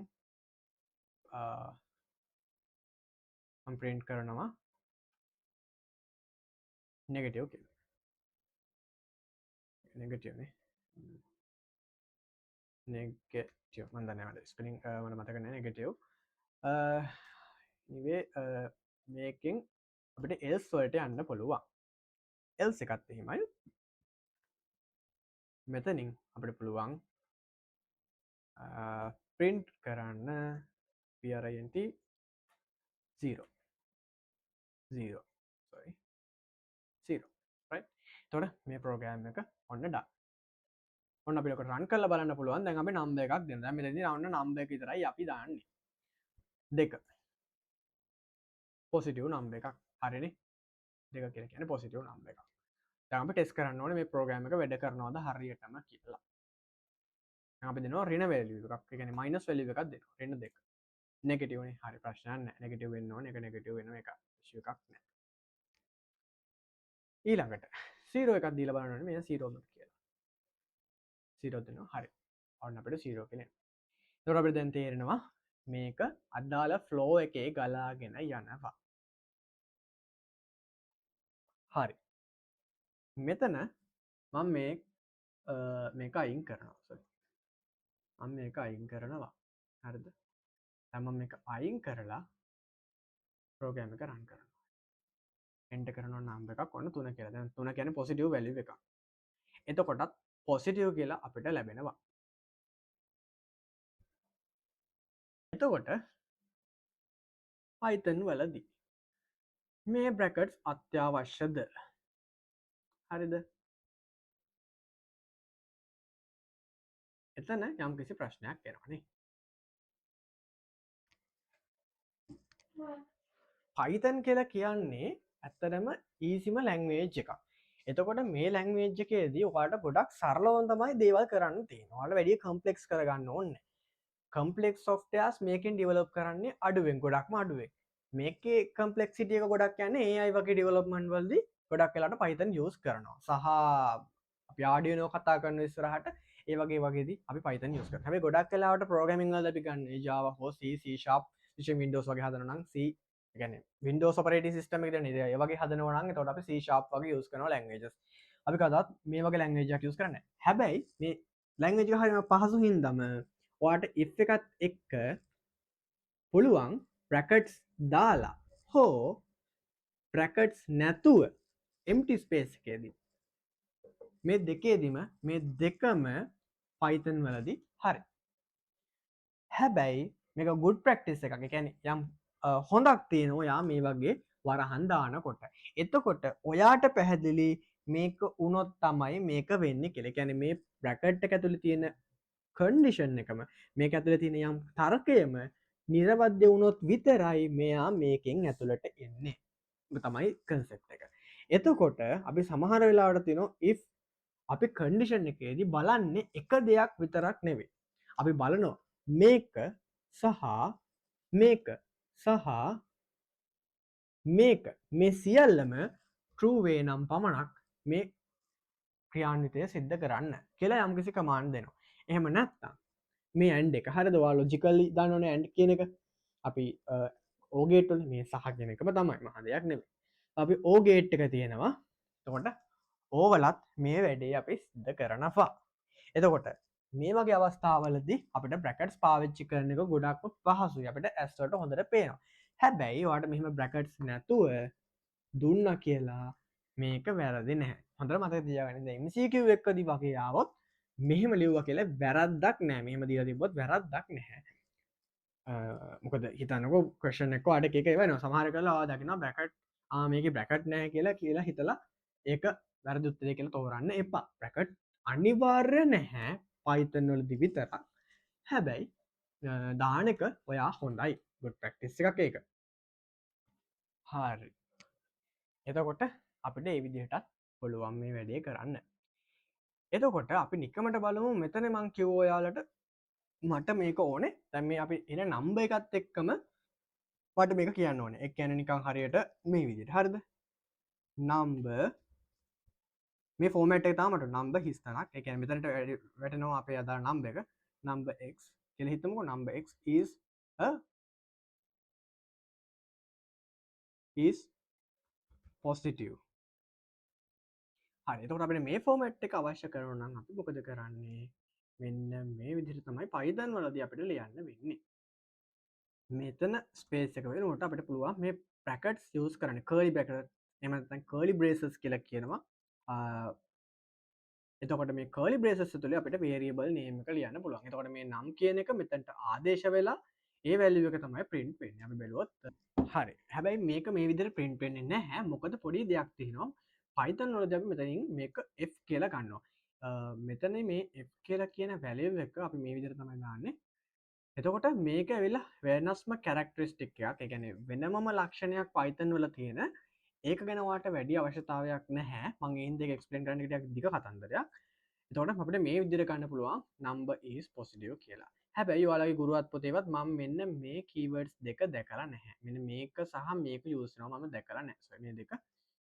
මම ප්‍රින්ට් කරනවා නෙගටිව් කියලා. නෙගටිව් නේ. නෙගටිව් මන් දන්නේ නැහැ මට ස්පෙලිං මට මතක නෑ නෙගටිව්. anyway, මේකෙන් අපිට else වලට යන්න පුළුවන්. Else එකත් එහෙමයි. මෙතනින් අපිට පුළුවන් print කරන්න print 0 0 sorry 0 right. එතකොට මේ ප්‍රෝග්‍රෑම් එක ඔන්න done. ඔන්න අපිට ඔක රන් කරලා බලන්න පුළුවන්. දැන් අපි නම්බර් එකක් දෙන්න. දැන් මෙතනදී ඔන්න නම්බර් එක විතරයි අපි දාන්නේ. 2 පොසිටිව් නම්බර් එකක්. හරිනේ. 2 කියලා කියන්නේ පොසිටිව් නම්බර් එකක්. දැන් අපි ටෙස්ට් කරන්න ඕනේ මේ ප්‍රෝග්‍රෑම් එක වැඩ කරනවද හරියටම කියලා. දැන් අපි දෙනවා ඍණ වැලියු එකක්. ඒ කියන්නේ මයිනස් වැලියු එකක් දෙනවා. ඍණ 2. නෙගටිව් නේ. හරි ප්‍රශ්නයක් නෑ. නෙගටිව් වෙන්න ඕනේ. ඒක නෙගටිව් වෙනවා එක. ඉෂුව එකක් නෑ. ඊළඟට 0 එකක් දීලා බලන්න ඕනේ මේ 0 ද කියලා. 0 දෙනවා. හරි. ඔන්න අපිට 0 කියලා එනවා. එතකොට අපිට දැන් තේරෙනවා මේක අදාළ ෆ්ලෝ එකේ ගලාගෙන යනවා. හරි. මෙතන මම මේක අයින් කරනවා. සෝරි. මම මේක අයින් කරනවා. හරිද? දැන් මම මේක අයින් කරලා ප්‍රෝග්‍රෑම් එක රන් කරනවා. එන්ටර් කරනවා නම්බර් එකක් ඔන්න 3 කියලා. දැන් 3 කියන්නේ පොසිටිව් වැලියු එකක්. එතකොටත් පොසිටිව් කියලා අපිට ලැබෙනවා. එතකොට Python වලදී මේ බ්‍රැකට්ස් අත්‍යවශ්‍යද? හරිද? එතන යම්කිසි ප්‍රශ්නයක් එනවනේ. Python කියලා කියන්නේ ඇත්තටම ඊසිම ලැන්ග්වේජ් එකක්. එතකොට මේ ලැන්ග්වේජ් එකේදී ඔයාලට ගොඩක් සරලවම තමයි දේවල් කරන්න තියෙන්නේ. ඔයාලට වැඩි කම්ප්ලෙක්ස් කරගන්න ඕනේ නැහැ. කම්ප්ලෙක්ස් සොෆ්ට්වෙයාර්ස් මේකෙන් ඩෙවලොප් කරන්නේ අඩුවෙන්, ගොඩක්ම අඩුවෙන්. මේකේ කම්ප්ලෙක්සිටි එක ගොඩක් යන්නේ AI වගේ ඩෙවලොප්මන්ට් වලදී ගොඩක් වෙලාවට Python use කරනවා. සහ අපි Arduino කතා කරන ඉස්සරහට ඒ වගේ වගේදී අපි Python use කරනවා. හැබැයි ගොඩක් වෙලාවට ප්‍රෝග්‍රෑමින් වලදී අපි ගන්නේ Java හෝ C, C Sharp, විශේෂයෙන් Windows වගේ හදනවා නම් C, ඒ කියන්නේ Windows operating system එක දෙන්නේ. ඒ වගේ හදනවා නම් එතකොට අපි C Sharp වගේ use කරනවා languages. අපි කවදාවත් මේ වගේ language එකක් use කරන්නේ නැහැ. හැබැයි මේ language එක හරියම පහසු හින්දාම ඔයාට if එකත් එක්ක පුළුවන් brackets දාලා හෝ බ්‍රැකට්ස් නැතුව empty space එකේදී මේ දෙකේදීම මේ දෙකම Python වලදී හරි. හැබැයි මේක good practice එකක්. ඒ කියන්නේ යම් හොඳක් තියෙනවා ඔයා මේ වගේ වරහන් දානකොට. එතකොට ඔයාට පැහැදිලි මේක වුණොත් තමයි මේක වෙන්නේ කියලා. ඒ කියන්නේ මේ බ්‍රැකට් එක ඇතුලේ තියෙන කන්ඩිෂන් එකම මේක ඇතුලේ තියෙන යම් තර්කයම නිර්වද්‍ය වුණොත් විතරයි මෙයා මේකෙන් ඇතුළට එන්නේ. ඒක තමයි කන්සෙප්ට් එක. එතකොට අපි සමහර වෙලාවට තියෙනවා if අපි කන්ඩිෂන් එකේදී බලන්නේ එක දෙයක් විතරක් නෙවෙයි. අපි බලනවා මේක සහ මේක සහ මේක මේ සියල්ලම true වේ නම් පමණක් මේ ක්‍රියාන්විතය සිද්ධ කරන්න කියලා යම්කිසි කමාන්ඩ් දෙනවා. එහෙම නැත්නම් මේ ඇන්ඩ් එක හරිද? ඔයා ලොජිකලි දන්නවනේ ඇන්ඩ් කියන එක. අපි ඕ ගේට් වල මේ සහ කියන එකම තමයි, මහා දෙයක් නෙමෙයි. අපි ඕ ගේට් එක තියෙනවා. එතකොට ඕවලත් මේ වැඩේ අපි සිද්ධ කරනවා. එතකොට මේ වගේ අවස්ථාවලදී අපිට බ්‍රැකට්ස් පාවිච්චි කරන එක ගොඩක්ම පහසුයි. අපිට ඇස් වලට හොඳට පේනවා. හැබැයි ඔයාට මෙහෙම බ්‍රැකට්ස් නැතුව දුන්නා කියලා මේක වැරදි නැහැ. හොඳට මතක තියාගන්න. දැන් MCQ එකදී වගේ ආවොත් මෙහෙම ලිව්වා කියලා වැරද්දක් නෑ. මෙහෙම දීලා තිබ්බොත් වැරද්දක් නැහැ. මොකද හිතන්නකෝ ක්වෙස්චන් එක ඔයාට එක එක ඒවා එනවා. සමහර වෙලාවට ඔයා දකිනවා බ්‍රැකට්, මේකේ බ්‍රැකට් නෑ කියලා හිතලා ඒක වැරදි උත්තරේ කියලා තෝරන්න එපා. බ්‍රැකට් අනිවාර්ය නැහැ Python වලදී විතරක්. හැබැයි දාන එක ඔයා හොඳයි. good practice එකක් ඒක. හරි. එතකොට අපිට මේ විදිහටත් පුළුවන් මේ වැඩේ කරන්න. එතකොට අපි නිකමට බලමු මෙතන මං කිව්ව ඔයාලට මට මේක ඕනේ. දැන් මේ අපි එන නම්බර් එකත් එක්කම මට මේක කියන්න ඕනේ. ඒ කියන්නේ නිකන් හරියට මේ විදිහට. හරිද? නම්බර් මේ ෆෝමැට් එක තමයි මට නම්බර් හිස් තැනක්. ඒ කියන්නේ මෙතනට වැටෙනවා අපේ අදාළ නම්බර් එක. නම්බර් x කියලා හිතමුකෝ. Number x is positive. හරි. එතකොට අපිට මේ ෆෝමැට් එක අවශ්‍ය කරනවා නම් අපි මොකද කරන්නේ? මෙන්න මේ විදිහට තමයි Python වලදී අපිට ලියන්න වෙන්නේ. මෙතන ස්පේස් එක වෙනකොට අපිට පුළුවන් මේ බ්‍රැකට්ස් යූස් කරන්න. කර්ලි බ්‍රැකට් එහෙම නැත්නම් කර්ලි බ්‍රේසස් කියලා කියනවා. එතකොට මේ කර්ලි බ්‍රේසස් ඇතුලේ අපිට වේරියබල් නේම් එක ලියන්න පුළුවන්. එතකොට මේ නම් කියන එක මෙතනට ආදේශ වෙලා ඒ වැලියු එක තමයි ප්‍රින්ට් වෙන්නේ. අපි බැලුවොත් හරි. හැබැයි මේක මේ විදිහට ප්‍රින්ට් වෙන්නේ නැහැ. මොකද පොඩි දෙයක් තියෙනවා. Python වලදී අපි මෙතනින් මේක f කියලා ගන්නවා. මෙතන මේ f කියලා කියන වැලියු එක අපි මේ විදිහට තමයි දාන්නේ. එතකොට මේක ඇවිල්ලා වෙනස්ම කැරක්ටරිස්ටික් එකක්. ඒ කියන්නේ වෙනමම ලක්ෂණයක් Python වල තියෙන. ඒක ගැන ඔයාලට වැඩි අවශ්‍යතාවයක් නැහැ. මං ඒ හින්දා ඒක එක්ස්ප්ලেইন කරන්න ටිකක් දිග කතන්දරයක්. එතකොට අපිට මේ විදිහට ගන්න පුළුවන් number is positive කියලා. හැබැයි ඔයාලගේ ගුරුවත් පොතේවත් මම මෙන්න මේ කීවර්ඩ්ස් දෙක දැකලා නැහැ. මෙන්න මේක සහ මේක යූස් වෙනවා මම දැකලා නැහැ. සෝරි, මේ දෙක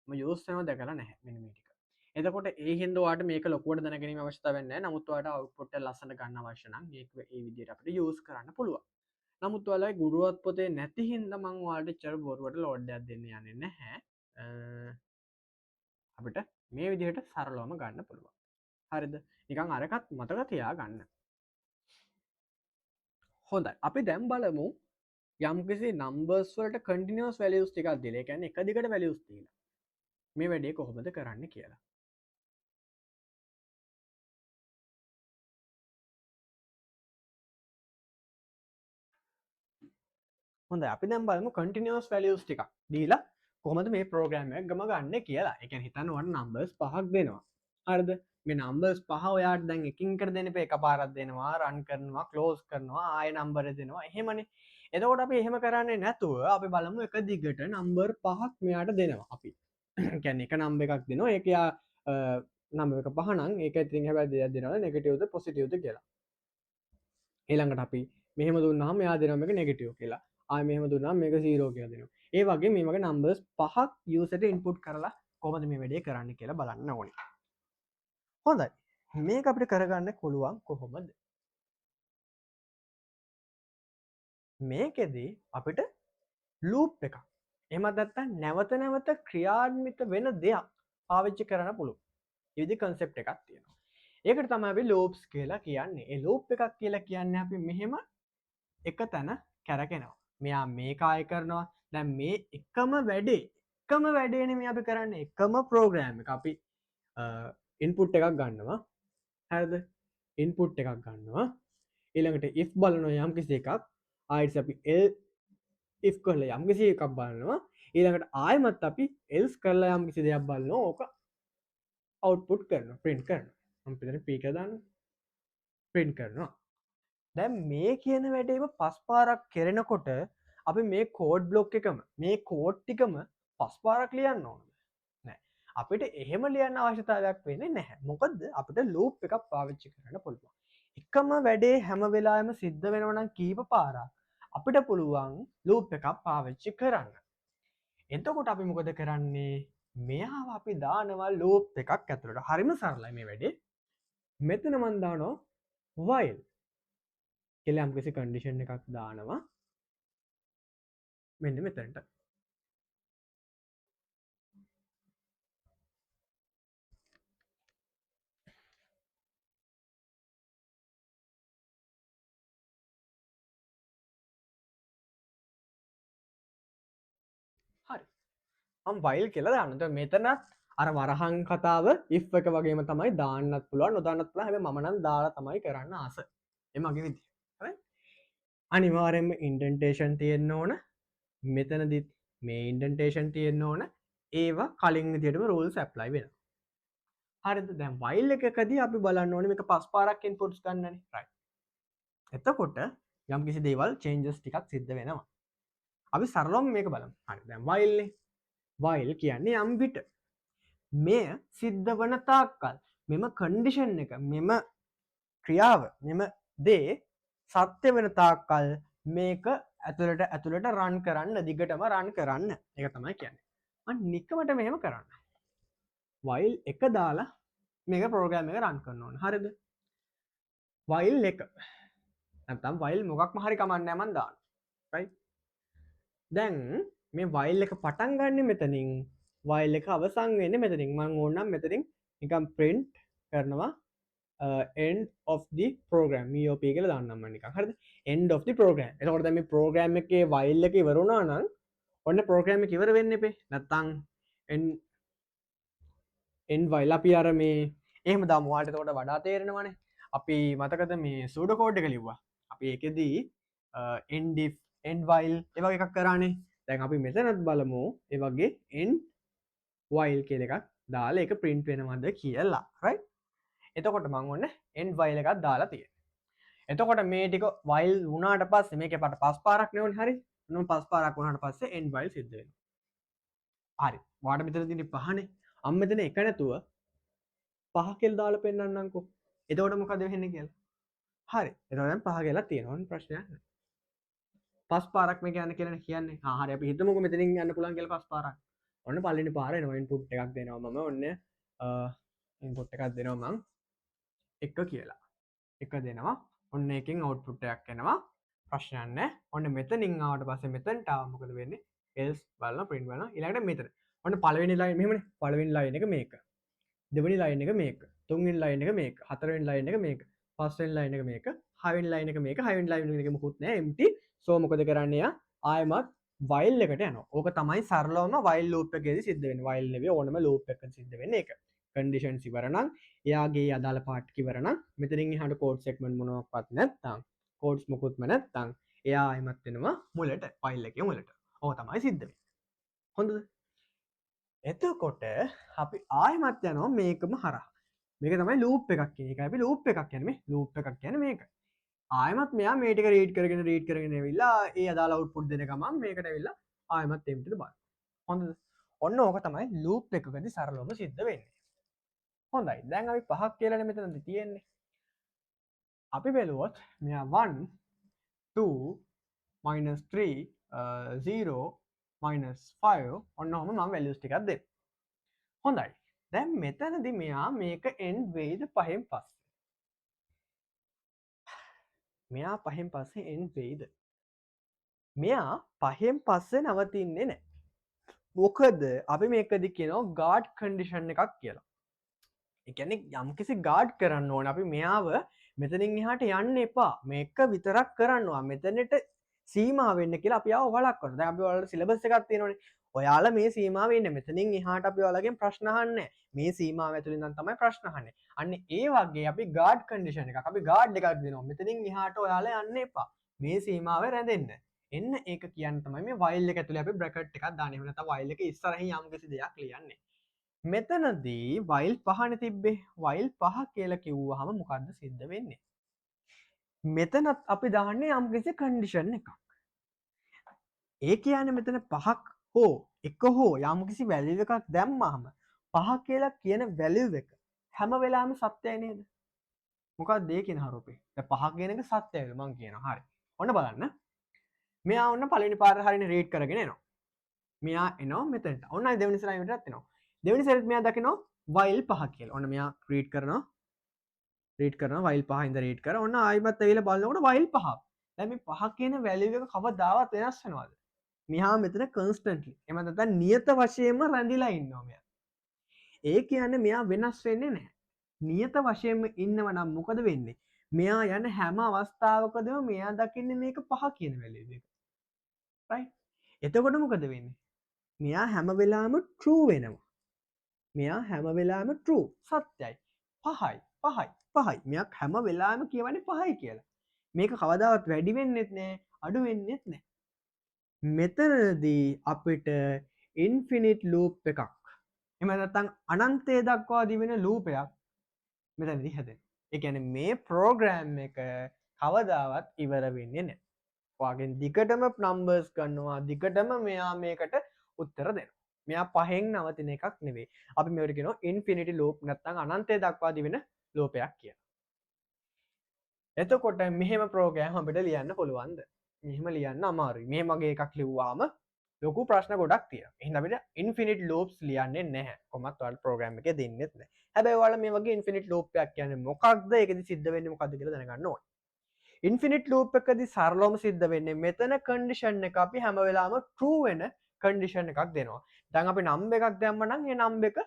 මම යූස් වෙනවා දැකලා නැහැ. මෙන්න මේ ටික. එතකොට ඒ හින්දා ඔයාලට මේක ලොකුවට දැනගැනීමේ අවශ්‍යතාවයක් නැහැ. නමුත් ඔයාලට අවුට්පුට් එක ලස්සනට ගන්න අවශ්‍ය නම් මේක ඒ විදිහට අපිට යූස් කරන්න පුළුවන්. නමුත් ඔයාලගේ ගුරුවත් පොතේ නැති හින්දා මං ඔයාලට එච්චර බොරුවට ලෝඩ් එකක් දෙන්න යන්නේ නැහැ. අපිට මේ විදිහට සරලවම ගන්න පුළුවන්. හරිද? නිකන් අරකත් මතක තියාගන්න. හොඳයි. අපි දැන් බලමු යම්කිසි නම්බර්ස් වලට කන්ටිනියස් වැලියුස් ටිකක් දීලා. ඒ කියන්නේ එක දිගට වැලියුස් දීලා. මේ වැඩේ කොහොමද කරන්න කියලා. හොඳයි. අපි දැන් බලමු කන්ටිනියස් වැලියුස් ටිකක් දීලා කොහොමද මේ ප්‍රෝග්‍රෑම් එක ගම ගන්න කියලා. ඒ කියන්නේ හිතන්න ඔයාලට නම්බර්ස් පහක් දෙනවා. හරිද? මේ නම්බර්ස් පහ ඔයාට දැන් එකින් එකට දෙන්න එපා. එකපාරක් දෙනවා, රන් කරනවා, ක්ලෝස් කරනවා, ආයෙ නම්බර් එක දෙනවා. එහෙමනේ. එතකොට අපි එහෙම කරන්නේ නැතුව අපි බලමු එක දිගට නම්බර් පහක් මෙයාට දෙනවා අපි. ඒ කියන්නේ එක නම්බර් එකක් දෙනවා. ඒක නම්බර් එක පහ නම් ඒක ඉතින් හැබැයි දෙයක් දෙනවා නෙගටිව්ද පොසිටිව්ද කියලා. ඊළඟට අපි මෙහෙම දුන්නාම මෙයා දෙනවා මේක නෙගටිව් කියලා. ආයෙ මෙහෙම දුන්නාම මේක 0 කියලා දෙනවා. ඒ වගේ මේ වගේ නම්බර්ස් පහක් යූසර්ට ඉන්පුට් කරලා කොහොමද මේ වැඩේ කරන්න කියලා බලන්න ඕනේ. හොඳයි. මේක අපිට කරගන්න පුළුවන් කොහොමද? මේකෙදි අපිට ලූප් එකක් එහෙමත් නැත්නම් නැවත නැවත ක්‍රියාන්විත වෙන දෙයක් පාවිච්චි කරන්න පුළුවන්. ඒ විදිහේ කන්සෙප්ට් එකක් තියෙනවා. ඒකට තමයි අපි ලූප්ස් කියලා කියන්නේ. ඒ ලූප් එකක් කියලා කියන්නේ අපි මෙහෙම එක තැන කැරකෙනවා. මෙයා මේක ආය කරනවා. දැන් මේ එකම වැඩේ එකම වැඩේ නෙමෙයි අපි කරන්නේ, එකම ප්‍රෝග්‍රෑම් එක. අපි ඉන්පුට් එකක් ගන්නවා. හරිද? ඉන්පුට් එකක් ගන්නවා. ඊළඟට if බලනවා යම් කිසි එකක්. ආයෙත් අපි if කරලා යම් කිසි එකක් බලනවා. ඊළඟට ආයෙමත් අපි else කරලා යම් කිසි දෙයක් බලනවා. ඕක අවුට්පුට් කරනවා, ප්‍රින්ට් කරනවා. මම මෙතන p කියලා දානවා. ප්‍රින්ට් කරනවා. දැන් මේ කියන වැඩේම පස් පාරක් කරනකොට අපි මේ කෝඩ් බ්ලොක් එකම, මේ කෝඩ් ටිකම පස් පාරක් ලියන්න ඕනද? නෑ. අපිට එහෙම ලියන්න අවශ්‍යතාවයක් වෙන්නේ නැහැ. මොකද අපිට ලූප් එකක් පාවිච්චි කරන්න පුළුවන්. එකම වැඩේ හැම වෙලාවෙම සිද්ධ වෙනවා නම් කීප පාරක් අපිට පුළුවන් ලූප් එකක් පාවිච්චි කරන්න. එතකොට අපි මොකද කරන්නේ? මෙයාව අපි දානවා ලූප් එකක් ඇතුළට. හරිම සරලයි මේ වැඩේ. මෙතන මං දානවා while කියලා යම්කිසි කන්ඩිෂන් එකක් දානවා මෙන්න මෙතනට. හරි. මම while කියලා දානවා. එතකොට මෙතනත් අර වරහන් කතාව if එක වගේම තමයි, දාන්නත් පුළුවන් නොදාන්නත් පුළුවන්. හැබැයි මම නම් දාලා තමයි කරන්න ආස. ඒ මගේ විදිය. හරි. අනිවාර්යයෙන්ම ඉන්ඩෙන්ටේෂන් තියෙන්න ඕන. මෙතනදිත් මේ ඉන්ඩෙන්ටේෂන් තියෙන්න ඕන. ඒවා කලින් විදියටම රූල්ස් ඇප්ලයි වෙනවා. හරිද? දැන් while එකකදී අපි බලන්න ඕනේ මේක පස් පාරක් ඉන්පුට්ස් ගන්නනේ. රයිට්. එතකොට යම්කිසි දේවල් චේන්ජස් ටිකක් සිද්ධ වෙනවා. අපි සරලවම මේක බලමු. හරි. දැන් while නේ. while කියන්නේ යම් විට මෙය සිද්ධ වන තාක්කල් මෙම කන්ඩිෂන් එක, මෙම ක්‍රියාව, මෙම දේ සත්‍ය වෙන තාක්කල් මේක ඇතුළට රන් කරන්න, දිගටම රන් කරන්න. ඒක තමයි කියන්නේ. මං නිකමට මෙහෙම කරන්න. while එක දාලා මේක ප්‍රෝග්‍රෑම් එක රන් කරන්න ඕන. හරිද? while එක. නැත්නම් while මොකක්ම හරි කමක් නෑ මං දානවා. රයිට්? දැන් මේ while එක පටන් ගන්නෙ මෙතනින්, while එක අවසන් වෙන්නේ මෙතනින්. මං ඕනනම් මෙතනින් නිකන් print කරනවා, end of the program, EOP කියලා දාන්නම් මං නිකන්. හරිද? End of the program. එතකොට දැන් මේ program එකේ while එක ඉවර වුණා නම් ඔන්න program එක ඉවර වෙන්න එපේ. නැත්නම් end while අපි අර මේ එහෙම දාමු. ඔයාලට එතකොට වඩා තේරෙනවනේ. අපි මතකද මේ pseudo code එක ලිව්වා. අපි ඒකෙදී end if, end while ඒ වගේ එකක් කරානේ. දැන් අපි මෙතනත් බලමු ඒ වගේ end while කියලා එකක් දාලා ඒක print වෙනවද කියලා. Right? එතකොට මං ඔන්න end while එකක් දාලා තියෙනවා. එතකොට මේ ටික while වුණාට පස්සේ මේකේ පාට පස් පාරක් නේ වුනේ. හරි. ඔන්න පස් පාරක් වුණාට පස්සේ end while සිද්ධ වෙනවා. හරි. ඔයාලට මෙතන තියෙන්නේ පහනේ. අම් මෙතන එක නැතුව පහ කියලා දාලා පෙන්නන්නම්කෝ. එතකොට මොකද වෙන්නේ කියලා. හරි. එතකොට දැන් පහ කියලා තියෙනවා. ඔන්න ප්‍රශ්නයක් නෑ. පස් පාරක් මේක යන්න කියලානේ කියන්නේ. හරි. අපි හිතමුකෝ මෙතනින් යන්න පුළුවන් කියලා පස් පාරක්. ඔන්න පළවෙනි පාර එනවා. ඉන්පුට් එකක් දෙනවා මම. ඔන්න ඉන්පුට් එකක් දෙනවා මං 1 කියලා. 1 දෙනවා. ඔන්න එකෙන් අවුට්පුට් එකක් එනවා. ප්‍රශ්නයක් නෑ. ඔන්න මෙතනින් ආවට පස්සේ මෙතනට ආවම මොකද වෙන්නේ? else බලනවා, print බලනවා. ඊළඟට මෙතන. ඔන්න පළවෙනි ලයින් මෙහෙමනේ. පළවෙනි ලයින් එක මේක. දෙවෙනි ලයින් එක මේක. තුන්වෙනි ලයින් එක මේක. හතරවෙනි ලයින් එක මේක. පස්වෙනි ලයින් එක මේක. හයවෙනි ලයින් එක මේක. හයවෙනි ලයින් එක මොකුත් නෑ, empty. So මොකද කරන්නේ යා? ආයෙමත් while එකට යනවා. ඕක තමයි සරලවම while loop එකේදී සිද්ධ වෙන්නේ. while නෙවෙයි ඕනම loop එකක සිද්ධ වෙන්නේ ඒක. conditions ඉවර නම්, එයාගේ අදාළ part එක ඉවර නම්, මෙතනින් එහාට code segment මොනවාක්වත් නැත්තම්, codes මොකුත්ම නැත්තම්, එයා ආයෙමත් වෙනවා මුලට, while එකේ මුලට. ඕක තමයි සිද්ධ වෙන්නේ. හොඳද? එතකොට අපි ආයෙමත් යනවා මේකම හරහා. මේක තමයි ලූප් එකක් කියන්නේ. ඒකයි අපි ලූප් එකක් කියන්නේ. මේ ලූප් එකක් කියන්නේ මේක. ආයෙමත් මෙයා මේ ටික රීඩ් කරගෙන රීඩ් කරගෙන ඇවිල්ලා ඒ අදාළ අවුට්පුට් දෙන ගමන් මේකට ඇවිල්ලා ආයෙමත් එම්ටිද බලන්න. හොඳද? ඔන්න ඕක තමයි ලූප් එකකදී සරලවම සිද්ධ වෙන්නේ. හොඳයි. දැන් අපි පහක් කියලානේ මෙතනදී තියෙන්නේ. අපි බැලුවොත් මෙයා 1 2 minus 3 0 minus 5 ඔන්න ඔහොම මම වැලියුස් ටිකක් දෙන්න. හොඳයි. දැන් මෙතනදී මෙයා මේක end වෙයිද පහෙන් පස්සේ? මෙයා පහෙන් පස්සේ end වෙයිද? මෙයා පහෙන් පස්සේ නවතින්නේ නැහැ. මොකද අපි මේකදී කියනවා guard condition එකක් කියලා. ඒ කියන්නේ යම්කිසි guard කරන්න ඕන. අපි මෙයාව මෙතනින් එහාට යන්න එපා. මේක විතරක් කරන්න ඕන. මෙතනට සීමා වෙන්න කියලා අපි ආව වළක්වනවා. දැන් අපි ඔයාලට සිලබස් එකක් තියෙනවනේ. ඔයාලා මේ සීමාවේ ඉන්න. මෙතනින් එහාට අපි ඔයාලගෙන් ප්‍රශ්න අහන්නේ මේ සීමාව ඇතුළේ ඉඳන් තමයි ප්‍රශ්න අහන්නේ. අන්න ඒ වගේ අපි ගාඩ් කන්ඩිෂන් එකක්, අපි ගාඩ් එකක් දෙනවා. මෙතනින් එහාට ඔයාලා යන්න එපා. මේ සීමාවේ රැඳෙන්න. එන්න ඒක කියන්න තමයි මේ while එක ඇතුලේ අපි බ්‍රැකට් එකක් දාන්නේ. එහෙම නැත්නම් while එක ඉස්සරහින් යම් කිසි දෙයක් ලියන්නේ. මෙතනදී while පහනේ තිබ්බේ. While පහ කියලා කිව්වහම මොකද්ද සිද්ධ වෙන්නේ? මෙතනත් අපි දාන්නේ යම් කිසි කන්ඩිෂන් එකක්. ඒ කියන්නේ මෙතන පහක් හෝ එක හෝ යම් කිසි වැලියු එකක් දැම්මහම පහ කියලා කියන වැලියු එක හැම වෙලාවෙම සත්‍යයි නේද? මොකක්ද ඒ කියන හරුපේ? දැන් පහ කියන එක සත්‍යයිලු මං කියනවා. හරි. ඔන්න බලන්න. මෙයා ඔන්න පළවෙනි පාර හරියට රීඩ් කරගෙන එනවා. මෙයා එනවා මෙතනට. ඔන්න ආයි දෙවෙනි සැරේටත් එනවා. දෙවෙනි සැරේත් මෙයා දකිනවා while පහ කියලා. ඔන්න මෙයා රීඩ් කරනවා. රීඩ් කරනවා, while පහ ඉඳන් රීඩ් කරා. ඔන්න ආයිමත් ඇවිල්ලා බලනකොට while පහ. දැන් මේ පහ කියන වැලියු එක කවදාවත් වෙනස් වෙනවද? මෙහා මෙතන කන්ස්ටන්ට්ලි, එහෙම නැත්නම් නියත වශයෙන්ම රැඳිලා ඉන්නවා මෙයා. ඒ කියන්නේ මෙයා වෙනස් වෙන්නේ නැහැ. නියත වශයෙන්ම ඉන්නව නම් මොකද වෙන්නේ? මෙයා යන හැම අවස්ථාවකදීම මෙයා දකින්නේ මේක පහ කියන වැලියු එක. රයිට්? එතකොට මොකද වෙන්නේ? මෙයා හැම වෙලාවෙම ට්‍රූ වෙනවා. මෙයා හැම වෙලාවෙම ට්‍රූ, සත්‍යයි. පහයි, පහයි, පහයි. මෙයා හැම වෙලාවෙම කියවන්නේ පහයි කියලා. මේක කවදාවත් වැඩි වෙන්නෙත් නෑ, අඩු වෙන්නෙත් නෑ. මෙතනදී අපිට ඉන්ෆිනිට් ලූප් එකක්, එහෙම නැත්නම් අනන්තය දක්වා දිවෙන ලූපයක් මෙතනදී හැදෙනවා. ඒ කියන්නේ මේ ප්‍රෝග්‍රෑම් එක කවදාවත් ඉවර වෙන්නේ නෑ. ඔයාගෙන් දිගටම නම්බර්ස් ගන්නවා, දිගටම මෙයා මේකට උත්තර දෙනවා. මෙයා පහෙන් නවතින එකක් නෙවෙයි. අපි මේකට කියනවා ඉන්ෆිනිටි ලූප්, නැත්නම් අනන්තය දක්වා දිවෙන ලූපයක් කියලා. එතකොට මෙහෙම ප්‍රෝග්‍රෑම් අපිට ලියන්න පුළුවන්ද? මෙහෙම ලියන්න අමාරුයි. මේ වගේ එකක් ලිව්වාම ලොකු ප්‍රශ්න ගොඩක් තියෙනවා. එහෙනම් අපිට ඉන්ෆිනිට් ලූප්ස් ලියන්නේ නැහැ. කොහොමත් ඔයාලා ප්‍රෝග්‍රෑම් එකේ දෙන්නෙත් නැහැ. හැබැයි ඔයාලා මේ වගේ ඉන්ෆිනිට් ලූප් එකක් කියන්නේ මොකක්ද? ඒකෙදි සිද්ධ වෙන්නේ මොකද්ද කියලා දැනගන්න ඕනේ. ඉන්ෆිනිට් ලූප් එකදී සරලවම සිද්ධ වෙන්නේ මෙතන කන්ඩිෂන් එක අපි හැම වෙලාවම ට්‍රූ වෙන කන්ඩිෂන් එකක් දෙනවා. දැන් අපි නම්බර් එකක් දැම්ම නම් ඒ නම්බර් එක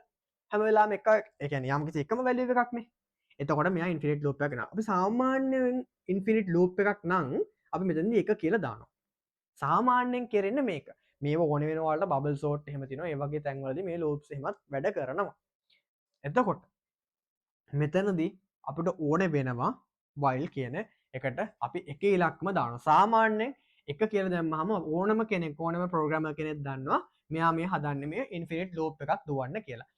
හැම වෙලාවෙම එක, ඒ කියන්නේ යම්කිසි එකම වැලියු එකක් නේ. එතකොට මෙයා ඉන්ෆිනිට් ලූප් එකක් වෙනවා. අපි සාමාන්‍යයෙන් ඉන්ෆිනිට් ලූප් එකක් නම් අපි මෙතනදී එක කියලා දානවා. සාමාන්‍යයෙන් කෙරෙන්නේ මේක. මේව ඕන වෙන ඔයාලට බබල් සෝට් එහෙම තියෙනවා. ඒ වගේ තැන්වලදී මේ ලූප්ස් එහෙමත් වැඩ කරනවා. එතකොට මෙතනදී අපිට ඕන වෙනවා while කියන එකට අපි එක ඉලක්කම දානවා. සාමාන්‍යයෙන් එක කියලා දැම්මහම ඕනම කෙනෙක්, ඕනම ප්‍රෝග්‍රෑමර් කෙනෙක් දන්නවා මෙයා මේ හදන්නේ මේ ඉන්ෆිනිට් ලූප් එකක් දුවන්න කියලා.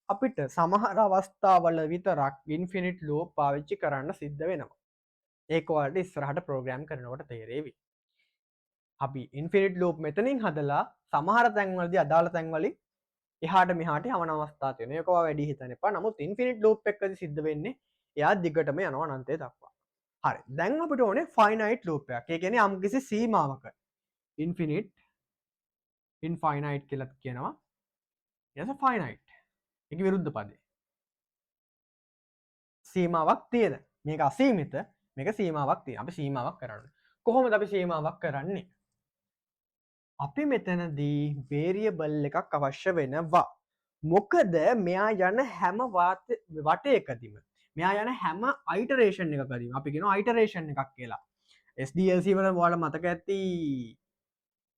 අපිට සමහර අවස්ථාවල විතරක් ඉන්ෆිනිට් ලූප් පාවිච්චි කරන්න සිද්ධ වෙනවා. ඒක ඔයාලට ඉස්සරහට ප්‍රෝග්‍රෑම් කරනකොට තේරෙවි. අපි ඉන්ෆිනිට් ලූප් මෙතනින් හදලා සමහර තැන්වලදී අදාළ තැන්වලින් එහාට මෙහාට යවන අවස්ථා තියෙනවා. ඒක ඔයා වැඩි හිතන්න එපා. නමුත් ඉන්ෆිනිට් ලූප් එකකදී සිද්ධ වෙන්නේ එයා දිගටම යනවා අනන්තය දක්වා. හරි. දැන් අපිට ඕනේ ෆයිනයිට් ලූප් එකක්. ඒ කියන්නේ යම්කිසි සීමාවක ඉන්ෆිනිට්, ඉන්ෆයිනයිට් කියලා කියනවා. ඊට පස්සේ ෆයිනයිට්. ඒක විරුද්ධ පදේ. සීමාවක් තියෙන. මේක අසීමිත, මේක සීමාවක් තියෙන. අපි සීමාවක් කරන්න. කොහොමද අපි සීමාවක් කරන්නේ? අපි මෙතනදී වේරියබල් එකක් අවශ්‍ය වෙනවා. මොකද මෙයා යන හැම වටයකදීම, මෙයා යන හැම අයිටරේෂන් එකකදීම, අපි කියනවා අයිටරේෂන් එකක් කියලා. SDLC වල ඔයාලා මතක ඇති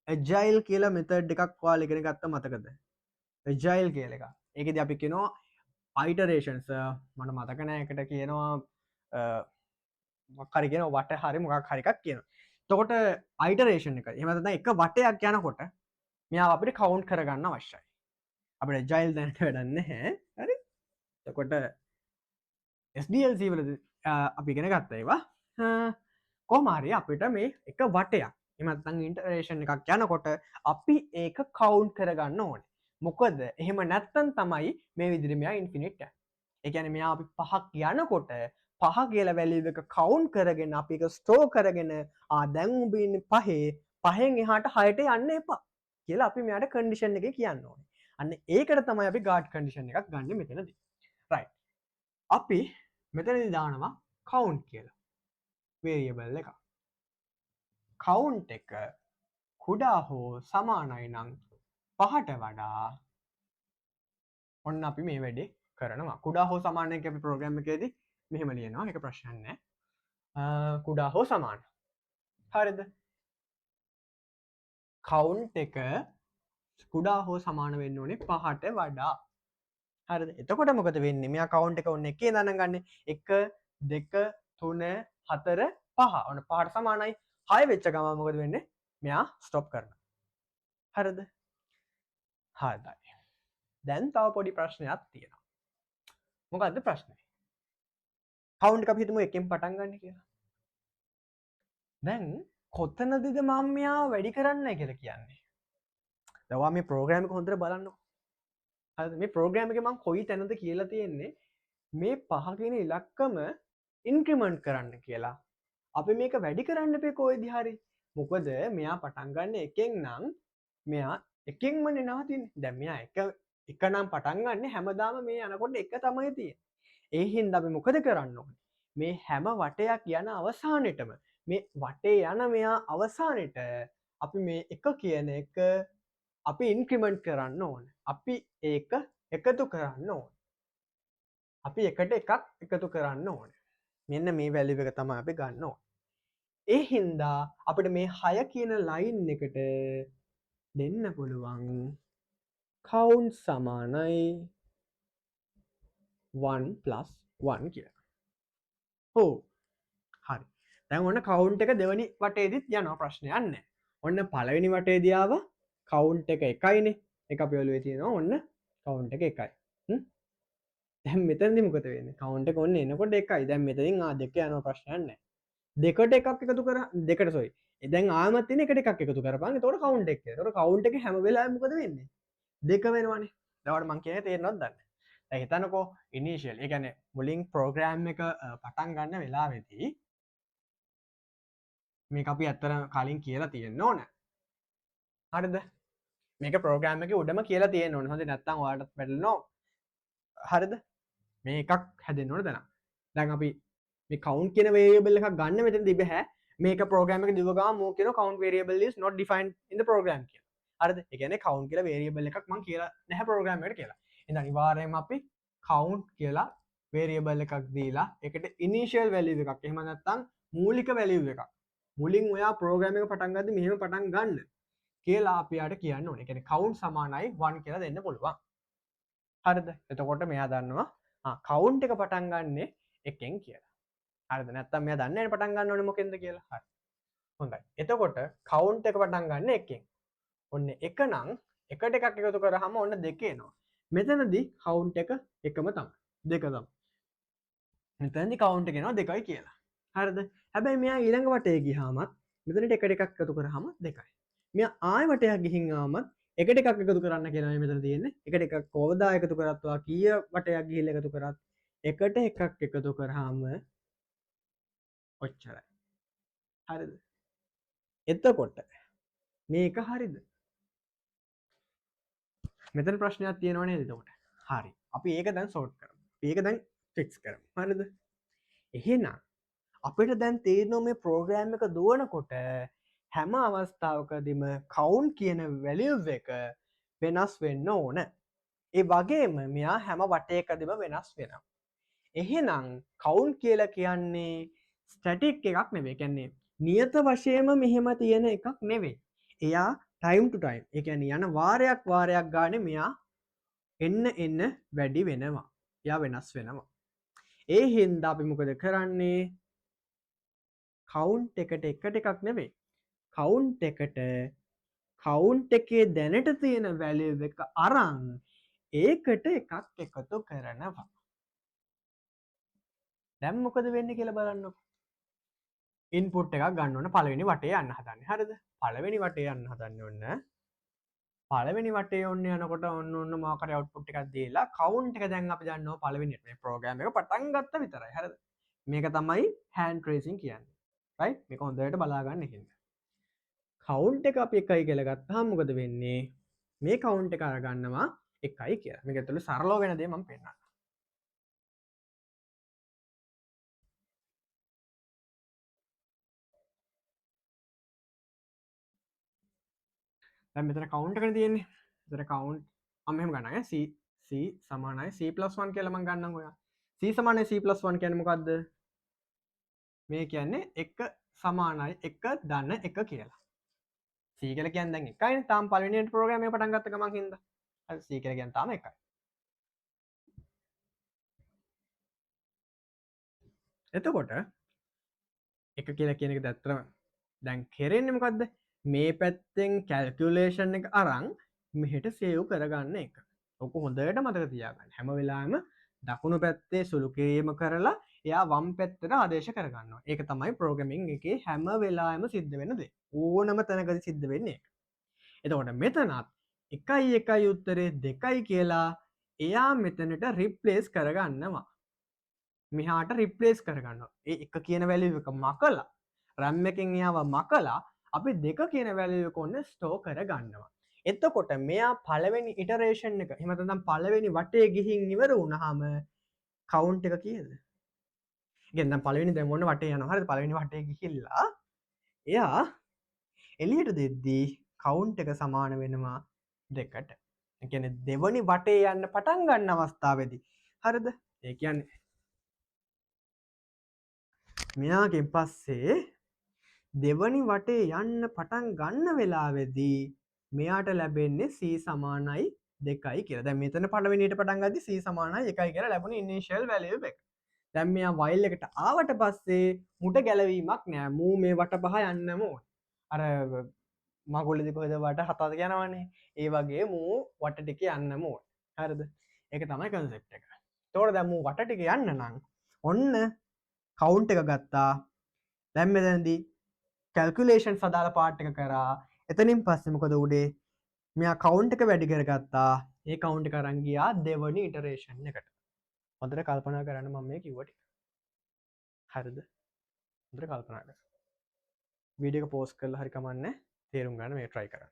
ඇජයිල් කියලා මෙතඩ් එකක් ඔයාලා ඉගෙන ගත්ත මතකද? ඇජයිල් කියලා එකක්. ඒකෙදි අපි කියනවා අයිටරේෂන්ස්, මට මතක නෑ එකට කියනවා මොකක් හරි කියනවා, වට හරි මොකක් හරි එකක් කියනවා. එතකොට අයිටරේෂන් එක, එහෙම නැත්නම් එක වටයක් යනකොට මෙයාව අපිට කවුන්ට් කරගන්න අවශ්‍යයි. අපිට ඇජයිල් දැනට වැඩක් නැහැ. හරි. එතකොට SDLC වලදී අපි ඉගෙන ගත්ත ඒවා කොහොම හරි අපිට මේ එක වටයක්, එහෙම නැත්නම් ඉන්ටරේෂන් එකක් යනකොට අපි ඒක කවුන්ට් කරගන්න ඕනේ. මොකද එහෙම නැත්නම් තමයි මේ විදිහට මෙයා ඉන්ෆිනිට් යන්නේ. ඒ කියන්නේ මෙයා අපි පහක් යනකොට පහ කියලා වැලියු එක කවුන්ට් කරගෙන අපි ඒක ස්ටෝර් කරගෙන, ආ දැන් උඹ ඉන්නේ පහේ, පහෙන් එහාට හයට යන්න එපා කියලා අපි මෙයාට කන්ඩිෂන් එකේ කියන්න ඕනේ. අන්න ඒකට තමයි අපි ගාඩ් කන්ඩිෂන් එකක් ගන්න මෙතනදී. රයිට්. අපි මෙතනදී දානවා කවුන්ට් කියලා වේරියබල් එකක්. කවුන්ට් එක කුඩා හෝ සමානයි නම් පහට වඩා, ඔන්න අපි මේ වැඩේ කරනවා. කුඩා හෝ සමාන එක අපි ප්‍රෝග්‍රෑම් එකේදී මෙහෙම ලියනවා. ඒක ප්‍රශ්නයක් නෑ. කුඩා හෝ සමාන. හරිද? කවුන්ට් එක කුඩා හෝ සමාන වෙන්න ඕනේ 5ට වඩා. හරිද? එතකොට මොකද වෙන්නේ? මෙයා කවුන්ට් එක ඔන්න එකේ දනන් ගන්න. 1 2 3 4 5. ඔන්න 5ට සමානයි. 6 වෙච්ච ගමන් මොකද වෙන්නේ? මෙයා ස්ටොප් කරනවා. හරිද? හරියි. දැන් තව පොඩි ප්‍රශ්නයක් තියෙනවා. මොකද්ද ප්‍රශ්නේ? කවුන්ට් එක අපි හිතමු එකෙන් පටන් ගන්න කියලා. දැන් කොතනදද මම මෙයා වැඩි කරන්න කියලා කියන්නේ? දැන් ඔයා මේ ප්‍රෝග්‍රෑම් එක හොඳට බලන්නකෝ. හරිද? මේ ප්‍රෝග්‍රෑම් එකේ මම කොයි තැනද කියලා තියෙන්නේ මේ 5 කියන ඉලක්කම ඉන්ක්‍රිමන්ට් කරන්න කියලා. අපි මේක වැඩි කරන්න එපේ කොයිදි හරි. මොකද මෙයා පටන් ගන්න එකෙන් නම් මෙයා එකෙන්මනේ නවතින්නේ. දැන් මෙයා එක නම් පටන් ගන්න හැමදාම මේ යනකොට එක තමයි තියෙන්නේ. ඒ හින්දා අපි මොකද කරන්න ඕනේ? මේ හැම වටයක් යන අවසානෙටම මේ වටේ යන මෙයා අවසානෙට අපි මේ එක කියන එක අපි ඉන්ක්‍රිමන්ට් කරන්න ඕන. අපි ඒක එකතු කරන්න ඕන. අපි එකට එකක් එකතු කරන්න ඕන. මෙන්න මේ වැලියු එක තමයි අපි ගන්න ඕන. ඒ හින්දා අපිට මේ 6 කියන ලයින් එකට දෙන්න පුළුවන් කවුන්ට් සමානයි 1 plus 1 කියලා. ඔව්. හරි. දැන් ඔන්න කවුන්ට් එක දෙවෙනි වටේදිත් යනවා ප්‍රශ්නයක් නැහැ. ඔන්න පළවෙනි වටේදී ආවා කවුන්ට් එක 1යිනේ. ඒක අපි ඔළුවේ තියෙනවා. ඔන්න කවුන්ට් එක 1යි. දැන් මෙතනදී මොකද වෙන්නේ? කවුන්ට් එක ඔන්න එනකොට 1යි. දැන් මෙතනින් දෙක යනවා ප්‍රශ්නයක් නැහැ. දෙකට එකක් එකතු කර දෙකට සෝරි. දැන් ආයෙමත් තියෙන එකට එකක් එකතු කරපන්. එතකොට කවුන්ට් එක. එතකොට කවුන්ට් එක හැම වෙලාවෙම මොකද වෙන්නේ? දෙක වෙනවනේ. දැන් ඔයාලට මං කියන්නේ තේරෙනවද දන්නේ නැහැ. දැන් හිතන්නකෝ ඉනිෂියල්, ඒ කියන්නේ මුලින් ප්‍රෝග්‍රෑම් එක පටන් ගන්න වෙලාවේදී මේක අපි ඇත්තටම කලින් කියලා තියෙන්න ඕන. හරිද? මේක ප්‍රෝග්‍රෑම් එකේ උඩම කියලා තියෙන්න ඕන. හොඳේ නැත්තම් ඔයාලටත් වැටලෙනවා. හරිද? මේ එකක් හැදෙන්න ඕන දැන්. දැන් අපි මේ කවුන්ට් කියන වේරියබල් එකක් ගන්න මෙතනදී බෑ. මේක ප්‍රෝග්‍රෑම් එක දිව ගාම මෝ කියන count variable is not defined in the program කියලා. හරිද? ඒ කියන්නේ කවුන්ට් කියලා වේරියබල් එකක් මං කියලා නැහැ ප්‍රෝග්‍රෑම් එකට කියලා. එහෙනම් අනිවාර්යයෙන්ම අපි කවුන්ට් කියලා වේරියබල් එකක් දීලා ඒකට ඉනිෂියල් වැලියු එකක්, එහෙම නැත්නම් මූලික වැලියු එකක්, මුලින් ඔයා ප්‍රෝග්‍රෑම් එක පටන් ගද්දි මෙහෙම පටන් ගන්න කියලා අපි යාට කියන්න ඕනේ. ඒ කියන්නේ කවුන්ට් සමානයි 1 කියලා දෙන්න පුළුවන්. හරිද? එතකොට මෙයා දන්නවා කවුන්ට් එක පටන් ගන්නෙ එකෙන් කියලා. හරිද? නැත්නම් මෙයා දන්නේ නැහැ පටන් ගන්න ඕනේ මොකෙන්ද කියලා. හරි. හොඳයි. එතකොට කවුන්ට් එක පටන් ගන්න එකෙන්. ඔන්න එක නම් එකට එකක් එකතු කරාම ඔන්න දෙක එනවා. මෙතනදී කවුන්ට් එක එකම තමයි. දෙක තමයි. මෙතනදී කවුන්ට් එක එනවා දෙකයි කියලා. හරිද? හැබැයි මෙයා ඊළඟ වටේ ගියාමත් මෙතනට එකට එකක් එකතු කරාම දෙකයි. මෙයා ආයෙ වටයක් ගිහින් ආමත් එකට එකක් එකතු කරන්න කියලා මේ මෙතන තියෙන්නේ. එකට එකක් කවදා එකතු කරත් ඔයා කීය වටයක් ගිහිල්ලා එකතු කරත් එකට එකක් එකතු කරාම ඔච්චරයි. හරිද? එතකොට මේක හරිද? මෙතන ප්‍රශ්නයක් තියෙනව නේද එතකොට? හරි. අපි ඒක දැන් සෝට් කරමු. අපි ඒක දැන් ෆික්ස් කරමු. හරිද? එහෙනම් අපිට දැන් තේරෙනවා මේ ප්‍රෝග්‍රෑම් එක දුවනකොට හැම අවස්ථාවකදීම කවුන්ට් කියන වැලියු එක වෙනස් වෙන්න ඕන. ඒ වගේම මෙයා හැම වටයකදීම වෙනස් වෙනවා. එහෙනම් කවුන්ට් කියලා කියන්නේ ස්ටැටික් එකක් නෙවෙයි. ඒ කියන්නේ නියත වශයෙන්ම මෙහෙම තියෙන එකක් නෙවෙයි. එයා ටයිම් ටු ටයිම්, ඒ කියන්නේ යන වාරයක් වාරයක් ගානේ මෙයා එන්න එන්න වැඩි වෙනවා. එයා වෙනස් වෙනවා. ඒ හින්දා අපි මොකද කරන්නේ? කවුන්ට් එකට එකට එකක් නෙවෙයි. කවුන්ට් එකට කවුන්ට් එකේ දැනට තියෙන වැලියු එක අරන් ඒකට එකක් එකතු කරනවා. දැන් මොකද වෙන්නේ කියලා බලන්නකෝ. ඉන්පුට් එකක් ගන්න ඕන පළවෙනි වටේ යන්න හදන්නේ. හරිද? පළවෙනි වටේ යන්න හදන්නේ ඔන්න. පළවෙනි වටේ ඔන්න යනකොට ඔන්න මොකක් හරි අවුට්පුට් එකක් දීලා කවුන්ට් එක දැන් අපි දන්නවා පළවෙනි මේ ප්‍රෝග්‍රෑම් එක පටන් ගත්ත විතරයි. හරිද? මේක තමයි හෑන්ඩ් ට්‍රේසින් කියන්නේ. රයිට්? මේක හොඳට බලා ගන්න හින්දා. කවුන්ට් එක අපි 1යි කියලා ගත්තාම මොකද වෙන්නේ? මේ කවුන්ට් එක අරගන්නවා 1යි කියලා. මේක ඇතුළේ සරලව වෙන දේ මම පෙන්නන්නම්. දැන් මෙතන කවුන්ට් එකනේ තියෙන්නේ. මෙතන කවුන්ට් මම මෙහෙම ගන්නම් ඈ. C සමානයි C plus 1 කියලා මම ගන්නම් ඔයා. C සමානයි C plus 1 කියන්නේ මොකද්ද? මේ කියන්නේ 1 සමානයි 1 ධන 1 කියලා. C C කියලා කියන්නේ දැන් 1යිනේ. තාම පළවෙනි ප්‍රෝග්‍රෑම් එක පටන් ගත්ත ගමන් හින්දා. හරි, C කියලා කියන්නේ තාම 1යි. එතකොට 1 කියලා කියන එක ඇත්තටම දැන් කෙරෙන්නේ මොකද්ද? මේ පැත්තෙන් කැල්කියුලේෂන් එක අරන් මෙහෙට සේව් කරගන්න එක. ඔක හොඳට මතක තියාගන්න. හැම වෙලාවෙම දකුණු පැත්තේ සුළු කිරීම කරලා එයා වම් පැත්තට ආදේශ කරගන්නවා. ඒක තමයි ප්‍රෝග්‍රෑමින් එකේ හැම වෙලාවෙම සිද්ධ වෙන දේ. ඕනම තැනකදී සිද්ධ වෙන්නේ ඒක. එතකොට මෙතනත් 1 1 උත්තරේ 2 කියලා එයා මෙතනට රිප්ලේස් කරගන්නවා. මෙහාට රිප්ලේස් කරගන්නවා. ඒ 1 කියන වැලියු එක මකලා RAM එකෙන් එයාව මකලා අපි 2 කියන වැලියු එක ඔන්න ස්ටෝර් කරගන්නවා. එතකොට මෙයා පළවෙනි ඉටරේෂන් එක, එහෙම නැත්නම් පළවෙනි වටේ ගිහින් ඉවර වුණාම කවුන්ට් එක කීයද? ඒ කියන්නේ දැන් පළවෙනි දැන් ඔන්න වටේ යනවා. හරිද? පළවෙනි වටේ ගිහිල්ලා එයා එළියට දෙද්දී කවුන්ට් එක සමාන වෙනවා 2ට. ඒ කියන්නේ දෙවනි වටේ යන්න පටන් ගන්න අවස්ථාවේදී. හරිද? ඒ කියන්නේ මෙයාගෙන් පස්සේ දෙවනි වටේ යන්න පටන් ගන්න වෙලාවේදී මෙයාට ලැබෙන්නේ C සමානයි 2යි කියලා. දැන් මෙතන පළවෙනියට පටන් ගද්දි C සමානයි 1යි කියලා ලැබුණ ඉනිෂියල් වැලියු එක. දැන් මෙයා while එකට ආවට පස්සේ මුට ගැලවීමක් නෑ. මූ මේ වට පහ යන්නම ඕන. අර මගුලෙදි කොහෙද වට හතද යනවනේ. ඒ වගේ මූ වට ටික යන්නම ඕන. හරිද? ඒක තමයි කන්සෙප්ට් එක. එතකොට දැන් මූ වට ටික යන්න නම් ඔන්න කවුන්ට් එක ගත්තා. දැන් මෙතනදී කැල්කියුලේෂන්ස් අදාළ පාර්ට් එක කරා. එතනින් පස්සේ මොකද උනේ? මෙයා කවුන්ට් එක වැඩි කරගත්තා. ඒ කවුන්ට් එක අරන් ගියා දෙවනි ඉටරේෂන් එකට. හොඳට කල්පනා කරන්න මම මේ කිව්ව ටික. හරිද? හොඳට කල්පනා කරන්න. වීඩියෝ එක පෝස්ට් කරලා හරි කමන්නේ තේරුම් ගන්න මේ try කරන්න.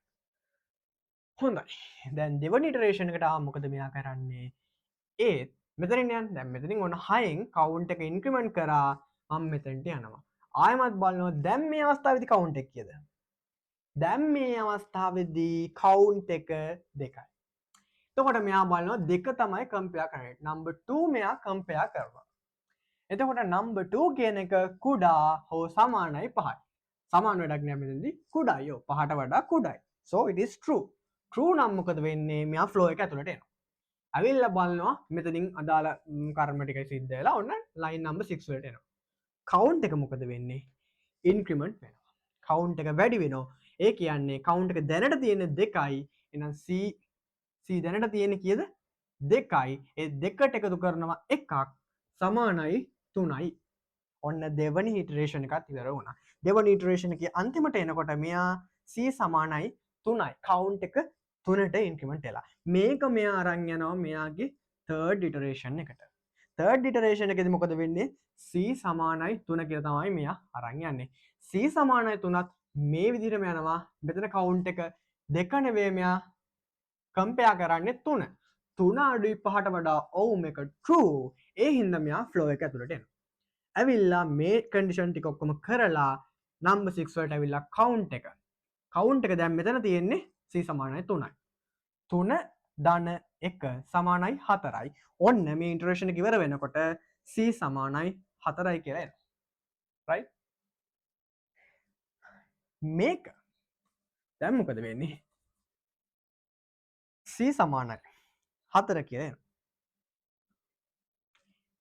හොඳයි. දැන් දෙවනි ඉටරේෂන් එකට ආවම මොකද මෙයා කරන්නේ? ඒත් මෙතනින් යන්න. දැන් මෙතනින් ඔන්න 6න් කවුන්ට් එක ඉන්ක්‍රිමන්ට් කරා. මම මෙතනට යනවා. ආයෙමත් බලනවා දැන් මේ අවස්ථාවේදී කවුන්ට් එක කීයද? දැන් මේ අවස්ථාවේදී කවුන්ට් එක 2යි. එතකොට මෙයා බලනවා 2 තමයි කම්පෙයාර් කරන්නේ. නම්බර් 2 මෙයා කම්පෙයාර් කරනවා. එතකොට නම්බර් 2 කියන එක කුඩා හෝ සමානයි 5යි. සමාන වැඩක් නෑ මෙතනදී. කුඩායි. ඔව් 5ට වඩා කුඩායි. So it is true. True නම් මොකද වෙන්නේ? මෙයා ෆ්ලෝ එක ඇතුළට එනවා. ඇවිල්ලා බලනවා මෙතනින් අදාළ කර්ම ටික සිද්ධ වෙලා ඔන්න ලයින් නම්බර් 6 වලට එනවා. කවුන්ට් එක මොකද වෙන්නේ? ඉන්ක්‍රිමන්ට් වෙනවා. කවුන්ට් එක වැඩි වෙනවා. ඒ කියන්නේ කවුන්ට් එක දැනට තියෙන 2යි. එහෙනම් C දැනට තියෙන කීයද? 2යි. ඒ දෙකට එකතු කරනවා එකක් සමානයි 3යි. ඔන්න දෙවනි ඉටරේෂන් එකත් ඉවර වුණා. දෙවනි ඉටරේෂන් එකේ අන්තිමට එනකොට මෙයා C සමානයි 3යි. කවුන්ට් එක 3ට ඉන්ක්‍රිමන්ට් වෙලා. මේක මෙයා අරන් යනවා මෙයාගේ තර්ඩ් ඉටරේෂන් එකට. තර්ඩ් ඉටරේෂන් එකේදී මොකද වෙන්නේ? C සමානයි 3 කියලා තමයි මෙයා අරන් යන්නේ. C සමානයි 3ත් මේ විදිහටම යනවා. මෙතන කවුන්ට් එක 2 නෙවෙයි මෙයා කම්පෙයාර් කරන්නේ 3. 3 අඩුයි 5ට වඩා ඔව් මේක true. ඒ හින්දා මෙයා ෆ්ලෝ එක ඇතුළට එනවා. ඇවිල්ලා මේ කන්ඩිෂන් ටික ඔක්කොම කරලා නම්බර් 6 වලට ඇවිල්ලා කවුන්ට් එක. කවුන්ට් එක දැන් මෙතන තියෙන්නේ C සමානයි 3යි. 3 ධන 1 සමානයි 4යි. ඔන්න මේ ඉන්ටරේෂන් එක ඉවර වෙනකොට C සමානයි 4යි කියලා එනවා. Right? මේක දැන් මොකද වෙන්නේ? C සමානයි 4 කියලා එනවා.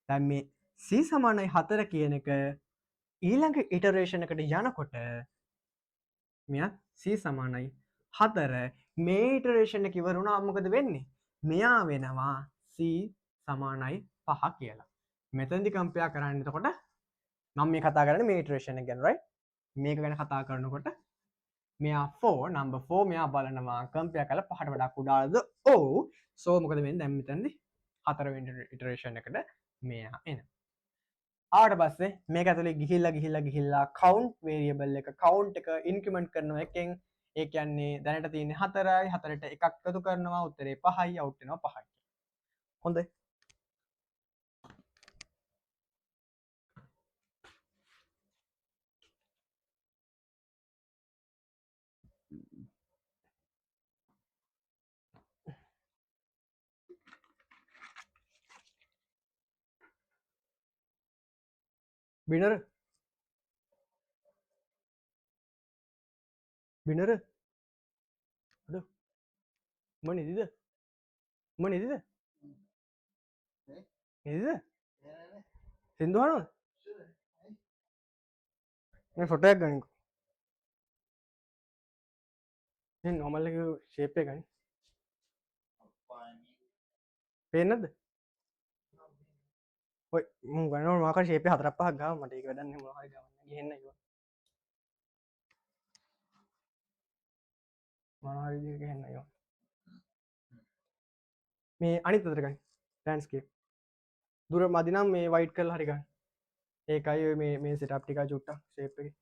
දැන් මේ C සමානයි 4 කියන එක ඊළඟ ඉටරේෂන් එකට යනකොට මෙයා C සමානයි 4 මේ ඉටරේෂන් එක ඉවර වුණාම මොකද වෙන්නේ? මෙයා වෙනවා C සමානයි 5 කියලා. මෙතනදි කම්පෙයාර් කරන්නේ එතකොට මම මේ කතා කරන්නේ මේ ඉටරේෂන් එක ගැන, right? මේක ගැන කතා කරනකොට මෙයා 4 නම්බර් 4 මෙයා බලනවා කම්පෙයාර් කරලා 5ට වඩා කුඩාද? ඔව්. සෝ මොකද වෙන්නේ? දැන් මෙතනදි 4 වෙනි ඉටරේෂන් එකට මෙයා එනවා. ආවට පස්සේ මේක ඇතුලේ ගිහිල්ලා ගිහිල්ලා ගිහිල්ලා කවුන්ට් වේරියබල් එක කවුන්ට් එක ඉන්ක්‍රිමන්ට් කරනවා එකෙන්. ඒ කියන්නේ දැනට තියෙන්නේ 4යි, 4ට එකක් එකතු කරනවා උත්තරේ 5යි, අවුට් වෙනවා 5යි. හොඳයි. බිනර බිනර උඹ නිදිද? උඹ නිදිද? නිදිද? සින්දු අහනවද? මේ ෆොටෝ එකක් ගනින්කෝ. මේ නෝමල් එකේ ෂේප් එක ගනි. පේන්නේ නැද්ද? ඔය මුන් ගන්නවනේ මොකක් හරි ෂේප් එක හතරක් පහක් ගාව. මට ඒක වැඩක් නෑ, මොනවා හරි ගාවන්න. ගිහෙන්න කිව්වා. මොනවා හරි විදිහට ගහන්න කිව්වා. මේ අනිත් අතට ගන්න. ලෑන්ඩ්ස්කේප්. දුර මදි නම් මේ වයිට් කරලා හරි ගන්න. ඒකයි ඔය මේ මේ සෙටප් ටික චුට්ටක් ෂේප් එකේ.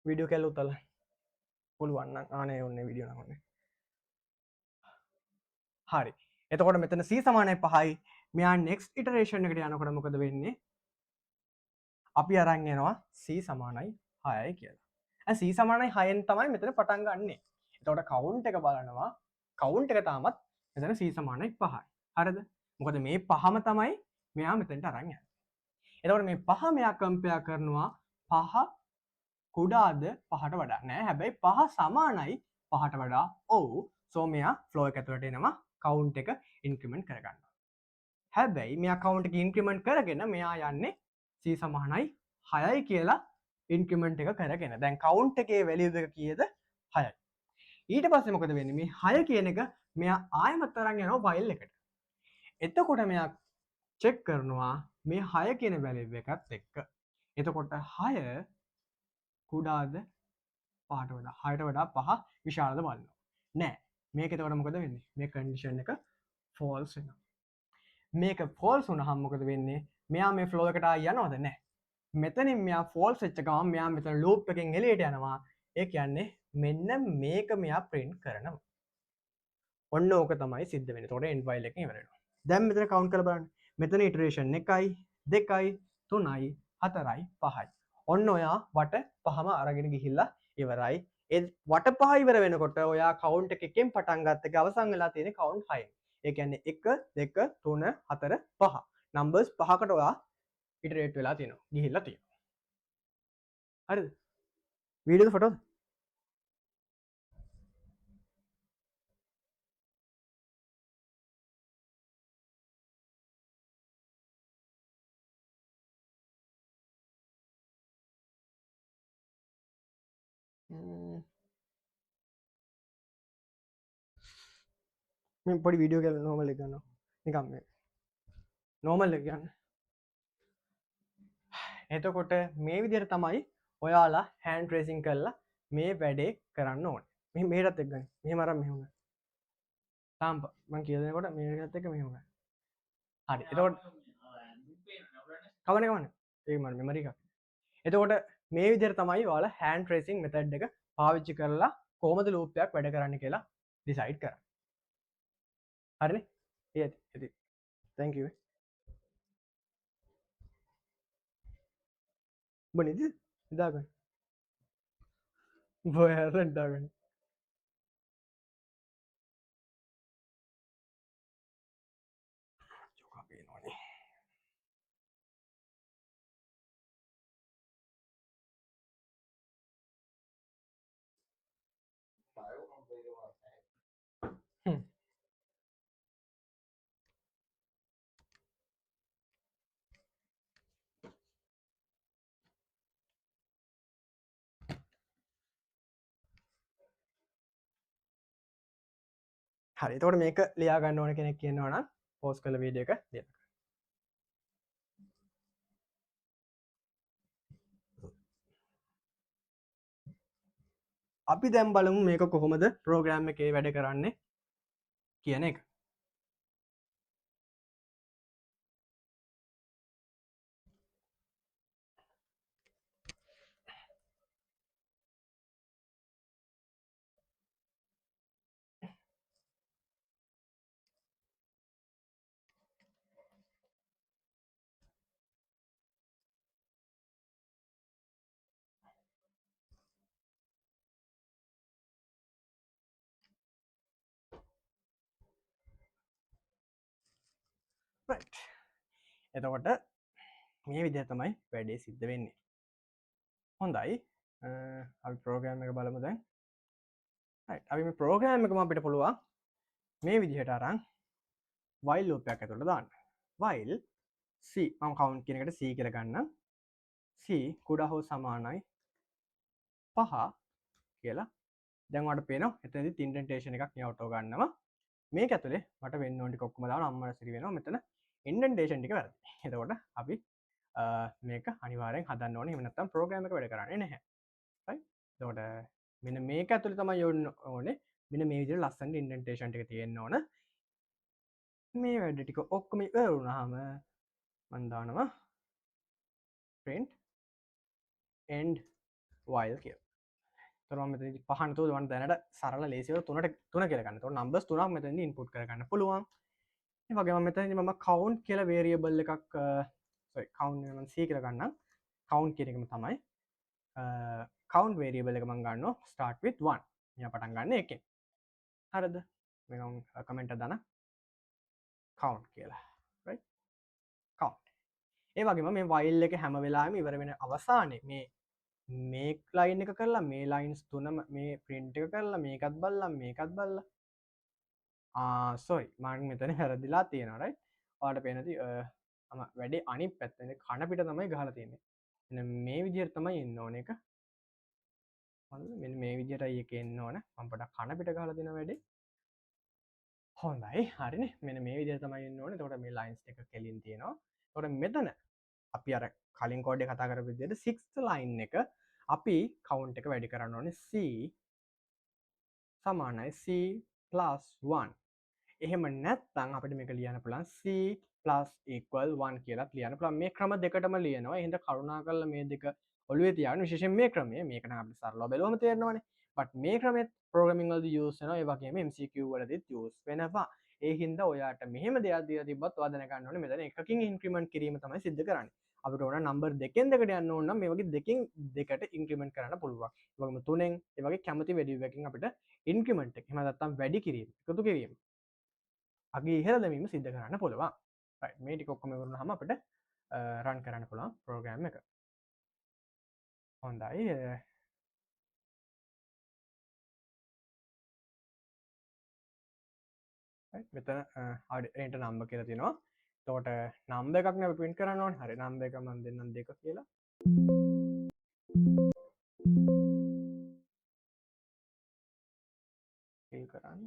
වීඩියෝ කැල්ල උතලා. පුළුවන් නම් ආ නෑ ඕනේ වීඩියෝ නම් ඕනේ. හරි. එතකොට මෙතන C සමානයි 5යි. මෙයා නෙක්ස්ට් ඉටරේෂන් එකට යනකොට මොකද වෙන්නේ? අපි අරන් යනවා C සමානයි 6යි කියලා. දැන් C සමානයි 6න් තමයි මෙතන පටන් ගන්නෙ. එතකොට කවුන්ට් එක බලනවා. කවුන්ට් එක තාමත් මෙතන C සමානයි 5යි. හරිද? මොකද මේ පහම තමයි මෙයා මෙතනට අරන් යන්නේ. එතකොට මේ පහ මෙයා කම්පෙයාර් කරනවා පහ කුඩාද පහට වඩා නෑ. හැබැයි පහ සමානයි පහට වඩා. ඔව්. සෝ මෙයා ෆ්ලෝ එක ඇතුළට එනවා කවුන්ට් එක ඉන්ක්‍රිමන්ට් කරගන්නවා. හැබැයි මෙයා කවුන්ට් එක ඉන්ක්‍රිමන්ට් කරගෙන මෙයා යන්නේ C සමානයි 6යි කියලා ඉන්ක්‍රිමන්ට් එක කරගෙන. දැන් කවුන්ට් එකේ වැලියු එක කීයද? 6යි. ඊට පස්සේ මොකද වෙන්නේ? මේ 6 කියන එක මෙයා ආයෙමත් අරන් යනවා ෆයිල් එකට. එතකොට මෙයා චෙක් කරනවා මේ 6 කියන වැලියු එකත් එක්ක. එතකොට 6 කුඩාද පහට වඩා? 6ට වඩා පහ විශාලද බලනවා. නෑ. මේක එතකොට මොකද වෙන්නේ? මේ කන්ඩිෂන් එක ෆෝල්ස් වෙනවා. මේක ෆෝල්ස් වුණාම මොකද වෙන්නේ? මෙයා මේ ෆ්ලෝ එකට ආයි යනවද? නෑ. මෙතනින් මෙයා ෆෝල්ස් වෙච්ච ගමන් මෙයා මෙතන ලූප් එකෙන් එළියට යනවා. ඒ කියන්නේ මෙන්න මේක මෙයා ප්‍රින්ට් කරනවා. ඔන්න ඕක තමයි සිද්ධ වෙන්නේ. එතකොට එන්ඩ් ෆයිල් එකෙන් ඉවර වෙනවා. දැන් මෙතන කවුන්ට් කරලා බලන්න. මෙතන ඉටරේෂන් 1යි 2යි 3යි 4යි 5යි. ඔන්න ඔයා වට පහම අරගෙන ගිහිල්ලා ඉවරයි. ඒ වට පහ ඉවර වෙනකොට ඔයා කවුන්ට් එක එකෙන් පටන් ගත්ත එක අවසන් වෙලා තියෙන්නේ කවුන්ට් 6න්. ඒ කියන්නේ 1 2 3 4 5. නම්බර්ස් පහකට ඔයා ඉටරේට් වෙලා තියෙනවා. ගිහිල්ලා තියෙනවා. හරිද? වීඩියෝද ෆොටෝද? මේ පොඩි වීඩියෝ කියලා නෝමල් එක ගන්නවා. නිකන් මේ නෝමල් එක ගන්න. එතකොට මේ විදිහට තමයි ඔයාලා හෑන්ඩ් ට්‍රේසින් කරලා මේ වැඩේ කරන්න ඕනේ. මෙහෙටත් එක්ක ගන්න. මෙහෙම අරන් මෙහෙම ගන්න. තාම මං කියලා දෙනකොට මේකත් එක්ක මෙහෙම ගන්න. හරි. එතකොට කවන්නේ කවන්නේ. ඒක මම මෙමරි එකක්. එතකොට මේ විදිහට තමයි ඔයාලා හෑන්ඩ් ට්‍රේසින් මෙතඩ් එක පාවිච්චි කරලා කොහොමද ලූප් එකක් වැඩ කරන්න කියලා ඩිසයිඩ් කරන්නේ. හරිනේ? ඒ ඇති. ඇති. Thank you. උඹ නිදිද? නිදාගන්න. උඹ ඔය හැරෙන්න නිදාගන්න. චෝකා පේනවනේ. හරි. එතකොට මේක ලියා ගන්න ඕන කෙනෙක් ඉන්නවා නම් පෝස්ට් කරලා වීඩියෝ එක දෙන්න. අපි දැන් බලමු මේක කොහොමද ප්‍රෝග්‍රෑම් එකේ වැඩ කරන්නේ කියන එක. Right. එතකොට මේ විදිහ තමයි වැඩේ සිද්ධ වෙන්නේ. හොඳයි. අපි ප්‍රෝග්‍රෑම් එක බලමු දැන්. Right. අපි මේ ප්‍රෝග්‍රෑම් එකම අපිට පුළුවන් මේ විදිහට අරන් while loop එකක් ඇතුළට දාන්න. While c, මම count කියන එකට c කියලා ගන්නම්. C කුඩා හෝ සමානයි 5 කියලා. දැන් ඔයාලට පේනවා එතනදිත් ඉන්ඩෙන්ටේෂන් එකක් මේ ඔටෝ ගන්නවා. මේක ඇතුලේ මට වෙන්න ඕන ටික ඔක්කොම දානවා. අම්මලා සිරි වෙනවා. මෙතන ඉන්ඩෙන්ටේෂන් ටික වැරදි. එතකොට අපි මේක අනිවාර්යෙන් හදන්න ඕනේ. එහෙම නැත්නම් ප්‍රෝග්‍රෑම් එක වැඩ කරන්නේ නැහැ. Right? එතකොට මෙන්න මේක ඇතුලේ තමයි ඕනේ. මෙන්න මේ විදිහට ලස්සනට ඉන්ඩෙන්ටේෂන් ටික තියෙන්න ඕන. මේ වැඩ ටික ඔක්කොම ඉවර වුණාම මම දානවා print end while කියලා. එතකොට මම මෙතනදී පහ නැතුව මම දැනට සරල ලේසිව තුනට තුන කියලා ගන්න. එතකොට නම්බර්ස් තුනක් මෙතනදී ඉන්පුට් කරගන්න පුළුවන්. ඒ වගේම මම මෙතනදී මම count කියලා වේරියබල් එකක්, sorry, count නෙමෙයි, මම c කියලා ගන්නම්. Count කියන එකම තමයි. Count variable එක මම ගන්නවා start with 1. මෙයා පටන් ගන්න එකෙන්. හරිද? මේක මම කමෙන්ට් එකක් දාන්න count කියලා. Right? Count. ඒ වගේම මේ while එක හැම වෙලාවෙම ඉවර වෙන අවසානයේ මේ ලයින් එක කරලා මේ ලයින්ස් තුනම මේ print එක කරලා මේකත් බලලා මේකත් බලලා, සෝරි, මම මෙතන වැරදිලා තියෙනවා, right? ඔයාලට පේනදි, මම වැඩේ අනිත් පැත්තේ කන පිට තමයි ගහලා තියෙන්නේ. මෙන්න මේ විදිහට තමයි එන්න ඕන එක. හරිද? මෙන්න මේ විදිහටයි එක එන්න ඕන. මම පොඩක් කන පිට ගහලා දෙන වැඩේ. හොඳයි, හරිනේ. මෙන්න මේ විදිහට තමයි එන්න ඕනේ. එතකොට මේ ලයින්ස් ටික කෙලින් තියෙනවා. එතකොට මෙතන අපි අර කලින් කෝඩ් එක කතා කරපු විදිහට 6th line එක අපි කවුන්ට් එක වැඩි කරන්න ඕනේ. C සමානයි C plus 1. එහෙම නැත්නම් අපිට මේක ලියන්න පුළුවන් C plus equal 1 කියලාත් ලියන්න පුළුවන්. මේ ක්‍රම දෙකටම ලියනවා. එහෙනම් කරුණාකරලා මේ දෙක ඔළුවේ තියාගන්න. විශේෂයෙන් මේ ක්‍රමය. මේක නම් අපිට සරලව බැලුවම තේරෙනවනේ. බට් මේ ක්‍රමෙත් ප්‍රෝග්‍රෑමින් වලදී යූස් වෙනවා. ඒ වගේම MCQ වලදීත් යූස් වෙනවා. ඒ හින්දා ඔයාට මෙහෙම දෙයක් දීලා තිබ්බත් ඔයා දැනගන්න ඕනේ මෙතන එකකින් ඉන්ක්‍රිමන්ට් කිරීම තමයි සිද්ධ කරන්නේ. අපිට ඕන නම්බර් දෙකෙන් දෙකට යන්න ඕන නම් මේ වගේ දෙකෙන් දෙකට ඉන්ක්‍රිමන්ට් කරන්න පුළුවන්. ඒ වගේම තුනෙන් ඒ වගේ කැමති වැලියු එකකින් අපිට ඉන්ක්‍රිමන්ට් එක එහෙම නැත්නම් වැඩි කිරීම, එකතු කිරීම, අගේ ඉහළ දැමීම සිද්ධ කරන්න පුළුවන්. Right, මේ ටික ඔක්කොම ඉවර වුණාම අපිට රන් කරන්න පුළුවන් ප්‍රෝග්‍රෑම් එක. හොඳයි. Right, මෙතන හරි, enter number කියලා තියෙනවා. එතකොට නම්බර් එකක් නේ අපි print කරන්න ඕනේ. හරි, නම්බර් එක මම දෙන්නම් 2 කියලා. ෆිල් කරන්න.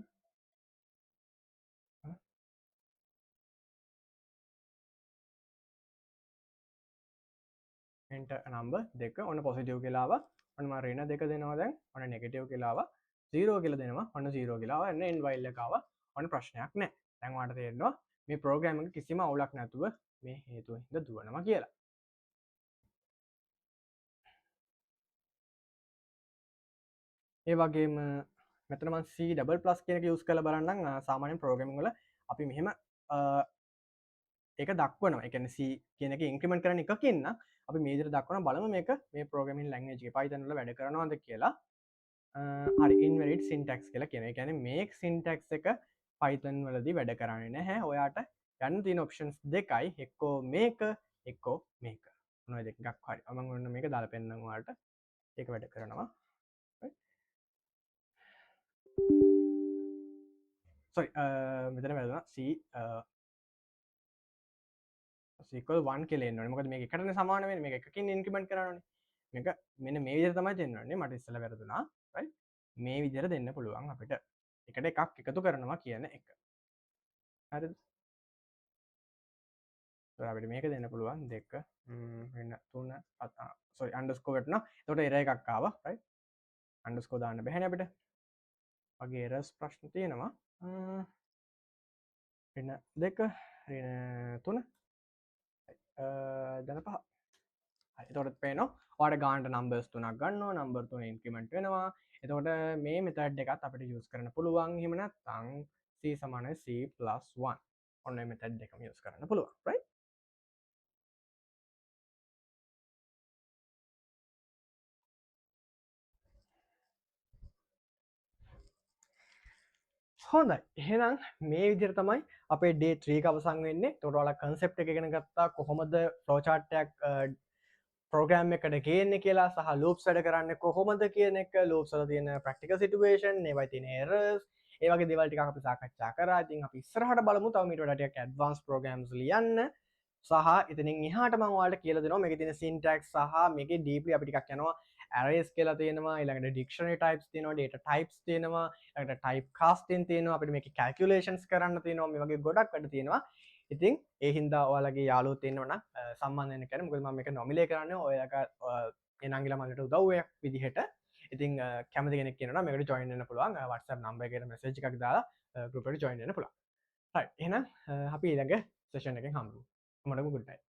Enter number 2. ඔන්න පොසිටිව් කියලා ආවා. ඔන්න මම ඍණ 2 දෙනවා දැන්. ඔන්න නෙගටිව් කියලා ආවා. 0 කියලා දෙනවා. ඔන්න 0 කියලා ආවා. ඔන්න end while එක ආවා. ඔන්න ප්‍රශ්නයක් නැහැ. දැන් ඔයාලට තේරෙනවා මේ ප්‍රෝග්‍රෑම් එක කිසිම අවුලක් නැතුව මේ හේතුව හින්දා දුවනවා කියලා. ඒ වගේම මෙතන මම C double plus කියන එක යූස් කරලා බලන්නම්. සාමාන්‍යයෙන් ප්‍රෝග්‍රෑමින් වල අපි මෙහෙම ඒක දක්වනවා. ඒ කියන්නේ C කියන එක ඉන්ක්‍රිමන්ට් කරන එකකින් නම් අපි මේ විදිහට දක්වනවා. බලමු මේක මේ ප්‍රෝග්‍රෑමින් ලැන්ග්වේජ් එකේ Python වල වැඩ කරනවද කියලා. හරි, ඉන්වැලිඩ් සින්ටැක්ස් කියලා කියනවා. ඒ කියන්නේ මේ සින්ටැක්ස් එක Python වලදී වැඩ කරන්නේ නැහැ. ඔයාට යන්න තියෙන ඔප්ෂන්ස් දෙකයි, එක්කෝ මේක එක්කෝ මේක. මොන ඔය දෙක එකක් හරි. මම ඔන්න මේක දාලා පෙන්නන්නම් ඔයාලට. ඒක වැඩ කරනවා. Right. Sorry, මෙතන වැරදුනා. C equal 1 කියලා එන්න ඕනේ. මොකද මේක එකටනේ සමාන වෙන්නේ. මේක එකකින් ඉන්ක්‍රිමන්ට් කරන්න ඕනේ. මේක මෙන්න මේ විදිහට තමයි දෙන්න ඕනේ. මට ඉස්සෙල්ලා වැරදුනා. Right. මේ විදිහට දෙන්න පුළුවන් අපිට. එකට එකක් එකතු කරනවා කියන එක. හරිද? එතකොට අපිට මේක දෙන්න පුළුවන් 2, වෙන 3, 4, sorry, underscore වැටුණා. එතකොට error එකක් ආවා. Right. Underscore දාන්න බැහැනේ අපිට. වගේ errors ප්‍රශ්න තියෙනවා. වෙන 2, වෙන 3, ධන 5. හරි, එතකොට පේනවා ඔයාලට ගානට නම්බර්ස් තුනක් ගන්නවා. නම්බර් තුන ඉන්ක්‍රිමන්ට් වෙනවා. එතකොට මේ මෙතඩ් එකත් අපිට යූස් කරන්න පුළුවන්. එහෙම නැත්නම් C සමානයි C plus 1. ඔන්න මේ මෙතඩ් දෙකම යූස් කරන්න පුළුවන්. Right? හොඳයි. එහෙනම් මේ විදිහට තමයි අපේ day 3 එක අවසන් වෙන්නේ. එතකොට ඔයාලා concept එක ඉගෙන ගත්තා. කොහොමද flow chart එකක් program එකට ගේන්නේ කියලා සහ loops වැඩ කරන්නේ කොහොමද කියන එක, loops වල තියෙන practical situation, ඒවයි තියෙන errors, ඒ වගේ දේවල් ටිකක් අපි සාකච්ඡා කරා. ඉතින් අපි ඉස්සරහට බලමු තව මීට වඩා ටිකක් ඇඩ්වාන්ස් ප්‍රෝග්‍රෑම්ස් ලියන්න. සහ ඉතින් එහාට මම ඔයාලට කියලා දෙනවා මේකේ තියෙන සින්ටැක්ස් සහ මේකේ ඩීප්ලි අපි ටිකක් යනවා. ඇරේස් කියලා තියෙනවා, ඊළඟට ඩික්ෂනරි ටයිප්ස් තියෙනවා, ඩේටා ටයිප්ස් තියෙනවා, ඊළඟට ටයිප් කාස්ටිං තියෙනවා, අපිට මේකේ කැල්කියුලේෂන්ස් කරන්න තියෙනවා. මේ වගේ ගොඩක් වැඩ තියෙනවා. ඉතින් ඒ හින්දා ඔයාලගේ යාළුවොත් ඉන්නවා නම් සම්බන්ධ වෙන්න කියන්නේ. මොකද මම මේක නොමිලේ කරන්නේ ඔයාලගේ ඒ නංගිලා මල්ලිට උදව්වක් විදිහට. ඉතින් කැමති කෙනෙක් ඉන්නවා නම් මේකට ජොයින් වෙන්න පුළුවන්. WhatsApp number එකට මැසේජ් එකක් දාලා ගෲප් එකට ජොයින් වෙන්න පුළුවන්. රයිට්, එහෙනම් අපි ඊළඟ සෙෂන් එකෙන් හම්බෙමු. හැමෝටම ගුඩ් නයිට්.